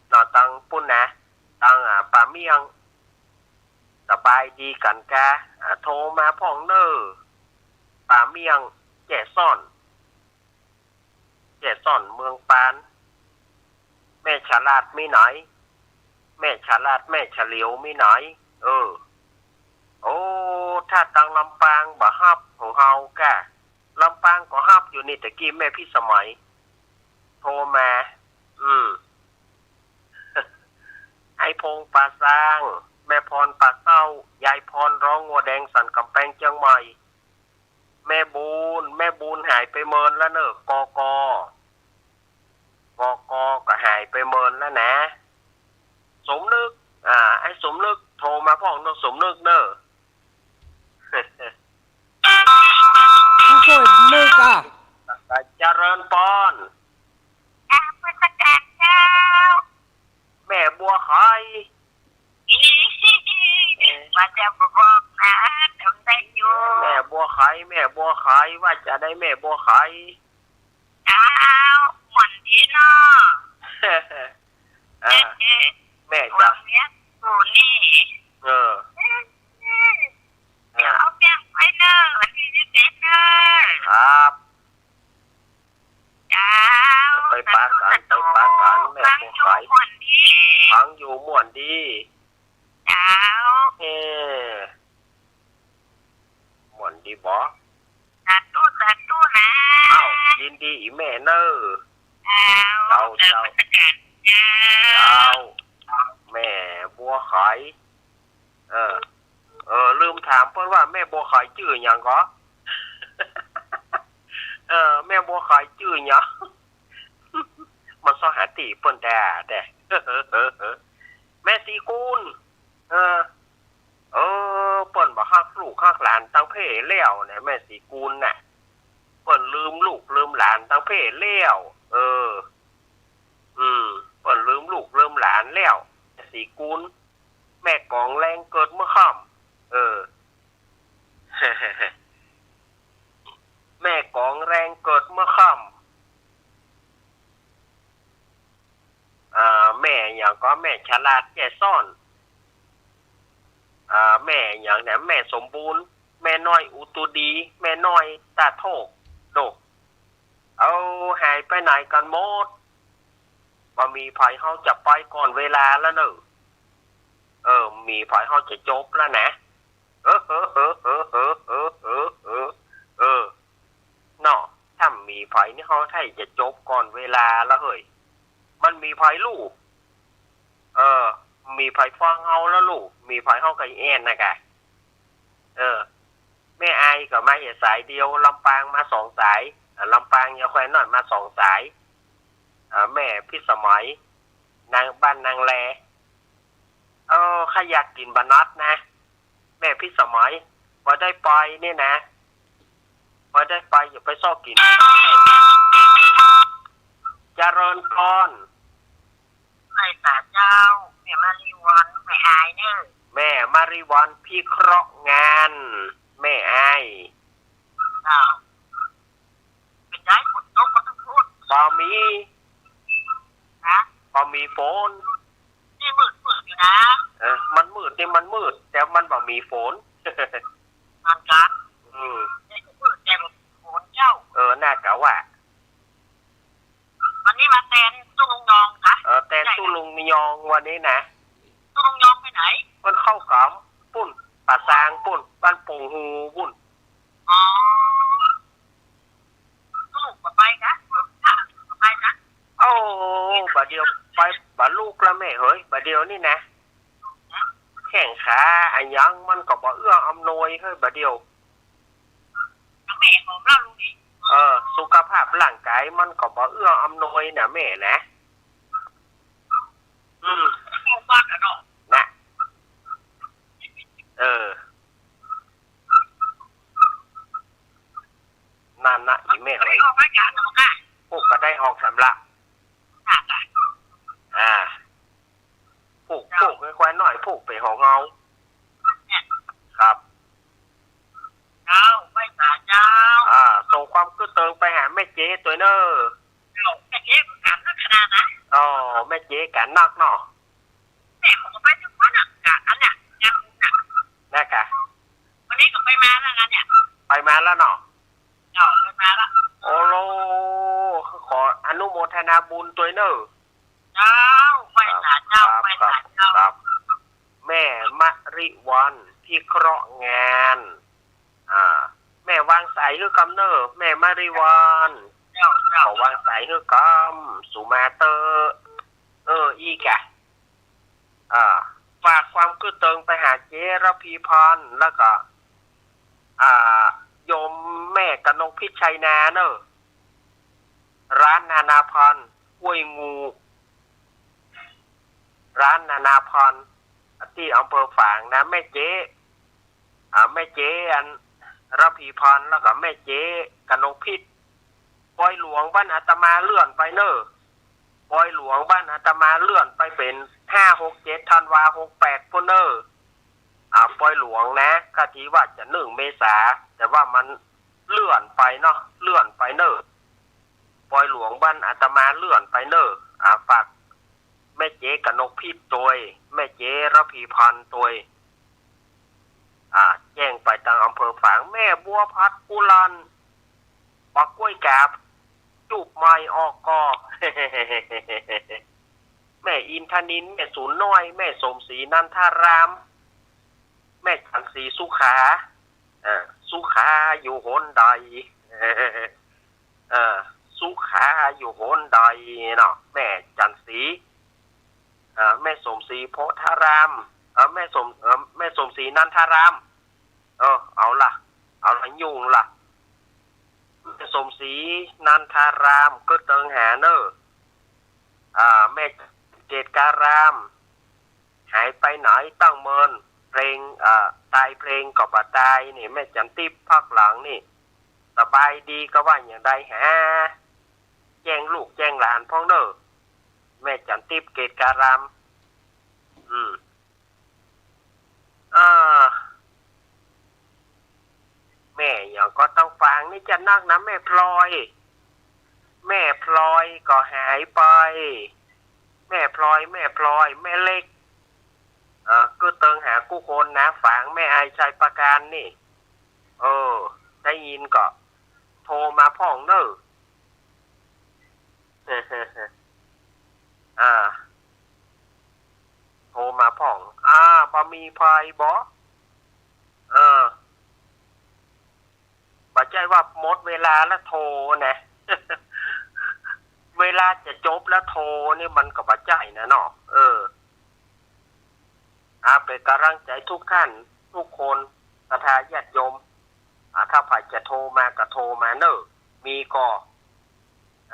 เนาะ ตังปุ้นนะ ตัง อ่า ป่าเมี่ยง สบายดีกั๋นกา อ่า โทรมาพ่องเน้อ ป่าเมี่ยง แจ้ซ้อน แจ้ซ้อน เมืองปาน แม่ฉลาดมีไหน แม่ฉลาด แม่เฉลียวมีไหน เออ โอ้ ถ้าตังลำปางบ่ฮับของเฮากา ลำปางก็ฮับอยู่นี่ ตะกี้แม่พิสมัยโทรมา อืม ไอ้พงษ์ป่าซาง แม่พรป่าเศร้า ยายพรร้องงัวแดงสันก๋ำแปงเจียงใหม่ แม่บุญ แม่บุญหายไปเมินแล้วเน้อ กก กก ก็หายไปเมินแล้วนะ สมนึก อ่า ไอ้สมนึกโทรมาพ่องเน้อ สมนึกเน้อ สมนึกอะ เจริญปอน นมัสก๋านเจ้า แม่บัวไข ว่าจะบอกนะ จ๋ำได้อยู่ แม่บัวไข แม่บัวไข ว่าจะใดแม่บัวไข เจ้า เออ แม่จ๋า เออ เดี๋ยวเอาเปียงไปเนอะ วันตี้สิบเอ็ดเนอะ ครับ เจ้า ไปปะกั๋น ไปปะกั๋น แม่บัวไข ฟังอยู่ม่วนดี ฟังอยู่ม่วนดี เจ้า เออ ม่วนดีบ่ สาธุ สาธุนะ เอ้า ยินดีอีแม่เนอะ เจ้า เจ้า เจ้า เจ้า แม่บัวไข เออ เออ ลืมถามเปิ้นว่าแม่บัวไขจื้อหยังก่อ เออ แม่บัวไขจื้อหยัง มันซอหาตี้เปิ้นแต๊ แต๊ แม่ศรีกูล เออ เออ เปิ้นบ่ฮักลูกฮักหลานตังเพ่แล้วเนี่ย แม่ศรีกูลน่ะ เปิ้นลืมลูกลืมหลานตังเพ่แล้ว เออ อืม เปิ้นลืมลูกลืมหลานแล้ว แม่ศรีกูล แม่กองแรงเกิดเมื่อค่ำ เออ แม่กองแรงเกิดเมื่อค่ำ อ่า แม่หยังก่อ แม่ฉลาดแจ้ซ้อน อ่า แม่หยังเนี่ย แม่สมบูรณ์ แม่น้อยอุตูดี แม่น้อยตาโทก โดก เอา หายไปไหนกั๋นหมด บ่มีใผเฮาจะไปก่อนเวลาแล้วเนอะ เออ มีใผเฮาจะจบแล้วนะ เออ เออ เออ เออ เนาะ ถ้ามีใผนี่เฮาใค่จะจบก่อนเวลาแล้วเฮ้ย มันมีใผฮู้ เออ มีใผฟังเฮาแล้วฮู้ มีใผเฮาก็แอ่นนะกะ เออ แม่อายก็มาเหียสายเดียว ลำปางมาสองสาย อ่ะ ลำปางยาแควนน้อยมาสองสาย อ่า แม่พิสมัย นางบ้านนางแล เออ ข้าอยากกิ๋นบะนัดนะ แม่พิสมัย บ่ได้ไปนี่นะ บ่ได้ไป อย่าไปซอกกิ๋น เจริญพร ไหว้สาเจ้า แม่มาริวัน แม่อายเนอะ แม่มาริวัน พิเคราะห์งาน แม่อาย เจ้า เป๋นไง ฝนตกบ่ตึงพู้น บ่มี ฮะ บ่มีฝน นี่มืดๆ อยู่นะ เออ มันมืดนี่มันมืด แต่มันบ่มีฝน เหมือนกั๋น อืม นี่ก็มืดแต่บ่มีฝนเจ้า เออ น่ากะว่า วันนี้มาแตนตุ๊ลุงยองกะ เออ แตนตุ๊ลุงยองวันนี้นะ ตุ๊ลุงยองไปไหน เปิ้นเข้ากำปุ้น ป่าซางปุ้น บ้านโป่งฮูปุ้น อ๋อ ตุ๊ลุงบ่ไปกะ บ่ไปกะ โอ้ บ่าเดี่ยวไปบ่ลุกแล้วแม่เหย บ่าเดี่ยวนี่นะ แข้งขาอะหยังมันก็บ่เอื้ออำนวยเฮ้ย บ่าเดี่ยว แม่ของเราลูกนี่ เออ สุขภาพร่างกายมันก็บ่เอื้ออำนวยนะแม่นะ อืม เข้าบ้านแล้วเนาะ นะ เออ นั่นนะ อีแม่ ก็ได้ออกรายการแล้วมั้งคะ พวกก็ได้ออกสำละ ค่ะ อ่า ผูก เจ้า ผูกให้ควายน้อย ผูกไปของเฮา เนี่ย ครับ เจ้า ไหว้สาเจ้า อ่า ส่งความกึ๊ดเติงไปหาแม่เจ๊ตวยเน่อ เจ้า แม่เจ๊ก็กลับนักขนาดนะ อ๋อ แม่เจ๊กลับนักเนาะ แม่เขาก็ไปทุกวันอะ กะอันเนี้ย งานบุญอะ นะกะ วันนี้ก็ไปมาแล้วนะเนี่ย ไปมาแล้วเนาะ เจ้า ไปมาแล้ว โอ้โห ขออนุโมทนาบุญตวยเน่อ เจ้า ไหว้สาเจ้า ครับ ไหว้สาเจ้า ครับ แม่มะริวัน พิเคราะห์งาน อ่า แม่วางสายหื้อกำเน่อ แม่มะริวัน เจ้า เจ้า ขอวางสายหื้อกำ สูมาเต๊อะ เออ อี้กะ อ่า ฝากความกึ๊ดเติงไปหาเจ๊ระพีพร แล้วก็ อ่า โยมแม่กนกพิชชัยนาเน่อ ร้านนานาพันธุ์ห้วยงู ร้านนานาพันธุ์ ตี้อำเภอฝางนะ แม่เจ๊ อ่า แม่เจ๊อันระพีพร แล้วก็แม่เจ๊กนกพิช ปอยหลวงบ้านอาตมาเลื่อนไปเน่อ ปอยหลวงบ้านอาตมาเลื่อนไปเป๋นห้า หก เจ็ด ธันวา หกแปด ปู้นเน่อ อ่า ปอยหลวงนะ กะตี้ว่าจะหนึ่งเมษา แต่ว่ามันเลื่อนไปเนาะ เลื่อนไปเน่อ ปอยหลวงบ้านอาตมาเลื่อนไปเน่อ อ่า ฝากแม่เจ๊กนกพิษตวย แม่เจ๊ระพีพันธ์ตวย อ่า แจ้งไปตางอำเภอฝาง แม่บัวผัดกุหลาบ บักกล้วยกาบ จูบใหม่ออกก่อ แม่อินทนิล แม่สูนน้อย แม่สมศรีนันทาราม แม่จันทร์ศรีสุขา เออ สุขาอยู่หนใด เออ สุขาอยู่หนใดเนาะ แม่จันทร์ศรี เออ แม่สมศรีโพธาราม เออ แม่สม เออ แม่สมศรีนันทาราม เออ เอาละ เอาละ ยุ่งละ แม่สมศรีนันทาราม กึ๊ดเติงหาเน่อ อ่า แม่เกศการาม หายไปไหนตั้งเมิน เพลง เอ่อ ตายเพลงก็บ่ตายนี่ แม่จันติ๊บภาคหลังนี่ สบายดีก็ว่าอย่างใดหา แจ้งลูกแจ้งหลานพ่องเน่อ แม่จันติ๊บเกศการาม อืม อ่า แม่หยังก็ตางฝางนี่จะนักนะ แม่พลอย แม่พลอยก็หายไป แม่พลอย แม่พลอย แม่เล็ก เออ กึ๊ดเติงหากู้คนนะ ฝางแม่อายชัยประการนี่ เออ ได้ยินก็โทรมาพ่องเน่อ อ่า โทรมาพ่อง อ่า บ่มีไผบ่ เออ บ่ใจ้ว่าหมดเวลาแล้วโทรนะ เวลาจะจบแล้วโทรนี่มันก็บ่ใจ้นะเนาะ เออ อ่า เป๋นก๋ำลังใจ๋กู้ท่านกู้คน ศรัทธาญาติโยม อ่า ถ้าใผจะโทรมาก็โทรมาเน่อ มีก่อ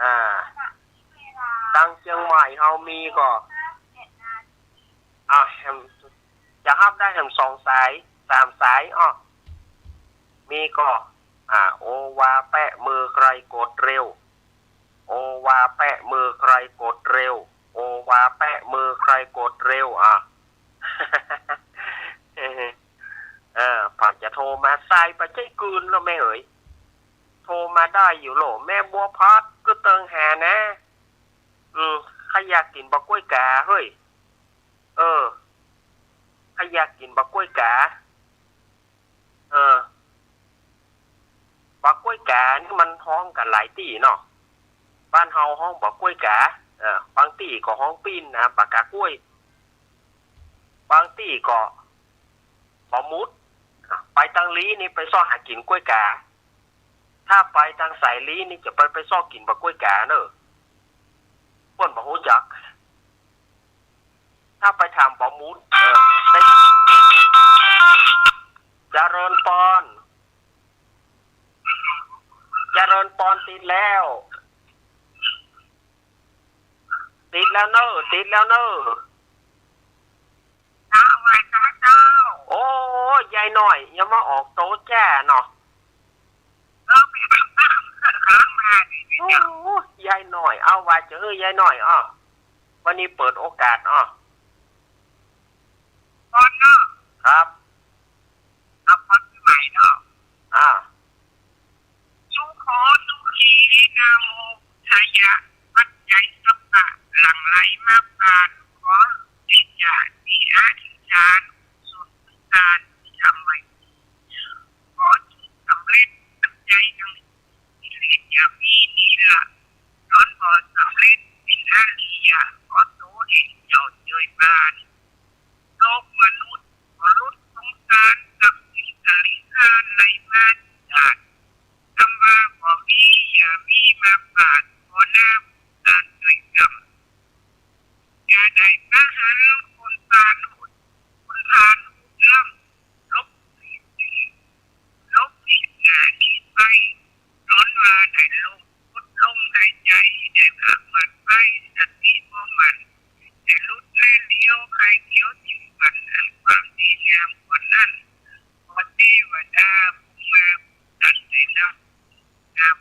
อ่า ตางเจียงใหม่เฮามีก่อ อ่า แหม จะฮับได้แหมสองสาย สามสาย อ้อ มีก่อ อ่า โอวาแปะมือใครกดเร็ว โอวาแปะมือใครกดเร็ว โอวาแปะมือใครกดเร็ว อ่ะ เออ ใผจะโทรมา สายบ่ใจ้กืนแล้วแม่เอ๋ย โทรมาได้อยู่โหละ แม่บัวผัด กึ๊ดเติงหานะ อืม ใผอยากกิ๋นบักกล้วยกา เฮ้ย เออ ใผอยากกิ๋นบักกล้วยกา เออ บักกล้วยกานี่มันฮ้องกั๋นหลายตี้เนาะ บ้านเฮาฮ้องบักกล้วยกา เออ บางตี้ก็ฮ้องปิ้นนะ บักก๋ากล้วย บางตี้ก็บ่ามุด ไปตางลี้นี่ไปซอกหากิ๋นกล้วยกา ถ้าไปตางสายลี้นี่จะไป ไปซอกกิ๋นบักกล้วยกาเน่อ เปิ้นบ่ฮู้จัก ถ้าไปถามบ่ามุด เออ ได้ เจริญปอน เจริญปอน ติดแล้ว ติดแล้วเน่อ ติดแล้วเน่อ เจ้า ไหว้พระเจ้า โอ้ ยายน้อย อย่ามาออกโตแจ้เนาะ เออ ไปอาบน้ำ กำลังมานี่ โอ้ เจ้า ยายน้อย เอา ว่าจะหื้อยายน้อย อ้อ วันนี้เปิดโอกาส อ้อ พรเนาะ ครับ เอาพรปีใหม่เนาะ อ่า สุโข สุขี นะโม พุทธายะ ปัจจัยสัพพะ หลั่งไหลมาผ่าน ขอเดชะ ที่อธิษฐาน กุศลทาน ที่ทำไว้ ขอจงสำเร็จดังใจดัง กิเลสอย่ามีนี่ละ ล้วนบ่สำเร็จ เป๋นอริยะ ขอโตเองเจ้าเจยบาน โลกมนุษย์ ขอหลุดสงสาร ทรัพย์สินสะหริขาร ไหลมาที่ศาล กำว่าบ่มี อย่ามีมาปาด ขอหน้าสงสารเจยกำ อย่าได้ประหาร คนพาลโหด คนพาลโหดล้ำ ลบหลีกหนี ลบหลีกหน้าหนีไป ย้อนว่าได้ลง หมดลมหายใจ ได้พระหมัดไป สติบ่มั่น ได้หลุดแลเหลียว ใค่เขียวทิ่มฟัน อันความดีงามกว่านั้น ขอเทวดา ภูมิมา ภูมิสัตว์ ได้รับงาม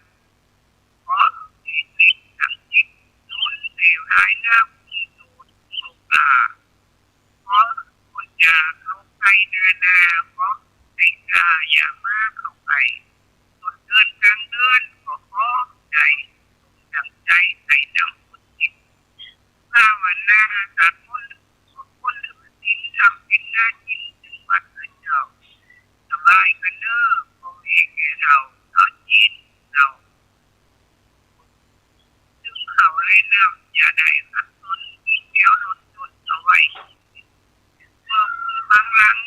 ขอสิริศักดิ์สิทธิ์ หนุนเซลหายหน้า ภูมิสูตร ภูมิโลกา ขอพ้นจากโรคภัยนานา ขอให้ข้าอย่ามาเข้าใกล้ ต้นเดือนกลางเดือนก็ขอได้สมดัง เน่อ พ่อแม่แก่เฒ่า เจ้าจีนเจ้า ซึ่งข้าวและน้ำจะได้ขัดสน มีแก้วล้นล้นเอาไว้ เมื่อบุญบังหลัง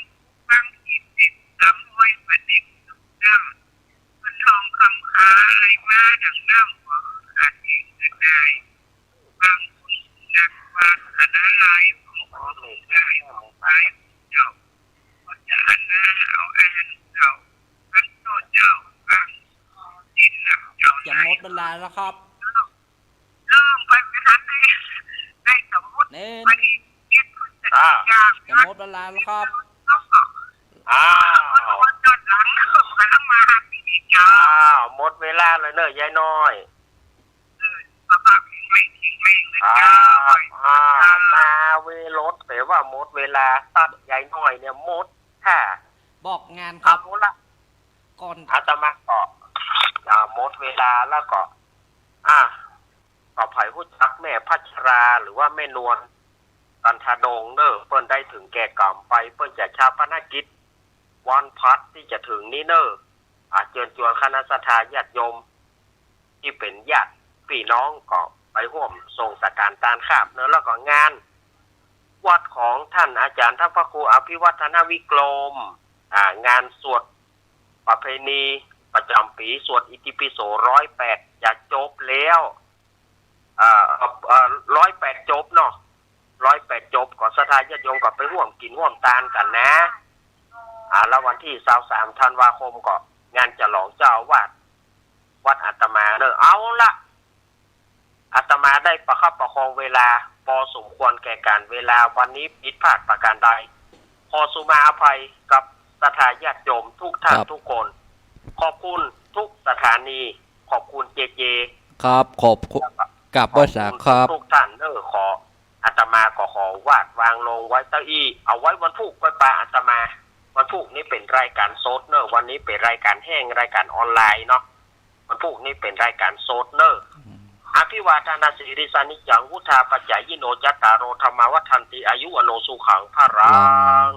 บังขีดสิบสามร้อย ประเด็นน้ำ เงินทองคำค้าไหลมาดังน้ำ บ่ขาดแคลนเงินได้ บางคนนักวาสนาหลาย ของของหลวงได้ของหลายเจ้า ก็จะอันนาเอาอาหารเจ้า อันโตเจ้า บางสินนำเจ้า จะหมดเวลาแล้วครับ เริ่มไปไม่ทันได้ ได้สมมุติ เน่ ไปเฮ็ดพฤศจิกา อ่า จะหมดเวลาแล้วครับ อ้าว คนย้อนหลังกำลังมาหาพี่เจ้า อ้าว หมดเวลาแล้วเน่อยายน้อย เออ สภาพแข็งแรง แข็งแรงนะ อ้าว เจ้า อ้าว มาเวรถ แต่ว่าหมดเวลา ตัดยายน้อยเนี่ยหมดค่ะ บอกงานครับ เอาละ ก่อน อาตมาก็ อ่า หมดเวลาแล้วก็ อ่า ก็ใผฮู้จักแม่พัชรา หรือว่าแม่นวล กันทดงเน่อ เปิ้นได้ถึงแก่กรรมไป เปิ้นจะฌาปนกิจวันพฤหัสที่จะถึงนี้เน่อ อ่า เจิญจวนคณะศรัทธาญาติโยม ตี้เป๋นญาติปี้น้องก็ไปฮ่วมส่งสังฆทานตานครับเนาะ แล้วก็งานวัดของท่านอาจารย์ ท่านพระครูอภิวัฒนวิกรม อ่า งานสวดประเพณีประจ๋ำปี๋ สวดอิติปิโสร้อยแปด จะจบแล้ว เอ่อ เอ่อ เอ่อ ร้อยแปดจบเนาะ ร้อยแปดจบ ก็ศรัทธาญาติโยมก็ไปฮ่วมกิ๋นฮ่วมตานกั๋นนะ อ่า แล้ววันตี้ซาวสามธันวาคมก็งานฉลองเจ้าอาวาสวัดอาตมาเน่อ เอาละ อาตมาได้ประคับประคองเวลาปอสมควรแก่กาลเวลา วันนี้ผิดพลาดประการใด ขอสุมาอภัยกับศรัทธาญาติโยมทุกท่าน ครับ ทุกคน ขอบคุณทุกสถานี ขอบคุณเจเจ ครับ ขอบคุณ แล้วก็ กราบไหว้สาครับ ขอบคุณทุกท่านเน่อ ขอ อาตมาก็ขอวาดวางลงไว้เต้าอี้ เอาไว้วันพูกค่อยปาอาตมา วันพูกนี้เป๋นรายการสดเน่อ วันนี้เป๋นรายการแห้ง รายการออนไลน์เนาะ วันพูกนี้เป๋นรายการสดเน่อ อืม อภิวาทนสีลิสสะนิจจัง วุฑฒาปะจายิโน จัตตาโร ธัมมา วัฑฒันติ อายุ วัณโณ สุขัง พะลัง พะลัง